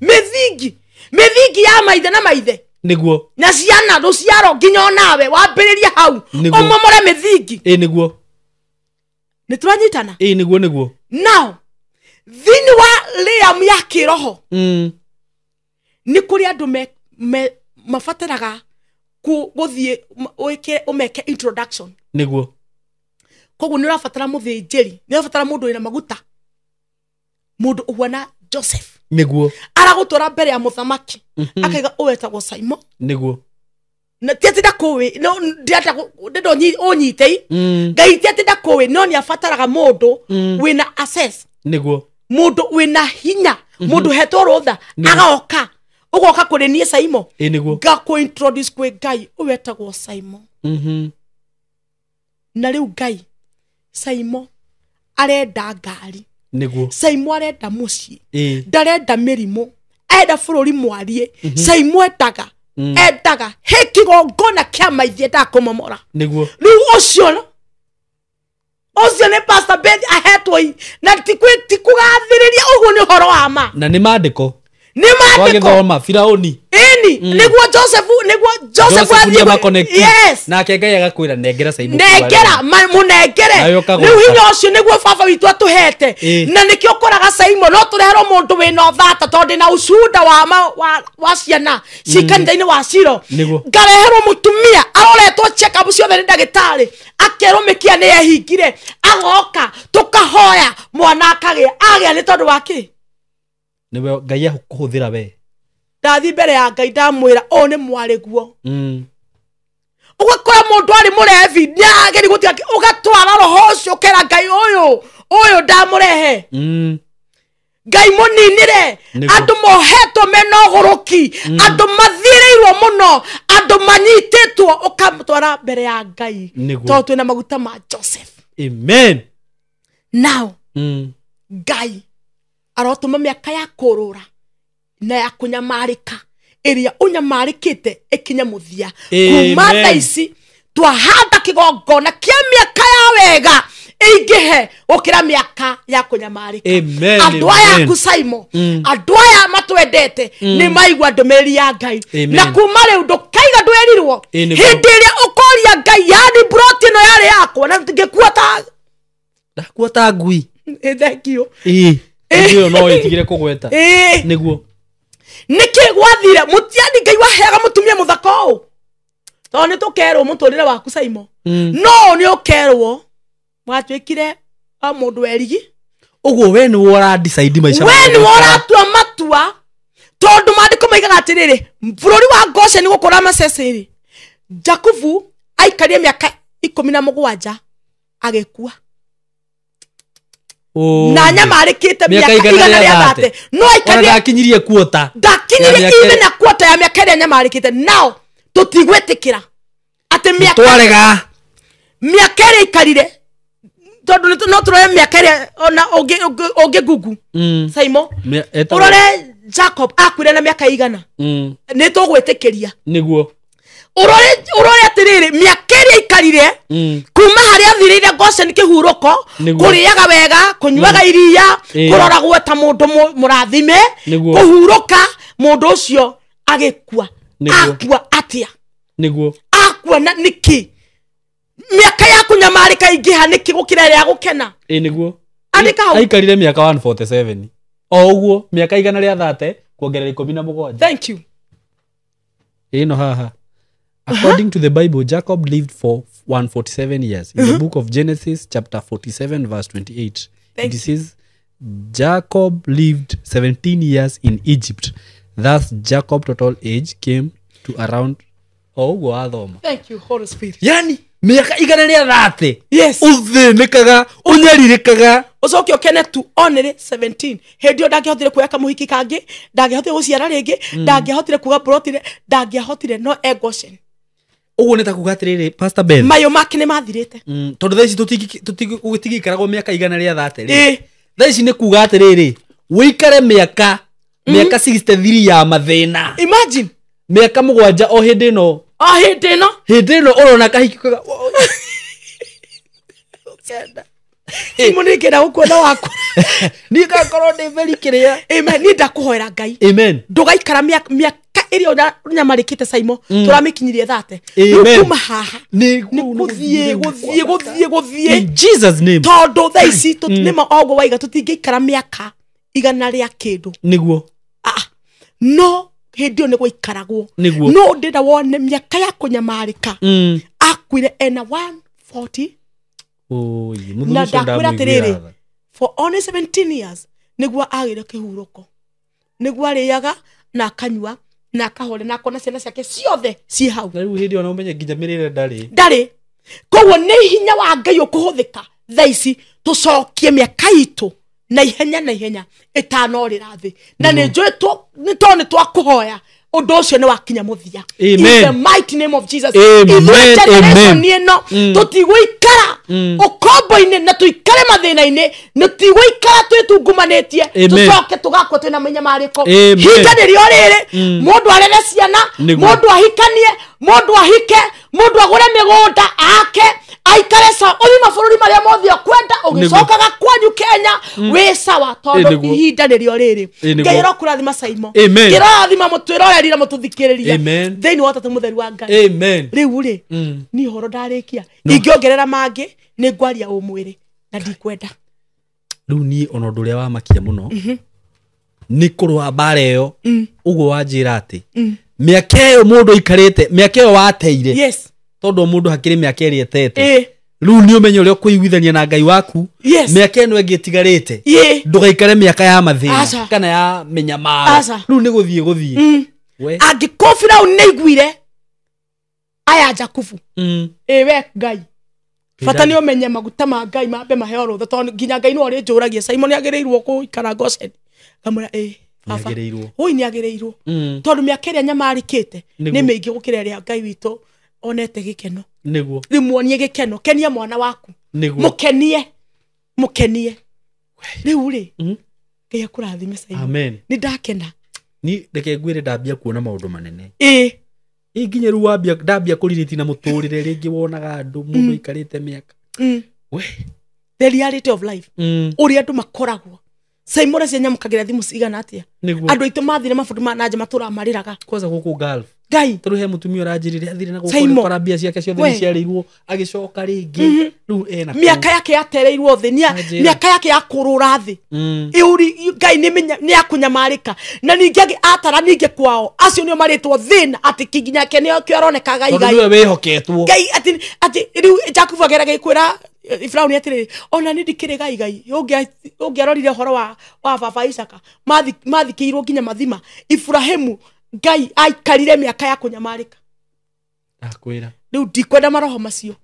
Speaker 1: Mĩthingi. Mĩthingi ya maithe na maithe.
Speaker 2: Nĩguo.
Speaker 1: Na ciana rũciaro nginya onawe wambĩrĩrie hau. Ũmomore mĩthingi.
Speaker 2: Nĩguo.
Speaker 1: Nĩ tũranyitana?
Speaker 2: Nĩguo nĩguo.
Speaker 1: Now thĩinĩ wa realm ya kĩroho nĩ kũrĩ andũ mabataraga gũthiĩ ũmeke introduction.
Speaker 2: Nĩguo.
Speaker 1: Koguo nĩ ũrabatara mũthĩnjĩri, nĩ ũrabatara mũndũ wĩna maguta, mũndũ ũhuana Joseph.
Speaker 2: Nĩguo.
Speaker 1: Aragũtwara mbere ya mũthamaki, akaiga ũwetagwo Simon.
Speaker 2: Nĩguo.
Speaker 1: Na ti atĩ ndakũĩ, no ndĩrenda ũnyitei. Ngai ti atĩ ndakũĩ, no nĩ abataraga mũndũ wĩna access.
Speaker 2: Nĩguo.
Speaker 1: Mũndũ wĩna hinya, mũndũ hetwo rũtha, agoka. Ũgoka kũrĩ niĩ Simon.
Speaker 2: Nĩguo.
Speaker 1: Ngakũ introduce kwĩ Ngai ũwetagwo Simon. Na rĩu Ngai Simon arenda ngari.
Speaker 2: Nĩguo.
Speaker 1: Simon arenda mũciĩ. Ndarenda mĩrimũ, arenda bũrũri mwarie. Simon endaga, endaga he kĩgongona kĩa maithe endaga kũmomora.
Speaker 2: Nĩguo.
Speaker 1: Rĩu ũcio nĩ Pastor Beth ahetwo na ti kũgathĩrĩria, ũguo nĩ ũhoro wa ma.
Speaker 2: Na nĩ maandĩko.
Speaker 1: Nĩ maandĩko.
Speaker 2: Twagĩthoma Firaũni.
Speaker 1: Ĩni, nĩguo Joseph, nĩguo Joseph athiĩ. Yes.
Speaker 2: Nake Ngai agakwĩra nengera Simon.
Speaker 1: Nengera, mũnengere. Rĩu hinya ũcio nĩguo baba witũ atũhete. Na nĩkĩo ũkoraga Simon no tũreherwo mũndũ wĩna ũthata tondũ ndĩna ũcunda wa ciana ci kanitha-inĩ wa Shilo. Ngareherwo mũtumia aroretwo check up ciothe nĩ ndagĩtarĩ, akerwo mĩkia nĩ yehingire, agoka tũkahoya mwana akagĩa. Agĩa nĩ tondũ wa kĩ?
Speaker 2: Nĩwe Ngai akũhũthĩra we.
Speaker 1: Ndathi mbere ya Ngai ndamwĩra ũyũ nĩ mwarĩguo. Ũgakora mũndũ arĩ mũrebi nĩageri gũtiga, ũgatwara roho ũcio ũkera Ngai ũyũ ndamũrehe. Ngai mũninire. Andũ mohetwo mena ũgũrũki, andũ mathiĩrĩirwo mũno, andũ manyitĩtwo, ũkamũtwara mbere ya Ngai tondũ twĩna maguta ma Joseph.
Speaker 2: Amen.
Speaker 1: Now Ngai arotũma mĩaka ya kũrũra na ya kũnyamarĩka ĩrĩa ũnyamarĩkĩte ĩkinye mũthia. Kuma thaa ici twahanda kĩgongona kĩa mĩaka ya wega ĩingĩhe gũkĩra mĩaka ya kũnyamarĩka. Andũ aya aku Simon, andũ aya matwendete nĩ maigua ndũmĩrĩri ya Ngai. Na kuma rĩu ndũkaiga ndwerirwo. Hĩndĩ ĩrĩa ũkoria Ngai, yani broti ĩno yarĩ yakwa na ngĩkua ta
Speaker 2: ndakua ta ngui.
Speaker 1: Thank you.
Speaker 2: Ĩyo no ĩtigire kũgweta. Nĩguo.
Speaker 1: Nĩkĩ gwathire mũtiani Ngai waheaga mũtumia mũthaka ũũ? Tondũ nĩ tũkerwo mũtũrĩre waku Simon. No nĩ ũkerwo watuĩkire wa mũndũ werigi.
Speaker 2: Ũguo we nĩwe ũra decide maica.
Speaker 1: We nĩwe ũratua matua tondũ maandĩko maigaga atĩrĩrĩ, bũrũri wa Goshen gũkũra maceceri. Jakubu aikarire mĩaka 17 agĩkua. Na nyamarĩkĩte mĩaka 130. No aikarire
Speaker 2: ndakinyirie kuota.
Speaker 1: Ndakinyirie even na kuota ya mĩaka ĩrĩa nyamarĩkĩte. Now tũtigwĩtĩkĩra atĩ mĩaka
Speaker 2: twarega
Speaker 1: mĩaka ĩrĩa aikarire tondũ no tũrore mĩaka ĩrĩa ona ũngĩ Google. Simon, ũrore Jacob akuire na mĩaka igana. Nĩ tũgwĩtĩkĩria.
Speaker 2: Nĩguo.
Speaker 1: Ũrore atĩrĩrĩ, mĩaka ĩrĩa aikarire kuma harĩa athirĩire Goshen kĩhurũko, kũrĩaga wega, kũnyuaga iria, kũroragwo ta mũndũ mũrathime, kũhurũka, mũndũ ũcio agĩkua. Akua atĩa?
Speaker 2: Nĩguo.
Speaker 1: Akua na nĩkĩ? Mĩaka ya kũnyamarĩka ingĩha nĩkĩ gũkĩra ĩrĩa ya gũkena?
Speaker 2: Nĩguo.
Speaker 1: Andĩka hau.
Speaker 2: Aikarire mĩaka 147. O ũguo mĩaka 130 kuongerera 17.
Speaker 1: Thank you.
Speaker 2: Ĩno haha. According to the Bible, Jacob lived for 147 years. In the book of Genesis, chapter 47, verse 28, it says, Jacob lived 17 years in Egypt. Thus, Jacob's total age came to around... Oh,
Speaker 1: Thank you, Holy Spirit.
Speaker 2: Yani, miaka 130.
Speaker 1: Yes.
Speaker 2: Ũthĩnĩkaga, ũnyarirĩkaga.
Speaker 1: Ũcoke ũkene tu only 17. Hĩndĩ ĩyo ndangĩahotire kuoya kamũhiki kangĩ, ndangĩahotire gũciara rĩngĩ, ndangĩahotire kuga plot, ndangĩahotire no e Goshen.
Speaker 2: Ũguo nĩ ta kuga atĩrĩrĩ, Pastor Ben.
Speaker 1: Mayũ make nĩ mathirĩte.
Speaker 2: Tondũ thaa ici tũtigĩikaragwo mĩaka 130 rĩ. Thaa ici nĩ kuga atĩrĩrĩ, wĩikare mĩaka 63 ya mathĩna.
Speaker 1: Imagine.
Speaker 2: Mĩaka 7 o hĩndĩ ĩno.
Speaker 1: O hĩndĩ ĩno.
Speaker 2: Hĩndĩ ĩno ũrona kahiki kaga.
Speaker 1: Simon nĩngĩenda gũkuona wakwa.
Speaker 2: Niĩ ngakorwo ndĩ very kĩrĩa.
Speaker 1: Amen. Niĩ ndakũhoera Ngai.
Speaker 2: Amen.
Speaker 1: Ndũgaikara mĩaka ĩrĩa ũnyamarĩkĩte Simon, tũramĩkinyirie 30. Rĩu kuma haha nĩ gũthiĩ.
Speaker 2: In Jesus name.
Speaker 1: Tondũ thaa ici nĩma oguo waiga tũtingĩikara mĩaka 100 rĩa kĩndũ.
Speaker 2: Nĩguo.
Speaker 1: No hĩndĩ ĩyo nĩ gũikaragwo. No ndĩrenda wone mĩaka ya kũnyamarĩka. Akuire ena 140. Na ndakwĩra atĩrĩrĩ, for only 17 years nĩguo agĩre kĩhurũko, nĩguo arĩaga na akanyua na akahore na akona ciana ciake ciothe ciĩ hau.
Speaker 2: Na rĩu hĩndĩ ĩyo no ũmenye nginya mĩrĩre ndarĩ.
Speaker 1: Koguo nĩ hinya wa Ngai ũkũhũthĩka thaa ici tũcokie mĩaka itũ na ihenya ĩtanorĩra thĩ. Na nĩ njũĩ tondũ nĩ twakũhoya ũndũ ũcio nĩ wakinya mũthia. In the mighty name of Jesus. Ithuĩ generation ĩno tũtigũikara ũkombo-inĩ na tũikare mathĩna-inĩ, tũtigũikara twĩtungumanĩtie, tũcoke tũgakua twĩna mĩnyamarĩko. Hinda nĩrĩo rĩrĩ, mũndũ arere ciana, mũndũ ahikanie, mũndũ ahike, mũndũ agũre mĩgũnda ake, aikare sawa, ũthiĩ mabũrũri marĩa mothe ũkwenda, ũgĩcokaga kwanyu Kenya wĩ sawa, tondũ ihinda nĩrĩo rĩrĩ. Ngai arokũrathima Saimo, Ngai arorathima mũtwĩroreri na mũtũthikĩrĩria thĩinĩ wa Ũtatũ Mũtheru wa Ngai. Rĩu rĩ, niĩ ũhoro ndarĩkia, ingĩongerera mangĩ nĩ ngwaria ũmwĩrĩ na ndikwenda.
Speaker 2: Rĩu niĩ ona ũndũ ũrĩa wamakia mũno nĩ kũrũa mbara ĩyo, ũguo wanjĩra atĩ mĩaka ĩyo mũndũ aikarĩte, mĩaka ĩyo wateire, tondũ mũndũ hakĩrĩ mĩaka ĩrĩa etete, rĩu nĩ ũmenye ũrĩa ũkũiguithania na Ngai waku. Mĩaka ĩno ĩngĩ ĩtigarĩte ndũgaikare mĩaka ya mathĩna kana ya mĩnyamaro, rĩu nĩ gũthiĩ gũthiĩ.
Speaker 1: Angĩkorwo Firaũni nĩaiguire aya Jakubu, ĩ we Ngai, bata nĩ ũmenye maguta ma Ngai mambe maheo rũtha, tondũ nginya Ngai nĩwe ũrĩnjũragia Simon agĩrĩirwo gũikara Gosheni, ngamwĩra ĩ baba, ũi nĩagĩrĩirwo, tondũ mĩaka ĩrĩa nyamarĩkĩte nĩ mĩingĩ gũkĩra ĩrĩa Ngai witũ onete gĩkeno.
Speaker 2: Nĩguo
Speaker 1: rĩu muonie gĩkeno, kenia mwana waku, mũkenie, mũkenie. Rĩu rĩ, Ngai akũrathime Simon.
Speaker 2: Amen.
Speaker 1: Nĩ ndakena.
Speaker 2: Ni reke ngwĩre ndambia kuona maũndũ manene.
Speaker 1: Ĩ
Speaker 2: nginya rĩu ndambia kũrirĩti na mũtũrĩre rĩngĩ wonaga andũ mũndũ aikarĩte mĩaka. We
Speaker 1: the reality of life, ũrĩa andũ makoragwo. Simon acio nyamũkagĩra thimũ cigana atĩa? Andũ aitũ mathire mabũrũri ma nanja matũraga marĩraga.
Speaker 2: Kwanza gũkũ Gulf.
Speaker 1: Ngai.
Speaker 2: Tondũ he mũtumia ũranjĩrire athire na gũkũ kora mbia ciake ciothe nĩ ciarĩirwo, agĩcoka rĩngĩ rĩu ena
Speaker 1: mĩaka yake yatereirwo thĩ, mĩaka yake ya kũrũra thĩ. Ngai nĩ yakũnyamarĩka. Na ningĩ angĩ atara ningĩ kwao acio nĩo marĩtwo thĩna atĩ nginya ke nĩkĩo aroneka Ngai.
Speaker 2: Tondũ nĩwe wĩhoketwo.
Speaker 1: Ngai atĩ rĩu Jakubu ageragia kwĩra Firaũni atĩrĩrĩ, ona niĩ ndikĩrĩ Ngai Ngai, ũngĩarorire ũhoro wa baba Isaka, mathikĩirwo nginya mathima. Ibrahimu Ngai aikarire mĩaka ya kũnyamarĩka.
Speaker 2: Ndakwĩra.
Speaker 1: Rĩu ndikwenda maroho macio,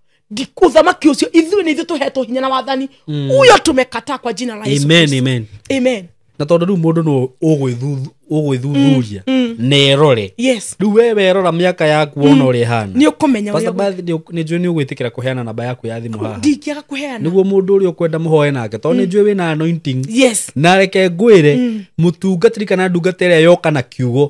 Speaker 1: ũthamaki ũcio ithuĩ nĩ ithuĩ tũhetwo hinya na wathani uyo tumekataa kwa jina la Yesu.
Speaker 2: Amen, amen.
Speaker 1: Amen.
Speaker 2: Na tondũ rĩu mũndũ no ũgwĩthuthuria na erore.
Speaker 1: Yes.
Speaker 2: Rĩu we werora mĩaka yaku wona ũrĩa ĩhana,
Speaker 1: nĩ ũkũmenya
Speaker 2: ũrĩa. Nĩ njũĩ nĩ ũgwĩtĩkĩra kũheana namba yaku ya thimũ haha.
Speaker 1: Ndingĩaga kũheana.
Speaker 2: Nĩguo mũndũ ũrĩa ũkwenda mũhoe nake, tondũ nĩ njũĩ wĩna anointing.
Speaker 1: Yes.
Speaker 2: Na reke ngwĩre, mũtungatĩri kana ndungata ĩrĩa yoka na kiugo,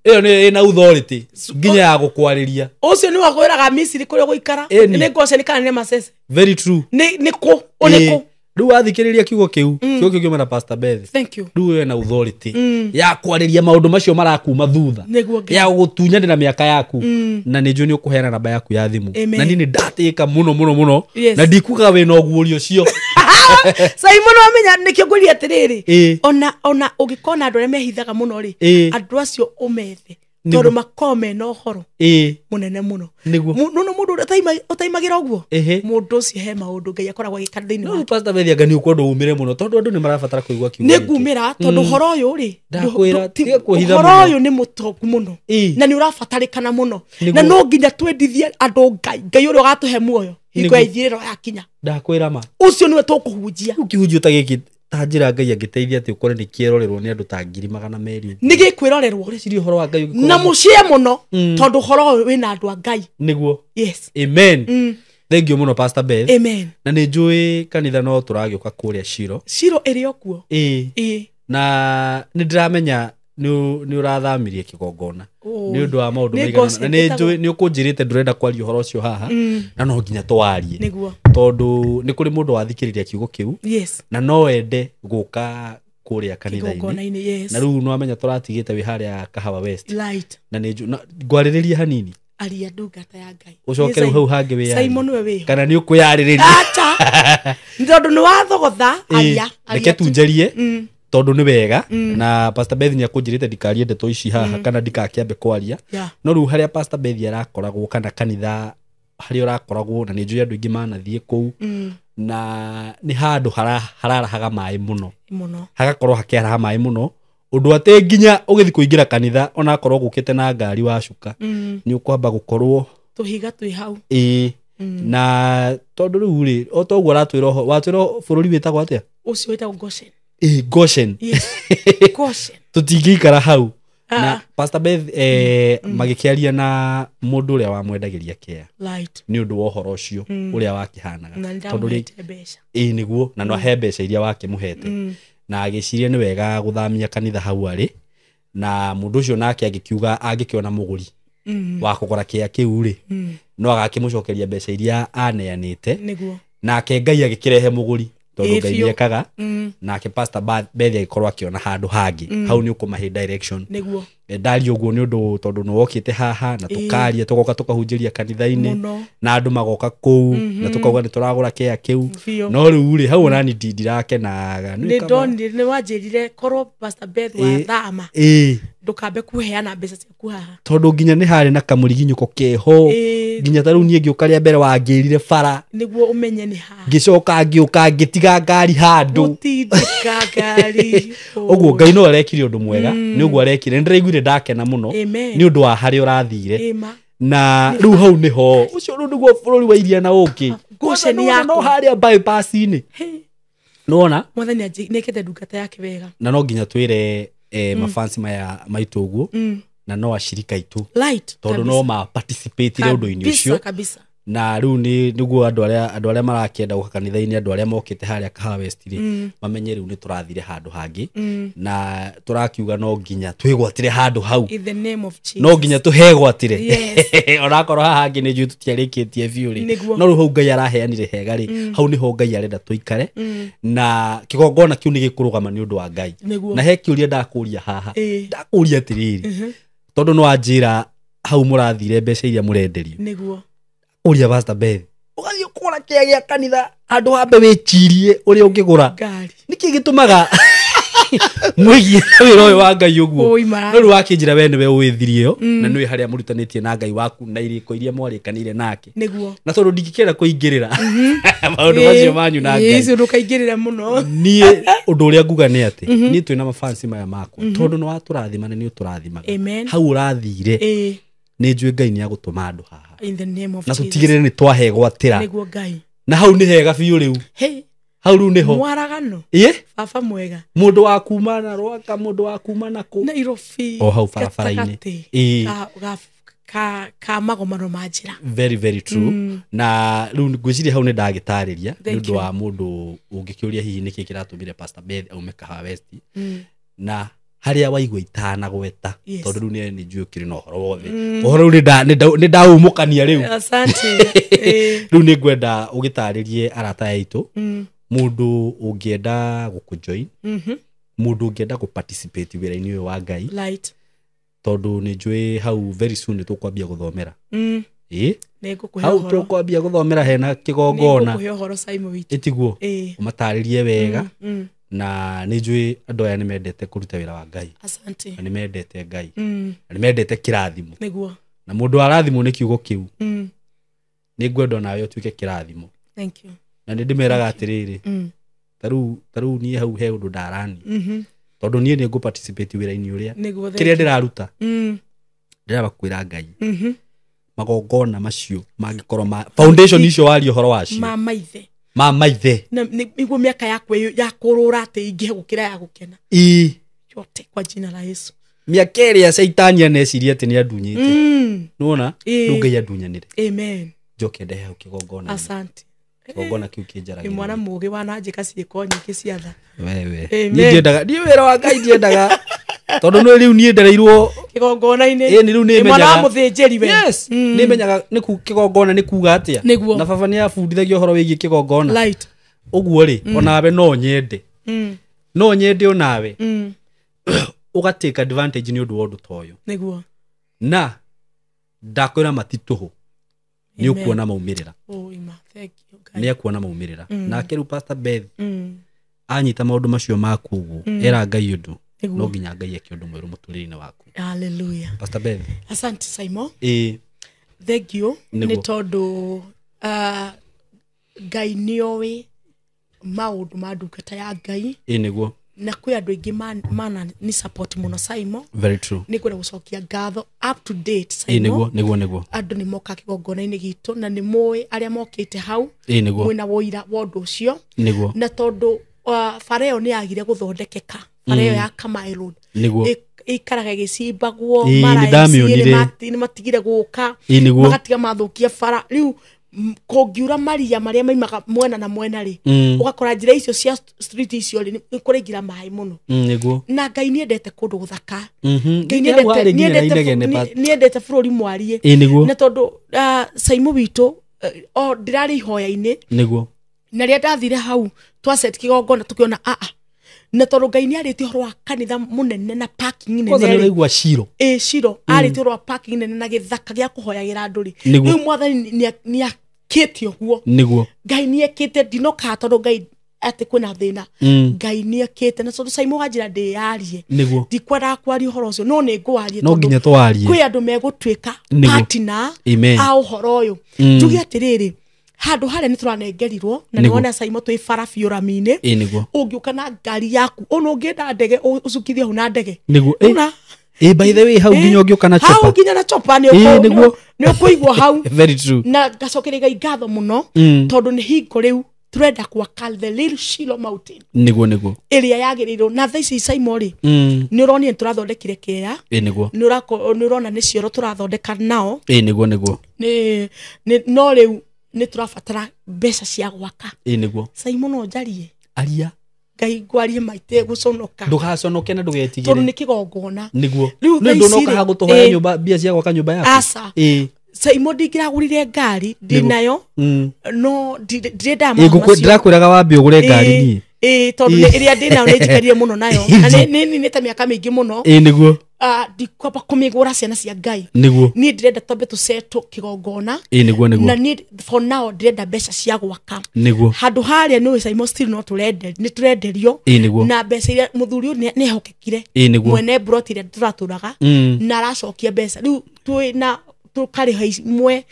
Speaker 2: ĩyo nĩ ĩna authority nginya ya gũkwarĩria.
Speaker 1: Ũcio nĩ wakwĩraga Misiri kũrĩa ũgũikara, nĩ Gosheni kana nĩ Masese.
Speaker 2: Very true.
Speaker 1: Nĩ kũ? Nĩ kũ?
Speaker 2: Rĩu wathikĩrĩria kiugo kĩu, kiugo kĩu kiuma na Pastor Beth.
Speaker 1: Thank you.
Speaker 2: Rĩu wĩna authority ya kwarĩria maũndũ macio marakuma thutha, ya gũgũtunyanĩra mĩaka yaku, na nĩ njũĩ nĩ ũkũheana namba yaku ya thimũ. Na niĩ nĩ ndatĩka mũno mũno mũno, na ndikugaga wĩna ũguũrio ũcio.
Speaker 1: Simon wamenya nĩkĩo ngwĩrire atĩrĩrĩ, ona ũngĩkona andũ arĩa mehithaga mũno rĩ, andũ acio ũmethe, tondũ makoragwo mena ũhoro mũnene mũno. Nĩwona mũndũ ũrĩa ũtaimagĩra ũguo, mũndũ ũcio he maũndũ Ngai akoragwo agĩka thĩinĩ wake.
Speaker 2: Pastor Beth anga nĩ ũkwenda umĩre mũno, tondũ andũ nĩ marabatara kũigua kiugo
Speaker 1: gĩkĩ. Nĩ ngumĩra, tondũ ũhoro ũyũ rĩ,
Speaker 2: ndakwĩra tiga kwĩhitha
Speaker 1: mũno. Ũhoro ũyũ nĩ mũtongu mũno na nĩ ũrabatarĩkana mũno, na no nginya twendithie andũ Ngai, Ngai ũrĩa ũgatũhe muoyo hingo ya ithirĩro yakinya.
Speaker 2: Ndakwĩra ma.
Speaker 1: Ũcio nĩwe tũkũhunjia.
Speaker 2: Rĩu kĩhunjio ta gĩkĩ ta njĩra Ngai angĩteithia atĩ ũkore nĩ kĩrorerwo nĩ andũ ta 200,000.
Speaker 1: Nĩ gĩkwĩrorerwo.
Speaker 2: Ũreciria ũhoro wa Ngai ũngĩkorwo
Speaker 1: na mũcie mũno, tondũ ũhoro ũyũ wĩna andũ a Ngai.
Speaker 2: Nĩguo.
Speaker 1: Yes.
Speaker 2: Amen. Thank you mũno Pastor Beth.
Speaker 1: Amen.
Speaker 2: Na nĩ njũĩ kanitha no tũragĩũka kũrĩa Shiro.
Speaker 1: Shiro ĩrĩ o kuo.
Speaker 2: Ĩĩ. Na nĩ ndĩramenya nĩ ũrathamirie kĩgongona nĩ ũndũ wa maũndũ maigana, na nĩ njũĩ nĩ ũkũnjĩrĩte ndũrenda kwaria ũhoro ũcio haha, na no nginya twarie.
Speaker 1: Nĩguo.
Speaker 2: Tondũ nĩ kũrĩ mũndũ wathikĩrĩria kiugo kĩu,
Speaker 1: yes,
Speaker 2: na no ende gũka kũrĩa kanitha-inĩ.
Speaker 1: Yes.
Speaker 2: Na rĩu no amenya tũratigĩte wĩ harĩa Kahawa West.
Speaker 1: Right.
Speaker 2: Na nĩ ngwarĩrĩria hanini.
Speaker 1: Aria ndungata ya Ngai.
Speaker 2: Ũcoke rĩu hau hangĩ wĩyarie.
Speaker 1: Simon we wĩho.
Speaker 2: Kana nĩ ũkwĩyarĩrĩria.
Speaker 1: Acha. Tondũ nĩ wathogotha, aria.
Speaker 2: Reke tunjerie. Tondũ nĩ wega, na Pastor Beth nĩakũnjĩrĩte ndikarie ndeto ici haha kana ndikakĩambe kwaria. No rĩu harĩa Pastor Beth arakoragwo kana kanitha harĩa ũrakoragwo, na nĩ njũĩ andũ aingĩ manathiĩ kũu, Na nĩ handũ hararahaga maĩ mũno.
Speaker 1: Mũno.
Speaker 2: Hagakorwo hakĩaraha maĩ mũno ũndũ atĩ nginya ũgĩthiĩ kũingĩra kanitha onakorwo gũkĩte na ngari wacuka nĩ ũkwamba gũkorwo
Speaker 1: tũhiga twĩ hau.
Speaker 2: Ĩĩ. Na tondũ rĩu rĩ o toguo ũratwĩra ũho watwĩra bũrũri wĩtagwo atĩa?
Speaker 1: Ũcio wĩtagwo Goshen.
Speaker 2: Ĩĩ, Goshen.
Speaker 1: Yes. Goshen.
Speaker 2: Tũtingĩikara hau. Na Pastor Beth magĩkĩaria na mũndũ ũrĩa wamwendagĩria kĩa
Speaker 1: Light.
Speaker 2: nĩ ũndũ wa ũhoro ũcio ũrĩa wakĩhanaga.
Speaker 1: Na
Speaker 2: Tondũ rĩ
Speaker 1: ndamũhete mbeca.
Speaker 2: ĩĩ nĩguo na no he mbeca iria wakĩmũhete. Na agĩciria nĩ wega gũthamia kanitha hau arĩ na mũndũ ũcio nake agĩkiuga angĩkĩona mũgũri wa kũgũra kĩa kĩu rĩ no agakĩmũcokeria mbeca iria aneanĩte.
Speaker 1: Nĩguo.
Speaker 2: Nake Ngai agĩkĩrehe mũgũri tondũ Ngai
Speaker 1: Ĩĩ, biũ.
Speaker 2: nĩekaga. Nake Pastor Beth agĩkorwo akĩona handũ hangĩ hau nĩ ũkũmahe direction.
Speaker 1: Nĩguo.
Speaker 2: Ndaria ũguo nĩ ũndũ tondũ nĩ wokĩte haha na tũkaria tũgoka tũkahunjĩria kanitha-inĩ
Speaker 1: Mũno.
Speaker 2: na andũ magoka kũu na tũkauga nĩ tũragũra kĩa kĩu.
Speaker 1: Biũ.
Speaker 2: No rĩu rĩ hau onani ndirakenaga.
Speaker 1: Nĩ ndonire nĩ wanjĩrire korwo Pastor Beth wathama
Speaker 2: Ĩĩ.
Speaker 1: ndũkambe kũheana mbeca ciaku haha.
Speaker 2: Tondũ nginya nĩ harĩ na kamũriginyũko keho nginya ta rĩu niĩ ngĩũka rĩa mbere wangĩrire bara
Speaker 1: Nĩguo ũmenye nĩ haha.
Speaker 2: ngĩcoka ngĩũka ngĩtiga ngari handũ.
Speaker 1: Gũtindĩka ngari.
Speaker 2: Ũguo Ngai no arekire ũndũ mwega nĩ ũguo arekire. Nĩ ndĩraiguire ndakena mũno nĩ ũndũ wa harĩa ũrathire. Na rĩu hau nĩho ũcio rĩu nĩguo bũrũri wa iria na ũkĩ.
Speaker 1: Goshen
Speaker 2: Kwanza nĩwona no
Speaker 1: yakwa.
Speaker 2: harĩa bypass-inĩ. Nĩwona?
Speaker 1: Mwathani nĩekĩte ndungata yake wega.
Speaker 2: Na no nginya twĩre mafansi maya maitũ ũguo na no acirika aitũ
Speaker 1: Light.
Speaker 2: tondũ no ma participate ũndũ-inĩ ũcio.
Speaker 1: Kabisa.
Speaker 2: Na rĩu nĩguo andũ arĩa marakĩenda gũka kanitha-inĩ andũ arĩa mokĩte harĩa Kahawa West rĩ mamenye rĩu nĩ tũrathire handũ hangĩ na tũrakiuga no nginya twĩgwatĩre handũ hau.
Speaker 1: In the name of Jesus.
Speaker 2: No nginya tũhegwatĩre.
Speaker 1: Yes.
Speaker 2: Onakorwo haha hangĩ nĩ njũĩ tũtiarĩkĩtie biũ rĩ
Speaker 1: Nĩguo.
Speaker 2: no rĩu hau Ngai araheanire hega rĩ hau nĩho Ngai arenda tũikare na kĩgongona kĩu nĩ gĩkũrũgama nĩ ũndũ wa Ngai.
Speaker 1: Nĩguo.
Speaker 2: Na he kĩũria ndakũria haha.
Speaker 1: Ĩĩ.
Speaker 2: Ndakũria atĩrĩrĩ tondũ nĩ wanjĩra hau mũrathire mbeca iria mũrenderio.
Speaker 1: Nĩguo.
Speaker 2: Ũria Pastor Beth ũgathiĩ ũkũgũra kĩa gĩa kanitha handũ hambe wĩcirie ũrĩa ũngĩgũra.
Speaker 1: Ngari.
Speaker 2: Nĩkĩ gĩtũmaga mwĩgie wĩra ũyũ wa Ngai ũguo?
Speaker 1: Oi, mara.
Speaker 2: No rĩu wakĩnjĩra we nĩwe ũĩthirie ĩyo na nĩwe harĩa mũrutanĩtie na Ngai waku na irĩko iria mwarĩkanĩire nake.
Speaker 1: Nĩguo.
Speaker 2: Na tondũ ndingĩkĩenda kũingĩrĩra maũndũ macio manyu na Ngai.
Speaker 1: Icio ndũkaingĩrĩre mũno.
Speaker 2: Niĩ ũndũ ũrĩa nguga nĩ atĩ niĩ twĩna mafansi maya makwa tondũ nĩ watũrathima na nĩ ũtũrathimaga.
Speaker 1: Amen.
Speaker 2: Hau ũrathire nĩ njũĩ Ngai nĩ agũtũma andũ haha.
Speaker 1: In the name of
Speaker 2: Na
Speaker 1: Jesus.
Speaker 2: tũtigĩrĩre nĩ twahegwatĩra.
Speaker 1: Nĩguo Ngai.
Speaker 2: Na hau nĩ hega biũ rĩu.
Speaker 1: Hey.
Speaker 2: Hau rĩu nĩho.
Speaker 1: Mwaragano.
Speaker 2: Ĩĩ.
Speaker 1: Baba mwega.
Speaker 2: Mũndũ wa kuma na Rwaka, mũndũ wa kuma na kũ.
Speaker 1: Nairobi.
Speaker 2: O hau barabara-inĩ.
Speaker 1: Gatagatĩ
Speaker 2: Ĩĩ.
Speaker 1: Ka magomano ma njĩra.
Speaker 2: Very very true. Na rĩu ngwĩciria hau nĩ ndagĩtarĩria nĩ ũndũ
Speaker 1: you.
Speaker 2: wa mũndũ ũngĩkĩũria hihi nĩkĩ kĩratũmire Pastor Beth aume Kahawa West. Na harĩa waigua itanagweta
Speaker 1: Yes.
Speaker 2: tondũ rĩu nĩ njũĩ ũkĩrĩ na ũhoro wothe. Ũhoro rĩu nĩ ndaumũkania rĩu.
Speaker 1: Asante.
Speaker 2: Rĩu nĩ ngwenda ũgĩtarĩrie arata aitũ mũndũ ũngĩenda gũkũjoin, mũndũ ũngĩenda gũparticipate wĩra-inĩ ũyũ wa Ngai.
Speaker 1: Light.
Speaker 2: Tondũ nĩ njũĩ hau very soon nĩ tũkwambia gũthomera. Ĩĩ.
Speaker 1: Nĩ ngũkũhe
Speaker 2: Hau
Speaker 1: ũhoro.
Speaker 2: tũkwambia gũthomera hena kĩgongona.
Speaker 1: Nĩ ngũkũhe ũhoro Simon witũ.
Speaker 2: Ĩtiguo.
Speaker 1: Ĩĩ.
Speaker 2: Ũmatarĩrie wega. Na nĩ njũĩ andũ aya nĩ mendete kũruta wĩra wa Ngai.
Speaker 1: Asante.
Speaker 2: Na nĩ mendete Ngai. Na nĩ mendete kĩrathimo.
Speaker 1: Nĩguo.
Speaker 2: Na mũndũ arathimwo nĩ kiugo kĩu. Nĩ ngwenda onawe ũtuĩke kĩrathimo.
Speaker 1: Thank you.
Speaker 2: Na nĩ ndĩmeraga atĩrĩrĩ. Ta rĩu niĩ hau he ũndũ ndarani. Tondũ niĩ nĩ ngũ-participate wĩra-inĩ ũrĩa.
Speaker 1: Nĩguo, thank
Speaker 2: Kĩrĩa
Speaker 1: you.
Speaker 2: ndĩraruta. Ndĩramba kwĩra Ngai. Magongona macio mangĩkorwo ma foundation icio waria ũhoro wacio.
Speaker 1: Ma maithe.
Speaker 2: Ma maithe.
Speaker 1: Na nĩguo mĩaka yakwa ya kũrũra atĩ ingĩhe gũkĩra ya gũkena.
Speaker 2: Ĩĩ.
Speaker 1: Yote kwa jina la Yesu.
Speaker 2: Mĩaka ĩrĩa Caitani aneciria atĩ nĩ andunyĩte. Nĩwona?
Speaker 1: Ĩĩ.
Speaker 2: Rĩu Ngai andunyanĩre.
Speaker 1: Amen.
Speaker 2: Njoke ndehe hau kĩgongona.
Speaker 1: Asante.
Speaker 2: Kĩgongona kĩu kĩnjaragĩrĩria.
Speaker 1: Nĩ mwana mũũgĩ wananjĩka ciĩko nyingĩ cia tha.
Speaker 2: Wewe.
Speaker 1: Amen.
Speaker 2: Niĩ ndiendaga, niĩ wĩra wa Ngai ndiendaga. Tondũ nĩ rĩu niĩ ndereirwo
Speaker 1: kĩgongona-inĩ.
Speaker 2: Ĩĩ, nĩ rĩu nĩ
Speaker 1: Nĩ mwana wa
Speaker 2: menyaga.
Speaker 1: mũthĩnjĩri we.
Speaker 2: Yes. Nĩ menyaga nĩ kĩgongona nĩ kuga atĩa.
Speaker 1: Nĩguo.
Speaker 2: Na baba nĩ abundithagia ũhoro wĩgiĩ kĩgongona.
Speaker 1: Light.
Speaker 2: Ũguo rĩ, onawe no nyende. No nyende onawe. Ũga take advantage nĩ ũndũ wa ũndũ ta ũyũ.
Speaker 1: Nĩguo.
Speaker 2: Na ndakwĩra matitũhũ. Nĩ
Speaker 1: Amen.
Speaker 2: ũkuona maumĩrĩra.
Speaker 1: Oh, ima. Thank you, Ngai.
Speaker 2: Nĩ ekuona maumĩrĩra. Nake rĩu Pastor Beth anyita maũndũ macio maku ũguo, era Ngai ũndũ.
Speaker 1: Nĩguo.
Speaker 2: No nginya Ngai eke ũndũ mwerũ mũtũrĩre-inĩ waku.
Speaker 1: Hallelujah.
Speaker 2: Pastor Beth.
Speaker 1: Asante Simon.
Speaker 2: Ĩĩ.
Speaker 1: Thank you.
Speaker 2: Nĩguo.
Speaker 1: Nĩ tondũ Ngai nĩoĩ maũndũ ma ndungata ya Ngai.
Speaker 2: Ĩ nĩguo.
Speaker 1: Na kwĩ andũ aingĩ mana ni support mũno Saimo.
Speaker 2: Very true.
Speaker 1: Nĩ kwenda gũcokia ngatho up to date
Speaker 2: Ĩ
Speaker 1: Saimo.
Speaker 2: nĩguo nĩguo nĩguo.
Speaker 1: Andũ nĩ moka kĩgongona-inĩ gitũ na nĩ mũĩ arĩa mokĩte hau.
Speaker 2: Ĩ nĩguo.
Speaker 1: Mwĩna wũira wa ũndũ ũcio.
Speaker 2: Nĩguo.
Speaker 1: Na tondũ bara ĩyo nĩ yagire gũthondekeka, bara ĩyo ya Kamae Road
Speaker 2: Nĩguo.
Speaker 1: Ĩikaraga ĩgĩcimbagwo,
Speaker 2: Ĩ,
Speaker 1: mara
Speaker 2: nĩ ndamĩonire.
Speaker 1: nĩ matigire gũka.
Speaker 2: Ĩ nĩguo.
Speaker 1: Magatiga mathũkia bara. Rĩu kũngiura maria marĩa maimaga mwena na mwena rĩ, ũgakora njĩra icio cia street icio rĩ, nĩ kũraingĩra maĩ mũno.
Speaker 2: Nĩguo.
Speaker 1: Na Ngai nĩendete kũndũ gũthaka. Ngai
Speaker 2: Nĩ hau harĩ nginya na inegene,
Speaker 1: nĩendete bũrũri mwarie.
Speaker 2: Ĩ nĩguo.
Speaker 1: Na tondũ Saimo witũ o ndĩrarĩ ihoya-inĩ.
Speaker 2: Nĩguo.
Speaker 1: Na rĩrĩa ndathire hau twaset kĩgongona tũkĩona aa, na tondũ Ngai nĩarĩtie ũhoro wa kanitha mũnene na parking nene
Speaker 2: Kwanza
Speaker 1: rĩ.
Speaker 2: nĩ ũraigua Shilo.
Speaker 1: Ĩ Shilo arĩtie ũhoro wa parking nene na gĩthaka gĩa kũhoyagĩra andũ rĩ.
Speaker 2: Nĩguo.
Speaker 1: Rĩu mwathani nĩakĩte ũguo.
Speaker 2: Nĩguo.
Speaker 1: Ngai nĩekĩte, ndinokaga tondũ Ngai atĩ kwĩna thĩna. Ngai nĩekĩte, na tondũ Saimo wanjĩra ndĩyarie.
Speaker 2: Nĩguo.
Speaker 1: Ndikwendaga kwaria ũhoro ũcio, no nĩ ngwaria
Speaker 2: No
Speaker 1: tondũ
Speaker 2: nginya twarie.
Speaker 1: kwĩ andũ megũtuĩka
Speaker 2: Nĩguo.
Speaker 1: partner
Speaker 2: Amen.
Speaker 1: a ũhoro ũyũ. Njuge atĩrĩrĩ, handũ harĩa nĩ tũranengerirwo na
Speaker 2: Nĩguo.
Speaker 1: nĩwona Saimo twĩ bara biũ rami-inĩ.
Speaker 2: Ĩ nĩguo.
Speaker 1: Ũngĩũka na ngari yaku ona ũngĩenda ndege ũcukithie hau na ndege.
Speaker 2: Nĩguo. Ĩ.
Speaker 1: Ona
Speaker 2: Ĩ by the way hau nginya ũngĩũka na
Speaker 1: hau
Speaker 2: chopa.
Speaker 1: nginya na chopa nĩ
Speaker 2: Ĩ, nĩguo.
Speaker 1: nĩ ũkũigwo hau.
Speaker 2: Very true.
Speaker 1: Na ngacokeria Ngai ngatho mũno tondũ nĩ hingo rĩu tũrenda gwaka the little Shilo Mountain
Speaker 2: Nĩguo nĩguo.
Speaker 1: ĩrĩa yagĩrĩirwo. Na thaa ici Saimo rĩ, nĩ ũronire nĩ tũrathondekire kĩea.
Speaker 2: Ĩ nĩguo.
Speaker 1: Nĩ ũrona nĩ cioro tũrathondeka nao.
Speaker 2: Ĩ nĩguo nĩguo.
Speaker 1: No rĩu nĩ tũrabatara mbeca cia gwaka.
Speaker 2: Ĩ nĩguo.
Speaker 1: Saimo no njarie.
Speaker 2: Aria.
Speaker 1: Ngai ngwarie maite gũconoka.
Speaker 2: Ndũgaconoke na ndũgetigĩre.
Speaker 1: Tondũ nĩ kĩgongona.
Speaker 2: Nĩguo.
Speaker 1: Rĩu
Speaker 2: Nĩ
Speaker 1: thaa ici
Speaker 2: ndũnoka
Speaker 1: rĩ,
Speaker 2: ha gũtũhoya
Speaker 1: ĩ.
Speaker 2: nyũmba, mbia cia gwaka nyũmba yaku.
Speaker 1: Aca.
Speaker 2: Ĩ.
Speaker 1: Saimo ndingĩragũrire ngari ndinayo, no ndirenda
Speaker 2: Ĩ,
Speaker 1: maũndũ macio.
Speaker 2: ndĩrakwĩraga wambe ũgũre ngari niĩ.
Speaker 1: Ĩ, tondũ ĩrĩa ndĩnayo nĩ njikarire mũno nayo. Na nĩ ninĩte mĩaka mĩingĩ mũno.
Speaker 2: Ĩ nĩguo.
Speaker 1: Ndikwamba kũmĩgũra ciana cia Ngai.
Speaker 2: Nĩguo.
Speaker 1: Niĩ ndĩrenda twambe tũcetwo kĩgongona.
Speaker 2: Ĩ nĩguo nĩguo.
Speaker 1: Na niĩ for now ndĩrenda mbeca cia gwaka.
Speaker 2: Nĩguo.
Speaker 1: Handũ harĩa nĩ Saimo still no tũrende, nĩ tũrenderio.
Speaker 2: Ĩ nĩguo.
Speaker 1: Na mbeca iria mũthuri ũyũ nĩ ehokekire.
Speaker 2: Ĩ nĩguo.
Speaker 1: Mwene broti ĩrĩa tũratũraga. Na aracokia mbeca. Rĩu twĩna tũkarĩha imwe,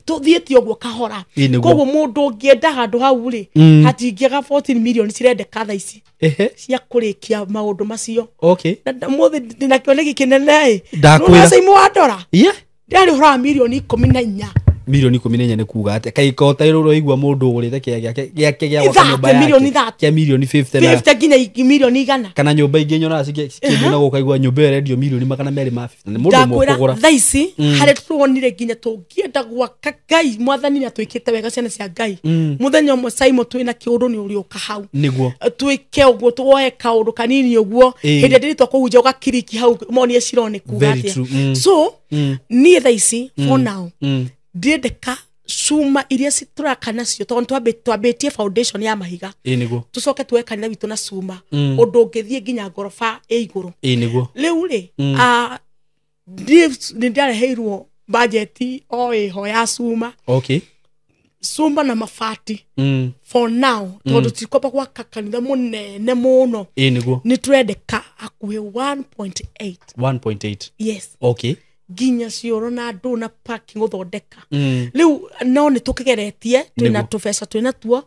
Speaker 1: tũthiĩte ũguo kahora.
Speaker 2: Ĩ nĩguo.
Speaker 1: Koguo mũndũ ũngĩenda handũ hau rĩ, hatingĩaga 14 million cirendeka thaa ici.
Speaker 2: Ehe.
Speaker 1: Cia kũrĩkia maũndũ macio.
Speaker 2: Okay.
Speaker 1: Na mũthĩ ndĩna kĩoneki kĩnene ĩ.
Speaker 2: Ndakwĩra.
Speaker 1: Nĩwona Saimo wa ndora?
Speaker 2: Yeah.
Speaker 1: Ndĩrarĩ ũhoro wa mirioni 14.
Speaker 2: Mirioni 14 nĩ kuga atĩa? Kaĩ ko ta rĩu ũraigua mũndũ ũgũrĩte kĩea gĩake gĩa gwaka
Speaker 1: Ithate,
Speaker 2: nyũmba yake.
Speaker 1: mirioni ithate.
Speaker 2: Kĩa mirioni 50 na
Speaker 1: 50 nginya mirioni 100.
Speaker 2: Kana nyũmba ingĩ nyonaga cikĩendio na gũkaigua nyũmba ĩyo ĩrendio mirioni 250. Nĩ mũndũ ũmwe
Speaker 1: Ndakwĩra
Speaker 2: ũkũgũra.
Speaker 1: thaa ici harĩa tuonire nginya tũngĩenda gwaka Ngai mwathani nĩ atwĩkĩte wega ciana cia Ngai. Mũthenya ũmwe Saimo twĩna kĩũndũ nĩ ũrĩũka hau.
Speaker 2: Nĩguo.
Speaker 1: Twĩke ũguo tuoe kaũndũ kanini ũguo.
Speaker 2: Ĩ.
Speaker 1: Hĩndĩ ĩrĩa ndĩrĩtwo kũhunjia ũgakiriki hau monie Shilo nĩ kuga
Speaker 2: Very
Speaker 1: atĩa.
Speaker 2: true.
Speaker 1: So niĩ thaa ici for now ndĩrendeka cuma iria tũraka nacio tondũ twambĩtie foundation ya mahiga.
Speaker 2: Ĩ nĩguo.
Speaker 1: Tũcoke tuoe kanitha witũ na cuma ũndũ ũngĩthiĩ nginya ngoroba ĩ igũrũ.
Speaker 2: Ĩ nĩguo.
Speaker 1: Rĩu rĩ, nĩ ndareheirwo bajeti o ĩho ya cuma.
Speaker 2: Okay.
Speaker 1: Cuma na mabati for now tondũ tirikwamba gwaka kanitha mũnene mũno.
Speaker 2: Ĩ nĩguo.
Speaker 1: Nĩ tũrendeka hakuhĩ 1.8.
Speaker 2: 1.8.
Speaker 1: Yes.
Speaker 2: Okay.
Speaker 1: Nginya cioro na andũ na parking gũthondeka. Rĩu no nĩ tũkĩgeretie twĩna
Speaker 2: Nĩguo.
Speaker 1: tũbeca twĩna tuo,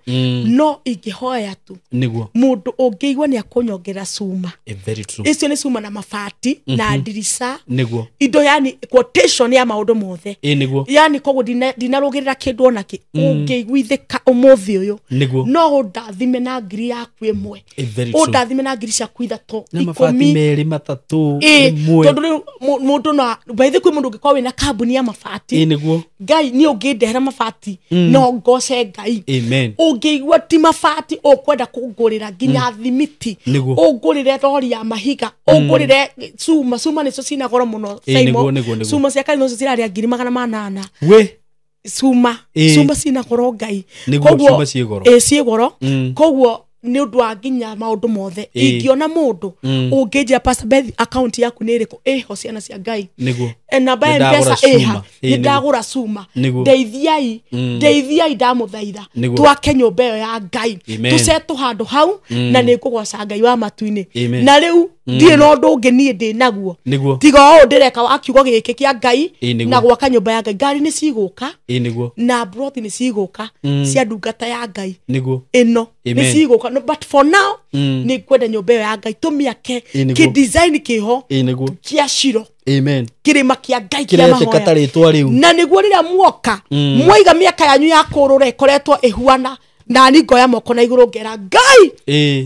Speaker 1: no ingĩhoya tu
Speaker 2: Nĩguo.
Speaker 1: mũndũ ũngĩigua nĩ akũnyongerera cuma.
Speaker 2: Eh, very true.
Speaker 1: Icio nĩ cuma na mabati na ndirica.
Speaker 2: Nĩguo.
Speaker 1: Indo yani quotation ya maũndũ mothe.
Speaker 2: Ĩ nĩguo.
Speaker 1: Yani koguo ndinarũgĩrĩra kĩndũ ona kĩ ũngĩiguithĩka ũmũthĩ ũyũ.
Speaker 2: Nĩguo.
Speaker 1: No ũndathime na ngiri yaku ĩmwe.
Speaker 2: Eh, very true.
Speaker 1: Ũndathime na ngiri ciaku ithatũ,
Speaker 2: Na mabati
Speaker 1: ikũmi.
Speaker 2: merĩ matatũ
Speaker 1: Ĩ,
Speaker 2: rĩmwe.
Speaker 1: tondũ rĩu mũndũ no by the way kwĩ mũndũ ũngĩkorwo wĩna kambuni ya mabati.
Speaker 2: Ĩ nĩguo.
Speaker 1: Ngai niĩ ũngĩndehera mabati no ngoce Ngai.
Speaker 2: Amen.
Speaker 1: Ũngĩigua ti mabati ũkwenda kũngũrĩra nginya thimiti,
Speaker 2: Nĩguo.
Speaker 1: ũngũrĩre rori ya mahiga, ũngũrĩre cuma. Cuma nĩcio cina goro mũno
Speaker 2: Ĩ,
Speaker 1: Saimo.
Speaker 2: nĩguo, nĩguo, nĩguo.
Speaker 1: Cuma cia kanitha ũcio cirarĩa ngiri 800.
Speaker 2: We.
Speaker 1: Cuma.
Speaker 2: Ĩ.
Speaker 1: Cuma cina goro Ngai.
Speaker 2: Nĩguo, cuma ciĩ goro.
Speaker 1: Ĩ, ciĩ goro. Koguo Nĩ ũndũ wa nginya maũndũ mothe ingĩona mũndũ ũngĩnjĩra Pastor Beth account yaku nĩ ĩrĩkũ ĩho ciana cia Ngai
Speaker 2: Nĩguo.
Speaker 1: Namba ya
Speaker 2: Nĩndagũra
Speaker 1: M-Pesa ĩha
Speaker 2: cuma.
Speaker 1: nĩ ndagũra cuma.
Speaker 2: Nĩguo.
Speaker 1: Ndeithiai, ndeithiai, ndamũthaitha
Speaker 2: Nĩguo.
Speaker 1: twake nyũmba ĩyo ya Ngai,
Speaker 2: Amen.
Speaker 1: tũcetwo handũ hau na nĩ ngũgoca Ngai wa matu-inĩ.
Speaker 2: Amen.
Speaker 1: Na rĩu ndirĩ na ũndũ ũngĩ niĩ ndĩ naguo
Speaker 2: Nĩguo.
Speaker 1: tiga o ũũ ndĩreka wa kiugo gĩkĩ kĩa Ngai
Speaker 2: Ĩĩ, nĩguo.
Speaker 1: na gwaka nyũmba ya Ngai. Ngari nĩ cigũka
Speaker 2: Ĩĩ, nĩguo.
Speaker 1: na broti nĩ cigũka cia ndungata ya Ngai
Speaker 2: Nĩguo.
Speaker 1: ĩno
Speaker 2: Amen.
Speaker 1: nĩ cigũka. No, but for now nĩ ngwenda nyũmba ĩyo ya Ngai tũmĩake.
Speaker 2: Ĩĩ, nĩguo.
Speaker 1: Kĩ design kĩho
Speaker 2: Ĩĩ, nĩguo.
Speaker 1: kĩa Ciro,
Speaker 2: Amen.
Speaker 1: kĩrĩma kĩa Ngai kĩa
Speaker 2: Kĩretĩka ta
Speaker 1: mahoya.
Speaker 2: rĩtwa rĩu.
Speaker 1: Na nĩguo rĩrĩa muoka mwaiga mĩaka yanyu ya kũrũra ĩkoretwo ĩhuana nani, ngoya moko na igũrũ ngera Ngai,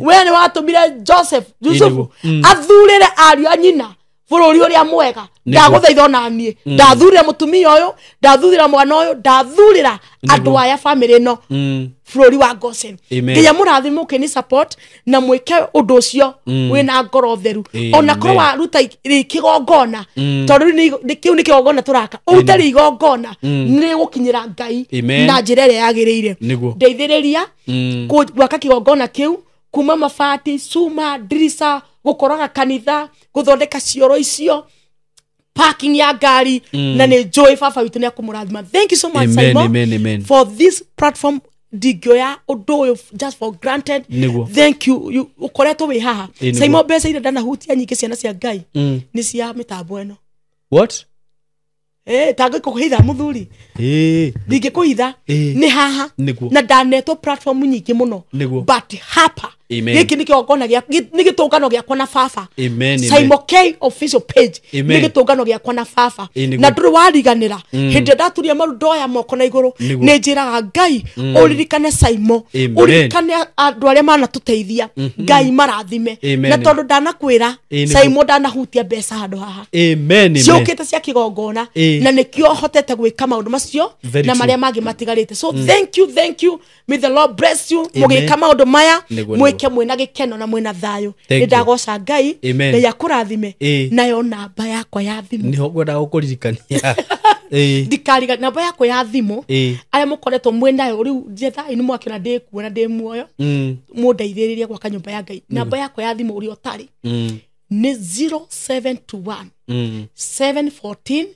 Speaker 1: we nĩ watũmire Joseph, Yusufu,
Speaker 2: Nĩguo.
Speaker 1: athurĩre ariũ a nyina bũrũri ũrĩa mwega. Ndagũthaitha onaniĩ ndathurĩra mũtumia ũyũ, ndathurĩra mwana ũyũ, ndathurĩra andũ aya, bamĩrĩ ĩno, bũrũri wa Goshen.
Speaker 2: Amen.
Speaker 1: Nginya mũrathime ũkĩni support na mwĩke ũndũ ũcio wĩna ngoro theru.
Speaker 2: Amen.
Speaker 1: Ona korwo waruta rĩ kĩgongona, tondũ rĩu kĩu nĩ kĩgongona tũraka, ũrute rĩ igongona nĩ rĩgũkinyĩra Ngai
Speaker 2: Amen.
Speaker 1: na njĩra ĩrĩa yagĩrĩire.
Speaker 2: Nĩguo.
Speaker 1: Ndeithĩrĩria gwaka kĩgongona kĩu, kuma mabati, cuma, ndirica, gũkoroga kanitha, gũthondeka cioro icio, parking ya ngari, na nĩ njũĩ baba witũ nĩ akũmũrathima. Thank you so much,
Speaker 2: Amen,
Speaker 1: Simon,
Speaker 2: amen, amen.
Speaker 1: for this platform. Ndingĩoya ũndũ ũyũ just for granted.
Speaker 2: Nĩguo.
Speaker 1: Thank you. Ũkoretwo wĩ haha.
Speaker 2: Ĩĩ, nĩguo.
Speaker 1: Simon, mbeca iria ndanahutia nyingĩ, ciana cia Ngai, nĩ cia mĩtambo ĩno.
Speaker 2: What?
Speaker 1: Tangĩkũhitha mũthuri, ndingĩkũhitha. Nĩ haha.
Speaker 2: Nĩguo.
Speaker 1: Na ndanetwo platform nyingĩ mũno,
Speaker 2: Nĩguo.
Speaker 1: but hapa
Speaker 2: Amen.
Speaker 1: gĩkĩ nĩ kĩgongona gĩa nĩ gĩtũngano gĩakwa na baba.
Speaker 2: Amen, amen.
Speaker 1: Simon K official page
Speaker 2: Amen.
Speaker 1: nĩ gĩtũngano gĩakwa na baba.
Speaker 2: Ĩĩ, nĩguo.
Speaker 1: Na ndũrĩ wariganĩra hĩndĩ ĩrĩa ndaturia maru ndoya moko na igũrũ,
Speaker 2: Nĩguo.
Speaker 1: nĩ njĩraga Ngai, ũririkane Simon,
Speaker 2: Amen.
Speaker 1: ũririkane andũ arĩa manatũteithia, Ngai marathime.
Speaker 2: Amen.
Speaker 1: Na tondũ ndanakwĩra,
Speaker 2: Ĩĩ, nĩguo.
Speaker 1: Simon, ndanahutia mbeca handũ haha,
Speaker 2: Amen, amen.
Speaker 1: ciũkĩte cia kĩgongona, na nĩkĩo hotete gwĩka maũndũ macio
Speaker 2: Very
Speaker 1: na
Speaker 2: true.
Speaker 1: marĩa mangĩ matigarĩte. So thank you, thank you, may the Lord bless you.
Speaker 2: Amen.
Speaker 1: Mũgĩka maũndũ maya,
Speaker 2: Nĩguo,
Speaker 1: mwĩke mwĩna gĩkeno na mwĩna thayũ.
Speaker 2: Thank
Speaker 1: Nĩ
Speaker 2: you.
Speaker 1: ndagoca Ngai.
Speaker 2: Amen.
Speaker 1: Ngai akũrathime. Nayo namba yakwa ya thimũ,
Speaker 2: Nĩho ngwendaga gũkũririkania.
Speaker 1: Ndikariga namba yakwa ya thimũ, arĩa mũkoretwo mwĩnayo rĩu njethai nĩ mwakĩona ndĩkuo na ndĩ muoyo, mũndeithĩrĩrie gwaka nyũmba ya Ngai. Namba yakwa ya thimũ ũrĩa ũtarĩ nĩ 0721 714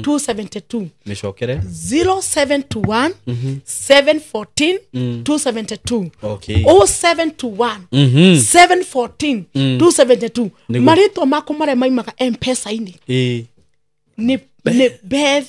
Speaker 1: 272.
Speaker 2: Mĩcokere.
Speaker 1: 0721 714 272. 0721 714 272.
Speaker 2: Nĩguo.
Speaker 1: Marĩtwa makwa marĩa maimaga M-Pesa-inĩ nĩ Beth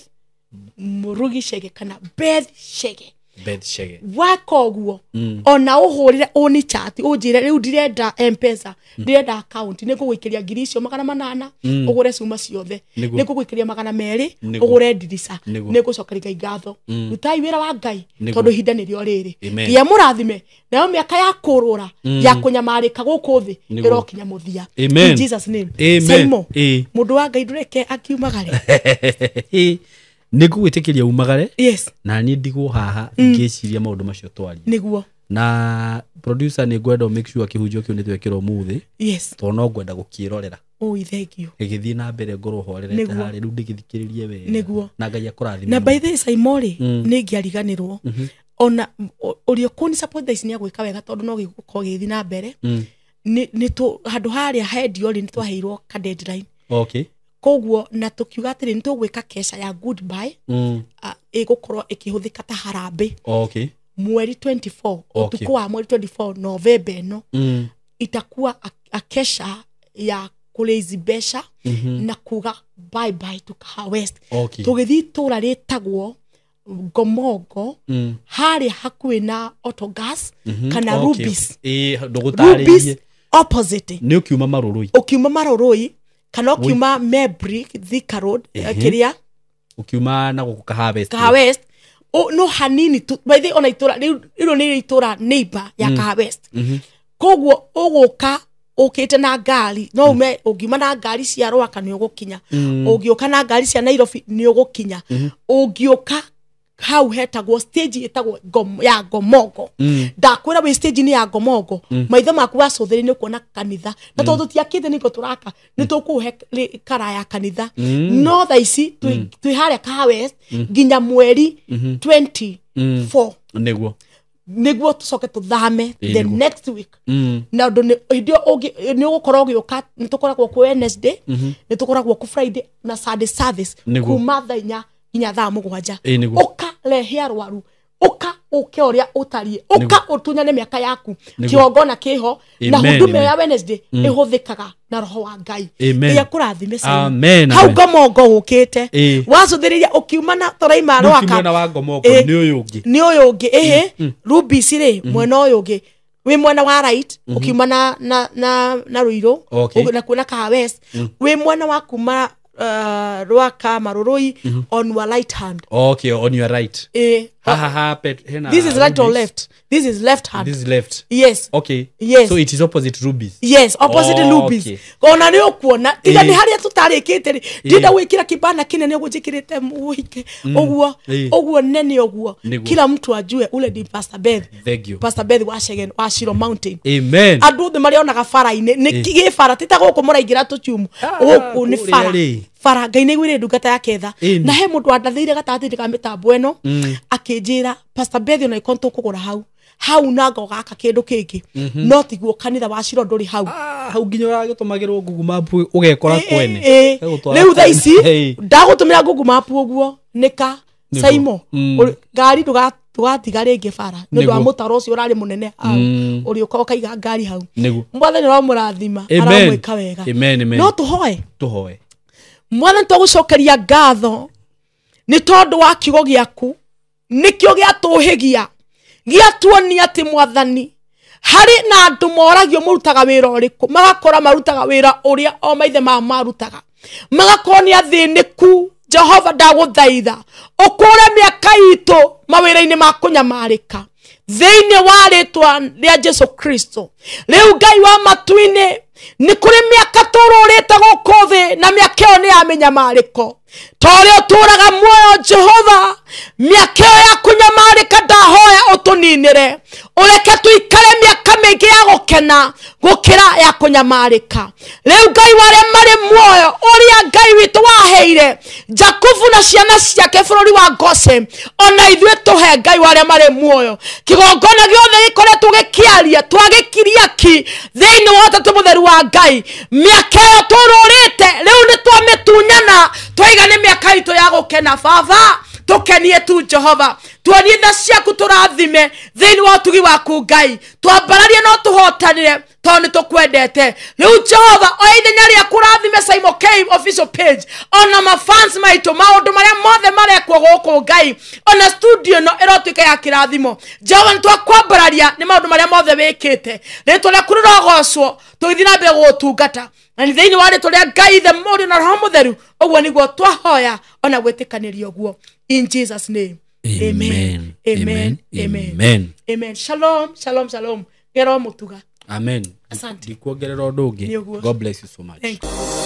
Speaker 1: Mũrugi Chege kana Beth Chege.
Speaker 2: Beth Chege.
Speaker 1: Waka ũguo, ona ũhũrĩre ũni chat ũnjĩre rĩu ndirenda M-Pesa, ndĩrenda account, nĩ ngũgũikĩria ngiri icio 800 ũgũre cuma ciothe,
Speaker 2: Nĩguo.
Speaker 1: nĩ ngũgũikĩria 200
Speaker 2: Nĩguo.
Speaker 1: ũgũre ndirica.
Speaker 2: Nĩguo.
Speaker 1: Nĩ ngũcokeria Ngai ngatho. Rutai wĩra wa Ngai,
Speaker 2: Nĩguo.
Speaker 1: tondũ ihinda nĩrĩo rĩrĩ.
Speaker 2: Amen.
Speaker 1: Nginya mũrathime nayo mĩaka ya kũrũra ya kũnyamarĩka gũkũ thĩ
Speaker 2: Nĩguo.
Speaker 1: ĩrokinya mũthia.
Speaker 2: Amen.
Speaker 1: In Jesus name.
Speaker 2: Amen.
Speaker 1: Simon, mũndũ wa Ngai, ndũreke akiumagare.
Speaker 2: Nĩ ngũgwĩtĩkĩria umagare, na niĩ ndigwo haha ngĩciria maũndũ macio twaria.
Speaker 1: Nĩguo.
Speaker 2: Na producer, nĩ ngwenda make sure kĩhunjio kĩu nĩ twekĩra ũmũthĩ, tondũ no ngwenda gũkĩrorera
Speaker 1: Ũi, thank you.
Speaker 2: gĩgĩthiĩ na mbere, ngorwo horerete
Speaker 1: Nĩguo.
Speaker 2: harĩa rĩu ndĩgĩthikĩrĩrie wega.
Speaker 1: Nĩguo.
Speaker 2: Na Ngai akũrathime
Speaker 1: Na
Speaker 2: mũno.
Speaker 1: by the way, Simon rĩ, nĩ ingĩariganĩrwo ona ũrĩa ũkũni support thaa ici nĩ agwĩka wega, tondũ no gĩgũkorwo gĩgĩthiĩ na mbere. Nĩ handũ harĩa hendio rĩ, nĩ twaheirwo ka deadline. Koguo na tũkiuga atĩrĩ, nĩ tũgwĩka kesha ya goodbye, ĩgũkorwo ĩkĩhũthĩka ta harambĩ mweri 24, ũtukũ wa mweri 24 Novemba ĩno, itakuwa akesha ya kũraise mbeca na kuga bye bye to Kahawa West. Tũgĩthiĩ itũra rĩtagwo Ngomongo, harĩa hakuhĩ na Autogas kana Rubis.
Speaker 2: Ĩĩ, ndũgũtarĩrie.
Speaker 1: Rubis opposite.
Speaker 2: Nĩ ũkiuma Marũrũi.
Speaker 1: Ũkiuma Marũrũi kana ũkiuma Mebrick, Thika Road, kĩrĩa
Speaker 2: Ũkiuma na gũkũ Kahawa West.
Speaker 1: Kahawa West, no hanini tu. By the way, ona itũra rĩu rĩu nĩ itũra neighbor ya Kahawa West. Koguo ũgũka ũkĩte na ngari, no ume, ũngiuma na ngari cia Rwaka nĩ ũgũkinya, ũngĩũka na ngari cia Nairobi nĩ ũgũkinya, ũngĩũka hau hetagwo stage ĩtagwo ya Ngomongo. Ndakwĩra wĩ stage-inĩ ya Ngomongo, maitho maku wacũthĩrĩ nĩ ũkuona kanitha, na tondũ tũtiakĩte nĩko tũraka, nĩ tũkũhe kara ya kanitha. No thaa ici twĩ harĩa Kahawa West nginya mweri 24.
Speaker 2: Nĩguo.
Speaker 1: Nĩguo tũcoke tũthame the
Speaker 2: Nĩguo.
Speaker 1: next week. Na ũndũ hĩndĩ ĩyo ũngĩ nĩ ũgũkorwo ũgĩũka, nĩ tũkoragwo kuo Wednesday, nĩ tũkoragwo ku Friday na Sunday service
Speaker 2: Nĩguo.
Speaker 1: kuma thaa 4 nginya thaa 7.
Speaker 2: Nĩguo.
Speaker 1: Ũka rehe arwaru, ũka ũke ũrĩa ũtariĩ, ũka ũtunyane mĩaka yaku.
Speaker 2: Nĩguo.
Speaker 1: Kĩgongona kĩho na
Speaker 2: Amen,
Speaker 1: huduma
Speaker 2: amen.
Speaker 1: ya Wednesday ĩhũthĩkaga na roho wa Ngai.
Speaker 2: Amen.
Speaker 1: Ngai akũrathime Simon.
Speaker 2: Amen,
Speaker 1: Hau
Speaker 2: amen.
Speaker 1: Ngomongo ũkĩte wacũthĩrĩria ũkiuma na tũraima
Speaker 2: Rĩu ti
Speaker 1: Rwaka.
Speaker 2: mwena wa Ngomongo, nĩ ũyũ ũngĩ.
Speaker 1: Nĩ ũyũ ũngĩ, ĩhĩ, Rubis rĩ, mwena ũyũ ũngĩ wĩ mwena wa right ũkiuma na Ruiru.
Speaker 2: Okay.
Speaker 1: Na kuona Kahawa West, wĩ mwena wa kuma Rwaka Marurui, on your right hand.
Speaker 2: Okay, on your right. Ha ha ha, pet hena.
Speaker 1: This is right or
Speaker 2: Rubies.
Speaker 1: left? This is left hand.
Speaker 2: This is left.
Speaker 1: Yes.
Speaker 2: Okay.
Speaker 1: Yes.
Speaker 2: So it is opposite Rubies.
Speaker 1: Yes, opposite.
Speaker 2: Oh,
Speaker 1: Lubis.
Speaker 2: okay.
Speaker 1: Ona nĩ ũkuona tiga nĩ harĩa tũtarĩkĩte rĩ, ndĩrenda gwĩkĩra kibana kĩnene ũguo njĩkĩrĩte mũhike ũguo, ũguo nene ũguo.
Speaker 2: Nĩguo.
Speaker 1: Kila mtu ajue ule ni Pastor Beth.
Speaker 2: Thank you.
Speaker 1: Pastor Beth wa Shegen, wa Shiro Mountain.
Speaker 2: Amen.
Speaker 1: Andũ othe marĩonaga bara-inĩ nĩ gĩ bara, ti ta gũkũ mũraingĩra tũtiumu. Gũkũ nĩ
Speaker 2: Kũrĩa
Speaker 1: bara
Speaker 2: rĩ.
Speaker 1: Bara Ngai nĩ aiguĩrĩire ndungata yake tha. Na he mũndũ wandathĩire gatagatĩ ka mĩtambo ĩno, akĩnjĩra, Pastor Beth, ona ĩkorwo tũkũgũra hau hau na ngogaka kĩndũ kĩngĩ, no tiguo kanitha wa Shiro ndũrĩ hau.
Speaker 2: Ah, hau nginya ũragĩtũmagĩrwo Google Map ũgekora kwene. Gagũtwara
Speaker 1: Rĩu thaa
Speaker 2: kwene.
Speaker 1: ici ndagũtũmĩra Google Map ũguo nĩ ka
Speaker 2: Nĩguo.
Speaker 1: Saimo. Ngari ndũgatiga rĩngĩ bara nĩ ũndũ wa
Speaker 2: Nĩguo.
Speaker 1: mũtaro ũcio ũrarĩ mũnene hau, ũrĩũka ũkaiga ngari hau.
Speaker 2: Nĩguo.
Speaker 1: Mwathani aramũrathima.
Speaker 2: Amen.
Speaker 1: Aramwĩka wega.
Speaker 2: Amen, amen.
Speaker 1: No tũhoe.
Speaker 2: Tũhoe.
Speaker 1: Mwathani, twagũcokeria ngatho nĩ tondũ wa kiugo gĩaku, nĩkĩo gĩatũhĩgia, gĩatuonia atĩ Mwathani harĩ na andũ moragio mũrutaga wĩra ũrĩkũ, magakora marutaga wĩra ũrĩa o maithe mao marutaga, magakorwo nĩ athĩnĩku. Jehova, ndagũthaitha ũkũre mĩaka itũ mawĩra-inĩ ma kũnyamarĩka thĩinĩ wa rĩtwa rĩa Jesu Kristo. Rĩu Ngai wa matu-inĩ, nĩ kũrĩ mĩaka tũrũrĩte gũkũ thĩ, na mĩaka ĩyo nĩ ya mĩnyamarĩko. Ta ũrĩa ũtũraga muoyo Jehova, mĩaka ĩyo ya kũnyamarĩka ndahoya ũtũninĩre, ũreke tũikare mĩaka mĩingĩ ya gũkena gũkĩra ya kũnyamarĩka. Rĩu Ngai wa arĩa marĩ muoyo, ũrĩa Ngai witũ waheire Jakubu na ciana ciake bũrũri wa Goshen, ona ithuĩ tũhe Ngai wa arĩa marĩ muoyo. Kĩgongona gĩothe gĩkoretwo gĩkĩaria twagĩkiria ki thĩinĩ wa ũtatũ mũtheru wa Ngai. Mĩaka ĩyo tũrũrĩte rĩu nĩ twamĩtunyana, twaiga nĩ mĩaka itũ ya gũkena. Baba, tũkenie tu Jehova, tuonie tha ciaku, tũrathime thĩinĩ wa ũtugi waku Ngai, twambararie no tũhotanĩre tondũ nĩ tũkwendete. Rĩu Jehova, oya ithenya rĩaku, ũrathime Simon K official page, ona mafans maitũ, maũndũ marĩa mothe marekwo gũkũ Ngai, ona studio ĩno ĩrotuĩka ya kĩrathimo. Jehova, nĩ twakwambararia nĩ maũndũ marĩa mothe wĩkĩte. Rĩtwa rĩaku rĩrogocwo tũgĩthiĩ na mbere gũgũtungata, na nĩ thĩinĩ wa rĩtwa rĩa Ngai Ithe, Mũriũ na Roho Mũtheru, ũguo nĩguo twahoya ona gwĩtĩkanĩria ũguo, in Jesus name.
Speaker 2: Amen.
Speaker 1: Amen. Amen.
Speaker 2: Amen.
Speaker 1: Amen. Shalom, shalom, shalom. Ngero mũtuga.
Speaker 2: Amen.
Speaker 1: Asante.
Speaker 2: Ndikuongerera ũndũ ũngĩ.
Speaker 1: Nĩ ũguo.
Speaker 2: God bless you so much.
Speaker 1: Thank you.